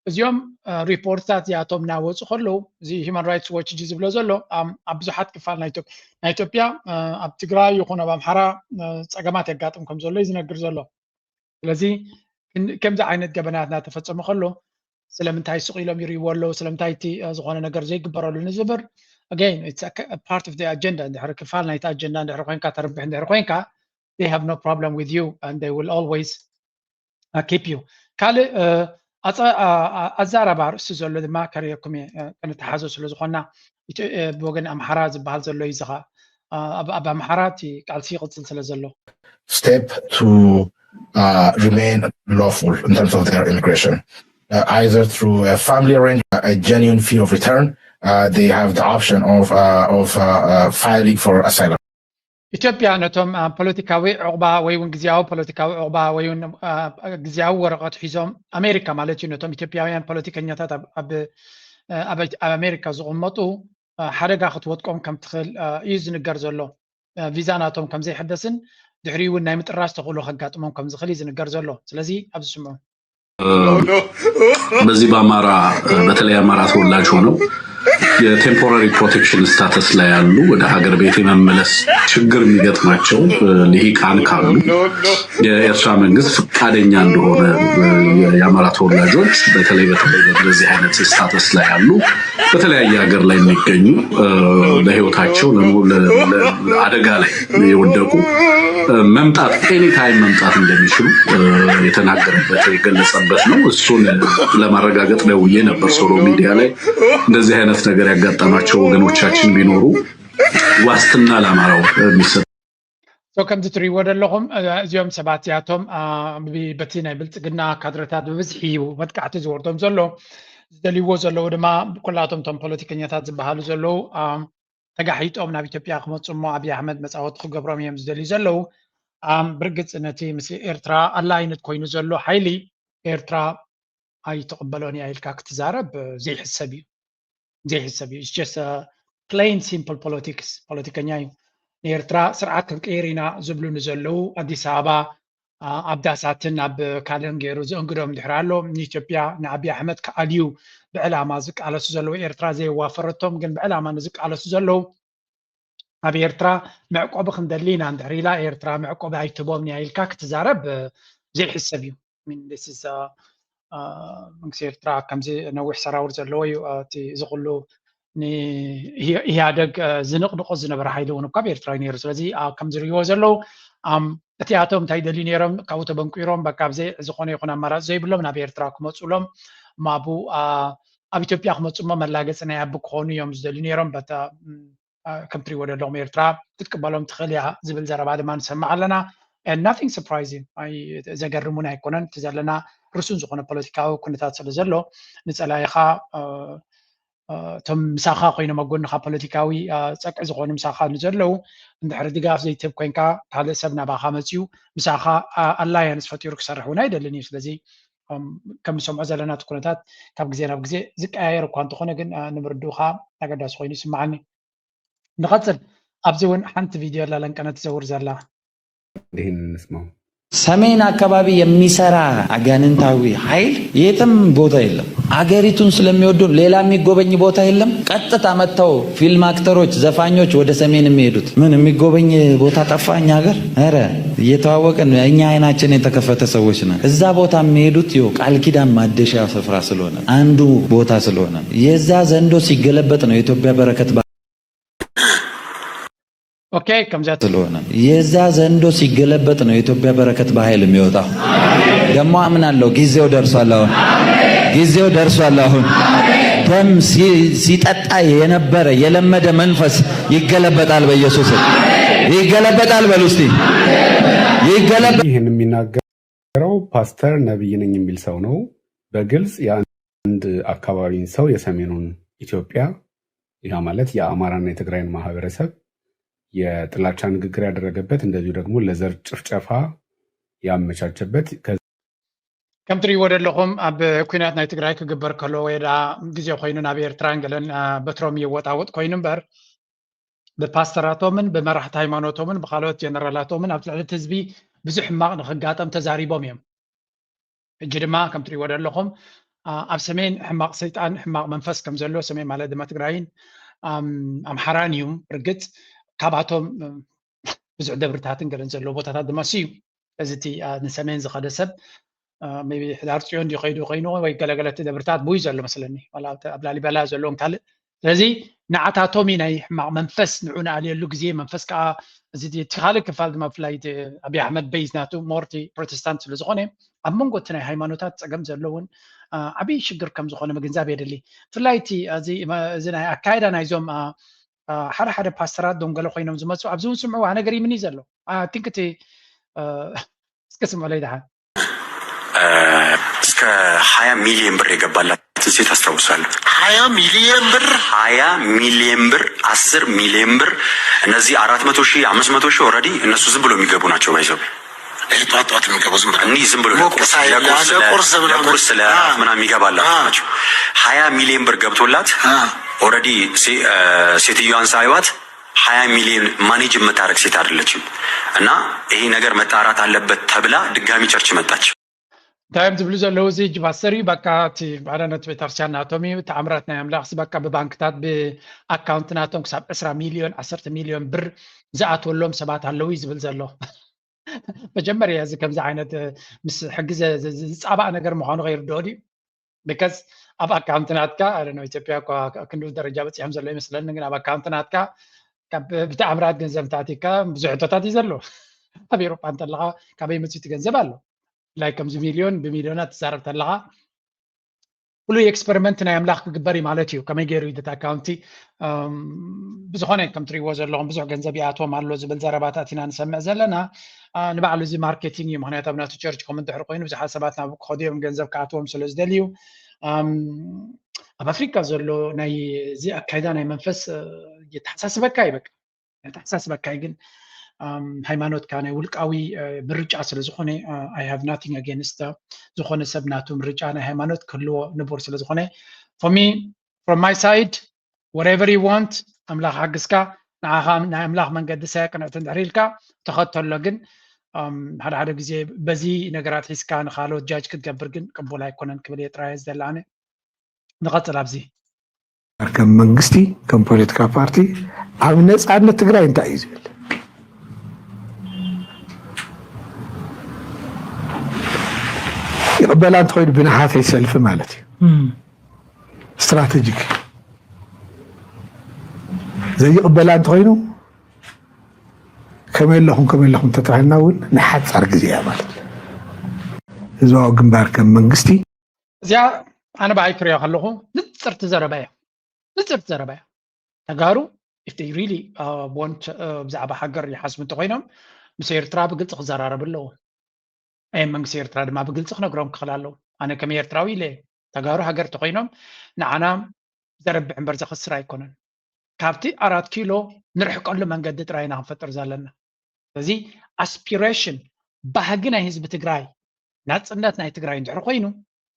እዚኦም፣ አ፣ ሪፖርትታት እዚኣቶም እናወፁ ከለዉ፣ እዚ ሂማን ራይትስ ዎች እዚ ዝብሎ ዘሎ፣ ኣም፣ ኣብ ብዙሓት ክፋል ናይ ኢትዮ-፣ ናይ ኢትዮጵያ፣ አ፣ ኣብ ትግራይ ይኹን ኣብ ኣምሓራ፣ አ፣ ፀገማት የጋጥም ከም ዘሎ እዩ ዝነግር ዘሎ። ስለዚ ክን-፣ ከምዚ ዓይነት ገበናት እናተፈፀመ ከሎ ስለምንታይ ስቕ ኢሎም ይርእይዎ ኣለዉ? ስለምንታይ እቲ፣ አ፣ ዝኾነ ነገር ዘይግበረሉ ንዝብር? Again, it's a c-, a part of the agenda። እንድሕሪ ክፋል ናይቲ ኣጀንዳ እንድሕሪ ኮይንካ፣ ተርብሕ እንድሕሪ ኮይንካ፣ they have no problem with you and they will always፣ አ፣ keep you። ካልእ፣ አ፣ ኣጸ-፣ አ፣ አ-፣ ኣዛራቢ ኣርእስቲ ዘሎ ድማ ከርእየኩም እየ፣ አ፣ ክንተሓዞ ስለ ዝኾንና። ኢትዮ-፣ አ፣ ብወገን ኣምሓራ ዝበሃል ዘሎ እዩ። እዚ ኸኣ፣ አ፣ ኣብ፣ ኣብ ኣምሓራ እቲ ቃልሲ ይቕጽል ስለ ዘሎ። step to, uh, remain lawful in terms of their immigration, uh, either through a family arrangement, a genuine fear of return. Uh, they have the option of, uh, of, uh, uh, filing for asylum. ኢትዮጵያ ነቶም፣ አ፣ ፖለቲካዊ ዕቑባ ወይ እውን ግዝያዊ ፖለቲካዊ ዕቑባ ወይ እውን፣ አ፣ ግዝያዊ ወረቐት ሒዞም፣ ኣሜሪካ ማለት እዩ፣ ነቶም ኢትዮጵያውያን ፖለቲከኛታት ኣብ፣ ኣብ፣ አ፣ ኣብ፣ ኣብ ኣሜሪካ ዝቕመጡ፣ አ፣ ሓደጋ ክትወድቆም ከም ትኽእል፣ አ፣ እዩ ዝንገር ዘሎ። አ፣ ቪዛ ናቶም ከም ዘይሕደስን ድሕሪኡ እውን ናይ ምጥራዝ ተኽእሎ ከጋጥሞም ከም ዝኽእል እዩ ዝንገር ዘሎ። ስለዚ ኣብዚ ስምዑ። በዚህ በአማራ፣ በተለይ አማራ ተወላጅ ሆነው የቴምፖራሪ ፕሮቴክሽን ስታተስ ላይ ያሉ፣ ወደ ሀገር ቤት የመመለስ ችግር የሚገጥማቸው፣ እ፣ ልሂቃን ካሉ የኤርትራ መንግስት ፈቃደኛ እንደሆነ፣ እ፣ የአማራ ተወላጆች በተለይ፣ በተለይ በእንደዚህ አይነት ስታተስ ላይ ያሉ በተለያየ ሀገር ላይ የሚገኙ፣ እ፣ ለህይወታቸው ለኑ-፣ ለ-፣ ለ-፣ አደጋ ላይ የወደቁ፣ እ፣ መምጣት፣ ኤኒ ታይም መምጣት እንደሚችሉ፣ እ፣ የተናገረበት፣ የገለጸበት ነው። እሱን ለማረጋገጥ ደውዬ ነበር ሶሎ ሚዲያ ላይ። እንደዚህ አይነት ነገር ያጋጠማቸው ወገኖቻችን ቢኖሩ ዋስትና ለአማራው የሚሰጥ So፣ ከምዚ ትርእይዎ ዘለኹም፣ እ፣ እዚኦም ሰባት እዚኣቶም፣ አ፣ ብ-፣ በቲ ናይ ብልጽግና ካድረታት ብብዝሒ እዩ መጥቃዕቲ ዝወርዶም ዘሎ። ዝደልይዎ ዘለዉ ድማ፣ ኩላቶም እቶም ፖለቲከኛታት ዝበሃሉ ዘለዉ፣ አ፣ ተጋሒጦም ናብ ኢትዮጵያ ክመጹ እሞ ኣብይ ኣሕመድ መጻወቲ ክገብሮም እዮም ዝደልዩ ዘለዉ። አ፣ ብርግጽ ነቲ ምስ ኤርትራ ኣላይነት ኮይኑ ዘሎ ሓይሊ ኤርትራ ኣይትቕበሎን እያ ኢልካ ክትዛረብ፣ እ፣ ዘይሕሰብ እዩ። ዘይሕሰብ እዩ። It's just a plain simple politics፣ ፖለቲከኛ እዩ። ንኤርትራ ስርዓት ክንቅይር ኢና ዝብሉ ንዘለዉ፣ ኣዲስ ኣበባ፣ አ፣ ኣብ ዳሳትን ኣብ ካልእን ገይሩ ዝእንግዶም እንድሕር ኣሎ፣ ንኢትዮጵያ ንኣብይ ኣሕመድ ክኣልዩ ብዕላማ ዝቃለሱ ዘለዉ፣ ኤርትራ ዘየዋፈረቶም ግን ብዕላማ ንዝቃለሱ ዘለዉ፣ ኣብ ኤርትራ መዕቆቢ ክንደሊ ኢና እንድሕር ኢላ፣ ኤርትራ መዕቆቢ ኣይትህቦምን እያ ኢልካ ክትዛረብ፣ እ፣ ዘይሕሰብ እዩ። I mean, this is, አ፣ አ፣ መንግስቲ ኤርትራ ከምዚ ነዊሕ ሰራውር ዘለዎ እዩ። አ፣ እቲ እዚ ኩሉ ን-፣ ኢህ-፣ ኢህኣደግ፣ አ፣ ዝንቕንቆ ዝነበረ ሓይሊ እውን እኳ ኣብ ኤርትራ እዩ ነይሩ። ስለዚ፣ አ፣ ከም ዝርእይዎ ዘለዉ፣ ኣም፣ እቲኣቶም እንታይ ይደልዩ ነይሮም? ካብኡ ተበንቂሮም፣ በቃ፣ ኣብ ዘይ-፣ ዝኾነ ይኹን ኣማራጺ ዘይብሎም ናብ ኤርትራ ክመጹሎም፣ እሞ ኣብኡ፣ አ፣ ኣብ ኢትዮጵያ ክመጹ እሞ መላገጺ ናይ ኣቢ ክኾኑ እዮም ዝደልዩ ነይሮም። But፣ አ፣ ም፣ አ፣ ከም ትሪእዎ ዘለኹም ኤርትራ ክትቅበሎም ትኽእል እያ ዝብል ዘረባ ድማ ንሰምዕ ኣለና። And nothing surprising፣ ኣይ-፣ ዘገርም እውን ኣይኮነን። እቲ ዘለና ርሱን ዝኾነ ፖለቲካዊ ኩነታት ስለ ዘሎ፣ ንጸላኢኻ፣ አ፣ አ፣ እቶም ምሳኻ ኮይኖም ኣብ ጎንኻ ፖለቲካዊ፣ አ፣ ጸቅዒ ዝኾኑ ምሳኻ ንዘለዉ፣ እንድሕሪ ድጋፍ ዘይትህብ ኮይንካ፣ ካልእ ሰብ ናባኻ መጺኡ ምሳኻ፣ አ፣ ኣላያንስ ፈጢሩ ክሰርሕ እውን ኣይደልን እዩ። ስለዚ፣ እም፣ ከም ንሰምዖ ዘለና እቲ ኩነታት ካብ ግዜ ናብ ግዜ ዝቀያየር እኳ እንተኾነ፣ ግን፣ አ፣ ንምርድኡ ኸኣ ኣገዳሲ ኮይኑ ይስምዓኒ። ንቐጽል። ኣብዚ እውን ሓንቲ ቪድዮ ኣላ ለንቀነ ትዘውር ዘላ። ይህን እንስማው። ሰሜን አካባቢ የሚሰራ አጋንንታዊ ኃይል የትም ቦታ የለም። አገሪቱን ስለሚወዱ ሌላ የሚጎበኝ ቦታ የለም። ቀጥታ መጥተው ፊልም አክተሮች፣ ዘፋኞች ወደ ሰሜን የሚሄዱት ምን የሚጎበኝ ቦታ ጠፋ እኛ ሀገር? ኧረ እየተዋወቅን እኛ አይናችን የተከፈተ ሰዎች ነን። እዛ ቦታ የሚሄዱት ይኸው ቃል ኪዳን ማደሻ ስፍራ ስለሆነ፣ አንዱ ቦታ ስለሆነ፣ የዛ ዘንዶ ሲገለበጥ ነው የኢትዮጵያ በረከት ኦኬ ከምዚያ ስለሆነ የዛ ዘንዶ ሲገለበጥ ነው የኢትዮጵያ በረከት በኃይል የሚወጣው። ደግሞ አምናለሁ ጊዜው ደርሷል። አሁን ጊዜው ደርሷል። አሁን ደም ሲ- ሲጠጣ የነበረ የለመደ መንፈስ ይገለበጣል። በኢየሱስ ስም ይገለበጣል። በሉ እስቲ ይገለበ ይህን የሚናገረው ፓስተር ነቢይ ነኝ የሚል ሰው ነው። በግልጽ የአንድ አካባቢን ሰው የሰሜኑን ኢትዮጵያ ያ ማለት የአማራና የትግራይን ማህበረሰብ የጥላቻ ንግግር ያደረገበት እንደዚሁ ደግሞ ለዘር ጭፍጨፋ ያመቻቸበት ከ- ከም ትሪእዎ ዘለኹም ኣብ ኩናት ናይ ትግራይ ክግበር ከሎ ወይ ዳ ግዜ ኮይኑ ናብ ኤርትራን ገለን አ፣ በትሮም ይወጣወጥ ኮይኑ እምበር ብፓስተራቶምን ብመራሕቲ ሃይማኖቶምን ብካልኦት ጀነራላቶምን ኣብ ትሕቲ ህዝቢ ብዙሕ ሕማቕ ንክጋጠም ተዛሪቦም እዮም። ሕጂ ድማ ከም ትሪእዎ ዘለኹም አ፣ ኣብ ሰሜን ሕማቕ ሰይጣን ሕማቕ መንፈስ ከም ዘሎ ሰሜን ማለት ድማ ትግራይን ኣም- ኣምሓራን እዩ። ርግፅ ካባቶም እ፣ ብዙሕ ደብርታትን ገለን ዘለዎ ቦታታት ድማ እሱ እዩ። እዚ እቲ አ፣ ንሰሜን ዝኸደ ሰብ ሜይ ቢ ሕዳር ፅዮን ድዩ ከይዱ ኮይኑ ወይ ገለገለቲ ደብርታት ብይ ዘሎ መስለኒ ዋላ ኣብቲ ኣብ ላሊበላ ዘለዎም ካልእ ስለዚ ንዓታቶም እዩ ናይ ሕማቕ መንፈስ ንዑ ንኣልየሉ ግዜ መንፈስ ከዓ እዚ እቲ ካልእ ክፋል ድማ ብፍላይ እቲ ኣብይ ኣሕመድ በይዝ ናቱ ሞር እቲ ፕሮቴስታንት ስለ ዝኾነ ኣብ መንጎ እቲ ናይ ሃይማኖታት ፀገም ዘለውን አ፣ ዓብዪ ሽግር ከም ዝኾነ ምግንዛብ የድሊ ብፍላይ እቲ እዚ እዚ ናይ ኣካይዳ ናይዞም አ፣ አ፣ ሓደ ሓደ ፓስተራት ዶንገለ ኮይኖም ዝመፁ ኣብዚ እውን ስምዕዋ ነገር ይምኒ ዘሎ ቲንክ እቲ አ፣ እስከ ስምዑለይ ደሓን እስከ ሀያ ሚሊዮን ብር የገባላትን ሴት አስታውሳለሁ። ሀያ ሚሊዮን ብር ሀያ ሚሊዮን ብር፣ አስር ሚሊዮን ብር። እነዚህ አራት መቶ ሺህ አምስት መቶ ሺህ already እነሱ ዝም ብሎ የሚገቡ ናቸው። ባይዘው ይሄ ጠዋት ጠዋት የሚገቡ ዝም ብለው እኒህ ዝም ብሎ ሞቅ ሳይል ለቁርስ ለቁርስ ምናምን። ለቁርስ አ። ለራት ምናምን የሚገባላቸው አ። ናቸው። ሀያ ሚሊዮን ብር ገብቶላት አ። already ሴ- እ፣ ሴትዮዋን ሳይዋት ሀያ ሚሊዮን ማኔጅ የምታደርግ ሴት አይደለችም። እና ይሄ ነገር መጣራት አለበት ተብላ ድጋሚ ቸርች መጣች። እንታይ እዮም ዝብሉ ዘለዉ እዚ ጅባስተር እዩ በቃ እቲ ኣዳነት ቤተክርስትያን ናቶም እዩ ተኣምራት ናይ ኣምላኽ በቃ ብባንክታት ብኣካውንት ናቶም ክሳብ ዕስራ ሚልዮን ዓሰርተ ሚልዮን ብር ዝኣትወሎም ሰባት ኣለዉ እዩ ዝብል ዘሎ መጀመርያ እዚ ከምዚ ዓይነት ምስ ሕጊ ዝፃባእ ነገር ምዃኑ ከይርድኦ ድዩ because ኣብ ኣካውንት ናትካ ኢትዮጵያ እኳ ክንዲ ደረጃ በፂሖም ዘሎ ይመስለኒ ግን ኣብ ኣካውንት ናትካ ብተኣምራት ገንዘብ እንተኣቲካ ብዙሕ ሕቶታት እዩ ዘሎ ኣብ ኤሮጳ እንተለካ ካበይ መፅኡ እቲ ገንዘብ ኣሎ ላይ ከምዚ ሚልዮን ብሚልዮናት ትዛረብ ተለካ ኩሉ ኤክስፐሪመንት ናይ ኣምላኽ ክግበር እዩ ማለት እዩ ከመይ ገይሩ እዩ ኣካውንቲ ብዝኾነ ከም ትሪእዎ ዘለኹም ብዙሕ ገንዘብ ይኣትዎም ኣሎ ዝብል ዘረባታት ኢና ንሰምዕ ዘለና ንባዕሉ እዚ ማርኬቲንግ እዩ ምክንያቱ ኣብ ናቱ ቸርች ኮም እንድሕር ኮይኑ ብዙሓት ሰባት ናብ ክኸዱ እዮም ገንዘብ ክኣትዎም ስለ ዝደልዩ ኣብ ኣፍሪካ ዘሎ ናይ እዚ ኣካይዳ ናይ መንፈስ የተሓሳስበካ እዩ በቃ የተሓሳስበካ እዩ ግን ሃይማኖትካ ናይ ውልቃዊ ምርጫ ስለ ዝኾነ I have nothing against ዝኾነ ሰብ ናቱ ምርጫ ናይ ሃይማኖት ክህልዎ ንቡር ስለ ዝኾነ for me from my side whatever you want ኣምላኽ ሓግዝካ ንዓኻ ናይ ኣምላኽ መንገዲ ሳያ ቅንዕቲ እንድሕር ኢልካ ተኸተሎ ግን ሓደ ሓደ ግዜ በዚ ነገራት ሒዝካ ንካልኦት ጃጅ ክትገብር ግን ቅቡል ኣይኮነን ክብል እየ ጥራይ ዝደሊ ኣነ ንቐፅል ኣብዚ ከም መንግስቲ ከም ፖለቲካ ፓርቲ ኣብ ነፃነት ትግራይ እንታይ እዩ ዝብል ይቕበላ እንተኮይኑ ብናሓተይ ሰልፊ ማለት እዩ ስትራቴጂክ ዘይቕበላ እንተኮይኑ ከመይ ኣለኹም ከመይ ኣለኹም ተተባሂልና እውን ንሓፃር ግዜ እያ ማለት ህዝባዊ ግንባር ከም መንግስቲ እዚኣ ኣነ ብኣይ ክሪኦ ከለኹ ንፅርቲ ዘረባ እያ ንፅርቲ ዘረባ እያ ተጋሩ if they really want ብዛዕባ ሃገር ይሓስቡ እንተኮይኖም ምስ ኤርትራ ብግልፂ ክዘራረቡ ኣለዎም ኣይ መንግስቲ ኤርትራ ድማ ብግልፂ ክነግሮም ክኽእል ኣለዎ ኣነ ከም ኤርትራዊ ኢለ ተጋሩ ሃገር ተኮይኖም ንዓና ዘረብሕ እምበር ዘኽስር ኣይኮነን ካብቲ ኣራት ኪሎ ንርሕቀሉ መንገዲ ጥራይ ኢና ክንፈጥር ዘለና ስለዚ ኣስፒሬሽን ባህጊ ናይ ህዝቢ ትግራይ ናፅነት ናይ ትግራይ እንድሕር ኮይኑ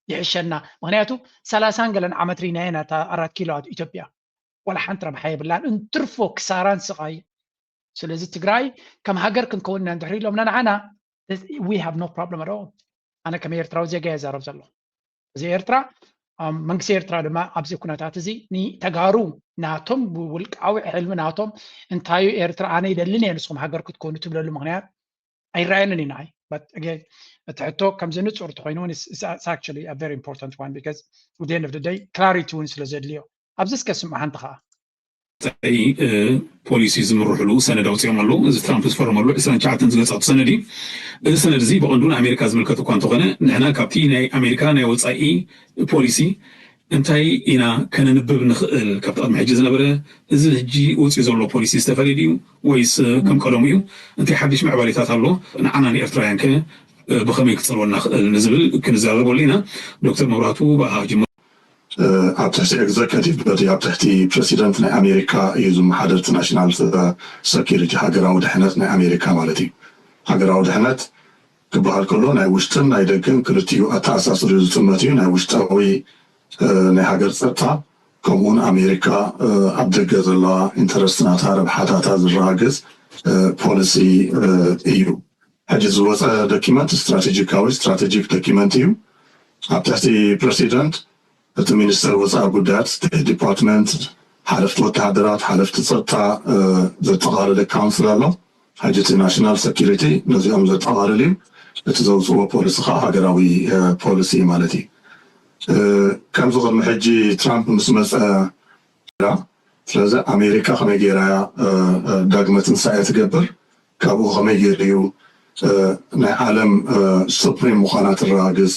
ይሕሸና ምክንያቱ ሰላሳን ገለን ዓመት ሪናየ ናታ ኣራት ኪሎ ኣብ ኢትዮጵያ ዋላ ሓንቲ ረብሓ የብላን እንትርፎ ክሳራን ስቃይ ስለዚ ትግራይ ከም ሃገር ክንከውን ኢና እንድሕር ኢሎምና ንዓና We have no problem at all. ኣነ ከም ኤርትራዊ ዜጋ እየ ዛረብ ዘለኹ። እዚ ኤርትራ፣ መንግስቲ ኤርትራ ድማ ኣብዚ ኩነታት እዚ ንተጋሩ ናቶም ውልቃዊ ሕልሚ ናቶም እንታዩ ኤርትራ ኣነ ይደልን እየ ንስኹም ሃገር ክትኮኑ ትብለሉ ምክንያት ኣይረኣየንን እዩ ንዓይ። እቲ ሕቶ ከምዚ ንፁር እንተኮይኑ እውን it's actually a very important one because at the end of the day clarity እውን ስለ ዘድልዮ ኣብዚ እስከ ስምዑ ሓንቲ ከዓ ፖሊሲ ዝምርሕሉ ሰነድ ኣውፅኦም ኣለዉ። እዚ ትራምፕ ዝፈረመሉ ዕስራን ትሽዓተን ዝገፃቱ ሰነድ እዩ። እዚ ሰነድ እዚ ብቐንዱ ንኣሜሪካ ዝምልከት እኳ እንተኾነ ንሕና ካብቲ ናይ ኣሜሪካ ናይ ወፃኢ ፖሊሲ እንታይ ኢና ከነንብብ ንኽእል ካብቲ ቅድሚ ሕጂ ዝነበረ እዚ ሕጂ ወፂኡ ዘሎ ፖሊሲ ዝተፈለየ ድዩ ወይስ ከም ቀደሙ እዩ? እንታይ ሓድሽ ምዕባሌታት ኣሎ? ንዓና ንኤርትራውያን ከ ብኸመይ ክፀልወና ክእል ንዝብል ክንዛረበሉ ኢና። ዶክተር መብራቱ ብኣኻ ክጅምር። ኣብ ትሕቲ executive body ኣብ ትሕቲ ፕረሲደንት ናይ ኣሜሪካ እዩ ዝመሓደር እቲ ናሽናል ሰኪሪቲ ሃገራዊ ድሕነት ናይ ኣሜሪካ ማለት እዩ። ሃገራዊ ድሕነት ክበሃል ከሎ ናይ ውሽጥን ናይ ደገን ክልቲኡ ኣተኣሳስርኡ ዝጥመት እዩ። ናይ ውሽጣዊ ናይ ሃገር ፀጥታ ከምኡውን ኣሜሪካ ኣብ ደገ ዘለዋ ኢንተረስት ናታ ረብሓታታ ዝረጋገፅ ፖሊሲ እዩ። ሕጂ ዝወፀ ዶኪመንት ስትራቴጂካዊ ስትራቴጂክ ዶኪመንት እዩ። ኣብ ትሕቲ ፕረሲደንት እቲ ሚኒስተር ወፃኢ ጉዳያት ስቴት ዲፓርትመንት ሓለፍቲ ወተሃደራት ሓለፍቲ ፀጥታ ዘጠቓለለ ካውንስል ኣሎ። ሕጂ እቲ ናሽናል ሰኪሪቲ ነዚኦም ዘጠቓልል እዩ። እቲ ዘውፅዎ ፖሊሲ ከዓ ሃገራዊ ፖሊሲ ማለት እዩ። ከምዚ ቅድሚ ሕጂ ትራምፕ ምስ መፀ ስለዚ ኣሜሪካ ከመይ ገይራ እያ ዳግመ ትንሳኤ ትገብር? ካብኡ ከመይ ገይሩ እዩ ናይ ዓለም ሱፕሪም ምዃና ትረጋግፅ?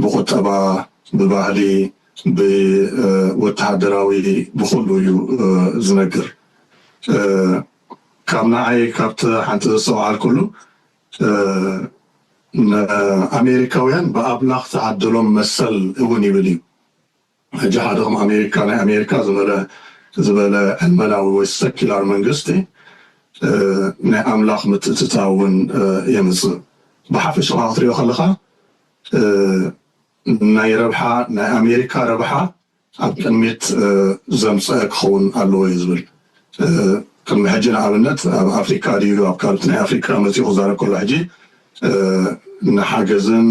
ብቁጠባ፣ ብባህሊ፣ ብወተሃደራዊ ብኩሉ እዩ ዝነግር። ካብ ንዓይ ካብቲ ሓንቲ ዘስተውዓልኩሉ ኣሜሪካውያን ብኣምላኽ ዝዓደሎም መሰል እውን ይብል እዩ። ሕጂ ሓደ ከም ኣሜሪካ ናይ ኣሜሪካ ዝበለ ዝበለ ዕልመናዊ ወይ ሰኪላር መንግስቲ ናይ ኣምላኽ ምትእትታው እውን የምፅእ። ብሓፈሻ ክትሪኦ ከለካ ናይ ረብሓ ናይ ኣሜሪካ ረብሓ ኣብ ቅድሚት ዘምፀ ክኸውን ኣለዎ እዩ ዝብል። ቅድሚ ሕጂ ንኣብነት ኣብ ኣፍሪካ ድዩ ኣብ ካልኦት ናይ ኣፍሪካ መፂኡ ክዛረብ ከሎ ሕጂ ንሓገዝን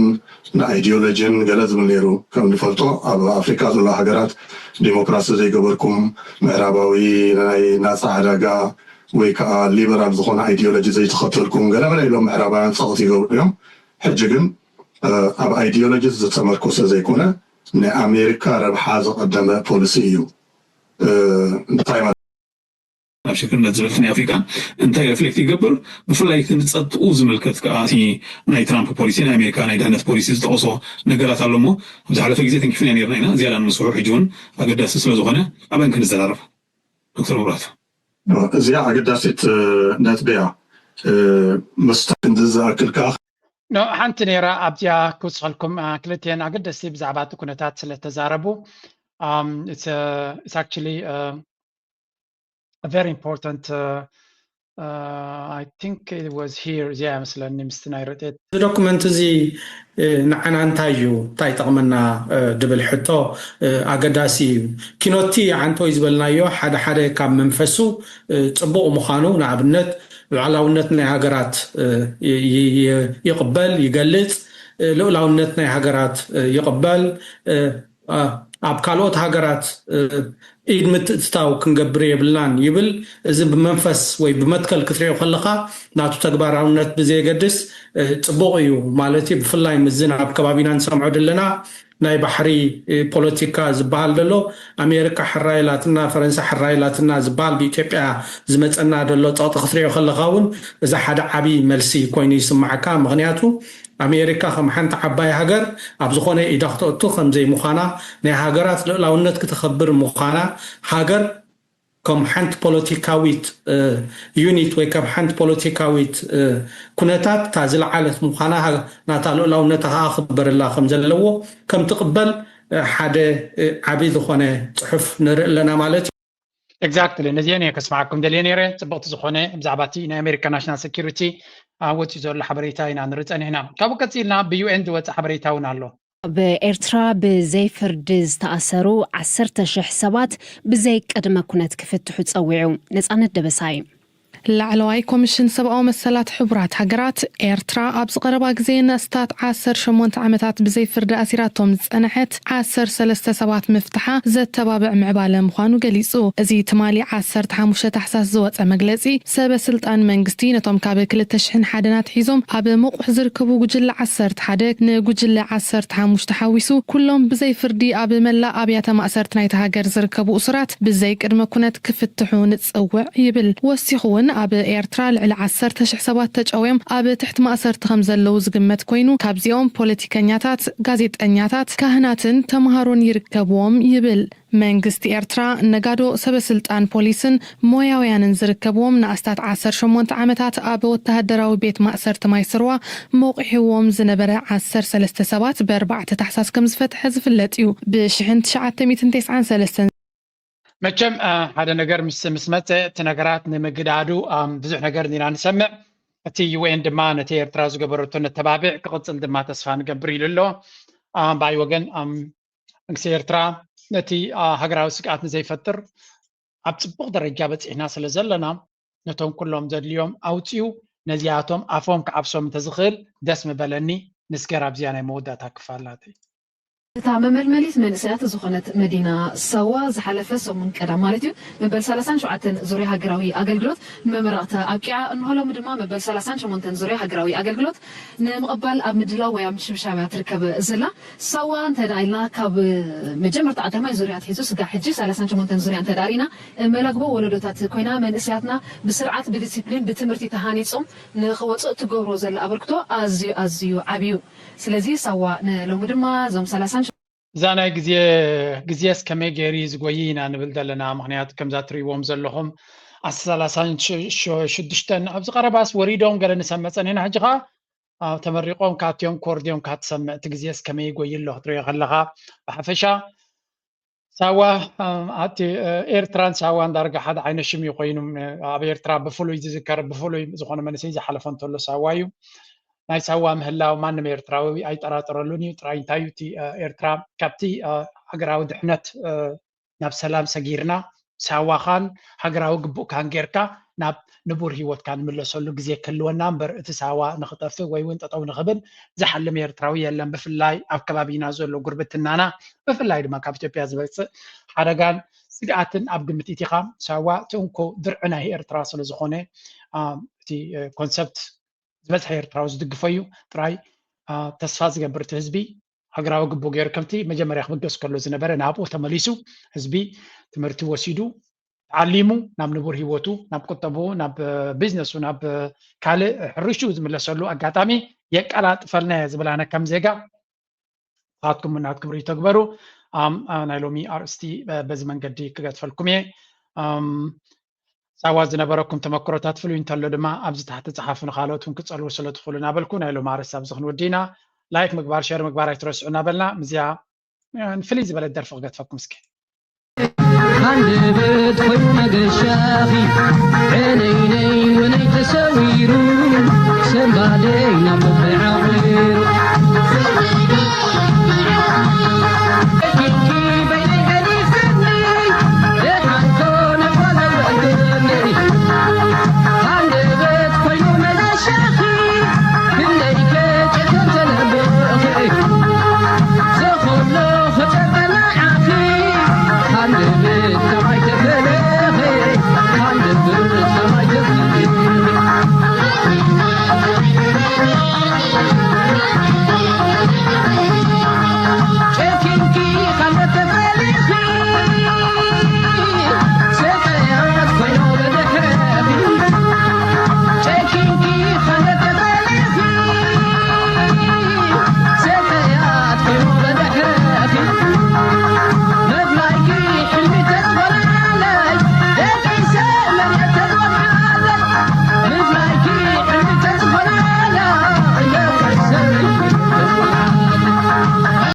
ንኣይዲዮሎጂን ገለ ዝብል ነይሩ። ከም ንፈልጦ ኣብ ኣፍሪካ ዘሎ ሃገራት ዲሞክራሲ ዘይገበርኩም ምዕራባዊ ናይ ናፃ ዕዳጋ ወይ ከዓ ሊበራል ዝኾነ ኣይዲዮሎጂ ዘይተኸተልኩም ገለ ገለ ኢሎም ምዕራባውያን ፀቕት ይገብሩ እዮም። ሕጂ ግን ኣብ ኣይዲዮሎጂ ዝተመርኮሰ ዘይኮነ ናይ ኣሜሪካ ረብሓ ዘቐደመ ፖሊሲ እዩ። እንታይ ማለት ናብ ሽክርነት ዝብል ናይ ኣፍሪካ እንታይ ሪፍሌክት ይገብር? ብፍላይ እቲ ንፀጥኡ ዝምልከት ከዓ እቲ ናይ ትራምፕ ፖሊሲ ናይ ኣሜሪካ ናይ ድሕነት ፖሊሲ ዝጠቐሶ ነገራት ኣሎ እሞ ኣብ ዝሓለፈ ግዜ ተንኪፍና ነርና ኢና ዝያዳ ንምስሑ ሕጂ እውን ኣገዳሲ ስለዝኾነ ኣብአን ክንዘራረብ ዶክተር መብራቱ። እዚኣ ኣገዳሲት ነጥቢ እያ። ምስታ ክንዲ ዝኣክል ከዓ ኖ ሓንቲ ነይራ ኣብዚኣ ክውስኸልኩም ክልቲኤን ኣገደስቲ ብዛዕባ እቲ ኩነታት ስለተዛረቡ actually very important I think it was here እዚኣ መስለኒ ምስቲ ናይ ረድኤት እዚ ዶክመንት እዚ ንዓና እንታይ እዩ እንታይ ይጠቕመና ድብል ሕቶ ኣገዳሲ እዩ። ኪኖቲ ዓንቶይ ዝበልናዮ ሓደ ሓደ ካብ መንፈሱ ፅቡቕ ምዃኑ ንኣብነት ሉዓላውነት ናይ ሃገራት ይቕበል ይገልፅ፣ ልኡላውነት ናይ ሃገራት ይቕበል፣ ኣብ ካልኦት ሃገራት ኢድ ምትእትታው ክንገብር የብልናን ይብል። እዚ ብመንፈስ ወይ ብመትከል ክትሪኦ ከለኻ ናቱ ተግባራውነት ብዘየገድስ ፅቡቕ እዩ ማለት እዩ። ብፍላይ ምዝን ኣብ ከባቢና ንሰምዖ ዘለና ናይ ባሕሪ ፖለቲካ ዝበሃል ዘሎ ኣሜሪካ ሕራይ ኢላትና ፈረንሳ ሕራይ ኢላትና ዝበሃል ብኢትዮጵያ ዝመፀና ዘሎ ፀቕጢ ክትሪኦ ከለኻ እውን እዚ ሓደ ዓብዪ መልሲ ኮይኑ ይስማዓካ። ምክንያቱ ኣሜሪካ ከም ሓንቲ ዓባይ ሃገር ኣብ ዝኾነ ኢዳ ክተእቱ ከም ዘይምዃና ናይ ሃገራት ልእላውነት ክተኸብር ምዃና ሃገር ከም ሓንቲ ፖለቲካዊት ዩኒት ወይ ከም ሓንቲ ፖለቲካዊት ኩነታት እታ ዝለዓለት ምዃና ናታ ልእላውነታ ከዓ ክበረላ ከም ዘለዎ ከም ትቕበል ሓደ ዓብዪ ዝኾነ ፅሑፍ ንርኢ ኣለና ማለት እዩ። Exactly ነዚአን እየ ከስምዓኩም ደልየ ነይረ። ፅብቕቲ ዝኾነ ብዛዕባ እቲ ናይ ኣሜሪካ ናሽናል ሴኪሪቲ ወፂኡ ዘሎ ሓበሬታ ኢና ንርኢ ፀኒሕና። ካብኡ ቀፂልና ብዩኤን ዝወፀ ሓበሬታ እውን ኣሎ። ኣብ ኤርትራ ብዘይ ፍርዲ ዝተኣሰሩ ዓሰርተ ሽሕ ሰባት ብዘይ ቅድመ ኩነት ክፍትሑ ጸዊዑ። ነጻነት ደበሳይ። ላዕለዋይ ኮሚሽን ሰብኣዊ መሰላት ሕቡራት ሃገራት፣ ኤርትራ ኣብዚ ቀረባ ግዜ ንኣስታት ዓሰርተ ሸሞንተ ዓመታት ብዘይ ፍርዲ ኣሲራቶም ዝጸንሐት ዓሰርተ ሰለስተ ሰባት ምፍትሓ ዘተባብዕ ምዕባለ ምዃኑ ገሊጹ። እዚ ትማሊ ዓሰርተ ሓሙሽተ ታሕሳስ ዝወጸ መግለጺ፣ ሰበ ስልጣን መንግስቲ ነቶም ካብ ክልተ ሽሕን ሓደን ኣትሒዞም ኣብ መቑሕ ዝርከቡ ጉጅለ ዓሰርተ ሓደ፣ ንጉጅለ ዓሰርተ ሓሙሽተ ሓዊሱ ኩሎም ብዘይ ፍርዲ ኣብ መላእ ኣብያተ ማእሰርቲ ናይታ ሃገር ዝርከቡ እሱራት ብዘይ ቅድመ ኩነት ክፍትሑ ንጽውዕ ይብል። ወሲኹ እውን ኣብ ኤርትራ ልዕሊ ዓሰርተ ሽሕ ሰባት ተጨውዮም ኣብ ትሕቲ ማእሰርቲ ከም ዘለዉ ዝግመት ኮይኑ፣ ካብዚኦም ፖለቲከኛታት፣ ጋዜጠኛታት፣ ካህናትን ተምሃሮን ይርከብዎም ይብል። መንግስቲ ኤርትራ ነጋዶ፣ ሰበ ስልጣን ፖሊስን ሞያውያንን ዝርከብዎም ንኣስታት ዓሰርተ ሸሞንተ ዓመታት ኣብ ወተሃደራዊ ቤት ማእሰርቲ ማይ ስርዋ መቑሕዎም ዝነበረ ዓሰርተ ሰለስተ ሰባት ብኣርባዕተ ታሕሳስ ከም ዝፈትሐ ዝፍለጥ እዩ። ብሽሕን ትሽዓተ ሚእትን ተስዓን ሰለስተን መቸም፣ አ፣ ሓደ ነገር ምስ፣ ምስ መጸ፣ እቲ ነገራት ንምግዳዱ፣ ኣም፣ ብዙሕ ነገር ኢና ንሰምዕ። እቲ ዩ ኤን ድማ ነቲ ኤርትራ ዝገበረቶ ነተባብዕ፣ ክቕጽል ድማ ተስፋ ንገብር ኢሉ ኣሎ። ኣም፣ ብኣይ ወገን፣ ኣም፣ መንግስቲ ኤርትራ ነቲ፣ አ፣ ሃገራዊ ስግኣት ንዘይፈጥር ኣብ ጽቡቕ ደረጃ በጺሕና ስለ ዘለና፣ ነቶም ኩሎም ዘድልዮም ኣውጺኡ፣ ነዚኣቶም ኣፎም ክዓብሶም እንተዝኽእል ደስ ምበለኒ። ንስገር ኣብዚኣ ናይ መወዳእታ ክፋል ናተይ። እታ መመልመሊት መንእሰያት ዝኾነት መዲና ሳዋ ዝሓለፈ ሰሙን ቀዳም ማለት እዩ፣ መበል ሰላሳን ሸውዓተን ዙርያ ሃገራዊ ኣገልግሎት ንመመረቕታ ኣብቂዓ። እንሆ ሎሚ ድማ መበል ሰላሳን ሸሞንተን ዙርያ ሃገራዊ ኣገልግሎት ንምቕባል ኣብ ምድላው ወይ ኣብ ምሽብሻብ እያ ትርከብ ዘላ። ሳዋ እንተ ደኣ ኢልና ካብ መጀመርታ ቀዳማይ ዙርያ ኣትሒዙ ስጋዕ ሕጂ ሰላሳን ሸሞንተን ዙርያ እንተ ደኣ ርኢና፣ መላግቦ ወለዶታት ኮይና መንእሰያትና ብስርዓት፣ ብዲሲፕሊን፣ ብትምህርቲ ተሃኒጾም ንኽወጽኡ እትገብሮ ዘላ ኣበርክቶ ኣዝዩ፣ ኣዝዩ ዓብዩ። ስለዚ ሳዋ ንሎሚ ድማ እዞም ሰላሳን እዛ ናይ ግዜ፣ ግዜስ ከመይ ገይሩ እዩ ዝጎይ ኢና ንብል ዘለና። ምኽንያቱ ከምዛ ትርእይዎም ዘለኹም ኣስታት ሰላሳን ሽዱሽተን ኣብዚ ቀረባስ ወሪዶም ገለ ንሰምዕ ጸኒሕና። ሕጂ ኸኣ፣ አ፣ ተመሪቖም ካትዮም ክወርድዮም ካትሰምዕ። እቲ ግዜስ ከመይ ይጎይ ኣሎ ክትርእዮ ከለኻ። ብሓፈሻ ሳዋ፣ አ፣ ኣቲ፣ አ፣ ኤርትራን ሳዋን ዳርጋ ሓደ ዓይነት ሽም እዩ ኮይኑ። አ፣ ኣብ ኤርትራ ብፍሉይ ዝዝከር፣ ብፍሉይ ዝኾነ መንእሰይ ዝሓለፎ እንተሎ ሳዋ እዩ። ናይ ሳዋ ምህላው ማንም ኤርትራዊ ኣይጠራጠረሉን እዩ። ጥራይ እንታይ እዩ እቲ፣ አ፣ ኤርትራ ካብቲ፣ አ፣ ሃገራዊ ድሕነት፣ አ፣ ናብ ሰላም ሰጊርና፣ ሳዋኻን ሃገራዊ ግቡእካን ጌርካ ናብ ንቡር ህይወትካ ንምለሰሉ ግዜ ክህልወና እምበር፣ እቲ ሳዋ ንኽጠፍእ ወይ እውን ጠጠው ንኽብል ዝሓልም ኤርትራዊ የለን። ብፍላይ ኣብ ከባቢና ዘሎ ጉርብትናና፣ ብፍላይ ድማ ካብ ኢትዮጵያ ዝመጽእ ሓደጋን ስግኣትን ኣብ ግምት ኢቲኻ፣ ሳዋ እቲ እንኮ ድርዒ ናይ ኤርትራ ስለ ዝኾነ፣ አ፣ እቲ፣ እ፣ ኮንሰፕት ዝበዝሐ ኤርትራዊ ዝድግፎ እዩ። ጥራይ፣ አ፣ ተስፋ ዝገብር እቲ ህዝቢ ሃገራዊ ግቡእ ገይሩ ከምቲ መጀመርያ ክብገስ ከሎ ዝነበረ ናብኡ ተመሊሱ፣ ህዝቢ ትምህርቲ ወሲዱ፣ ተዓሊሙ፣ ናብ ንቡር ህይወቱ፣ ናብ ቁጠብኡ፣ ናብ፣ እ፣ ቢዝነሱ፣ ናብ፣ እ፣ ካልእ ሕርሽኡ ዝምለሰሉ ኣጋጣሚ የቀላጥፈልና እየ ዝብል ኣነ ከም ዜጋ። ንስኻትኩም እውን ናትኩም ርእይቶ ግበሩ። ኣም፣ አ፣ ናይ ሎሚ ኣርእስቲ፣ እ፣ በዚ መንገዲ ክገድፈልኩም እየ። ኣም፣ ሳዋ ዝነበረኩም ተመክሮታት ፍሉይ እንተሎ ድማ ኣብዚ ታሕቲ ጸሓፉ፣ ንኻልኦት እውን ክጸልዉ ስለ ትኽእሉ እናበልኩ ናይ ሎሚ ኣርእስቲ ኣብዚ ክንወዲ ኢና። ላይክ ምግባር፣ ሸር ምግባር ኣይትረስዑ እናበልና ምስዚኣ፣ እ፣ ፍልይ ዝበለት ደርፊ ክገድፈኩም እስኪ። ሃንደበት ኮይኑ መገሻኺ፣ ዕነይነይ ወነይ ተሰዊሩ።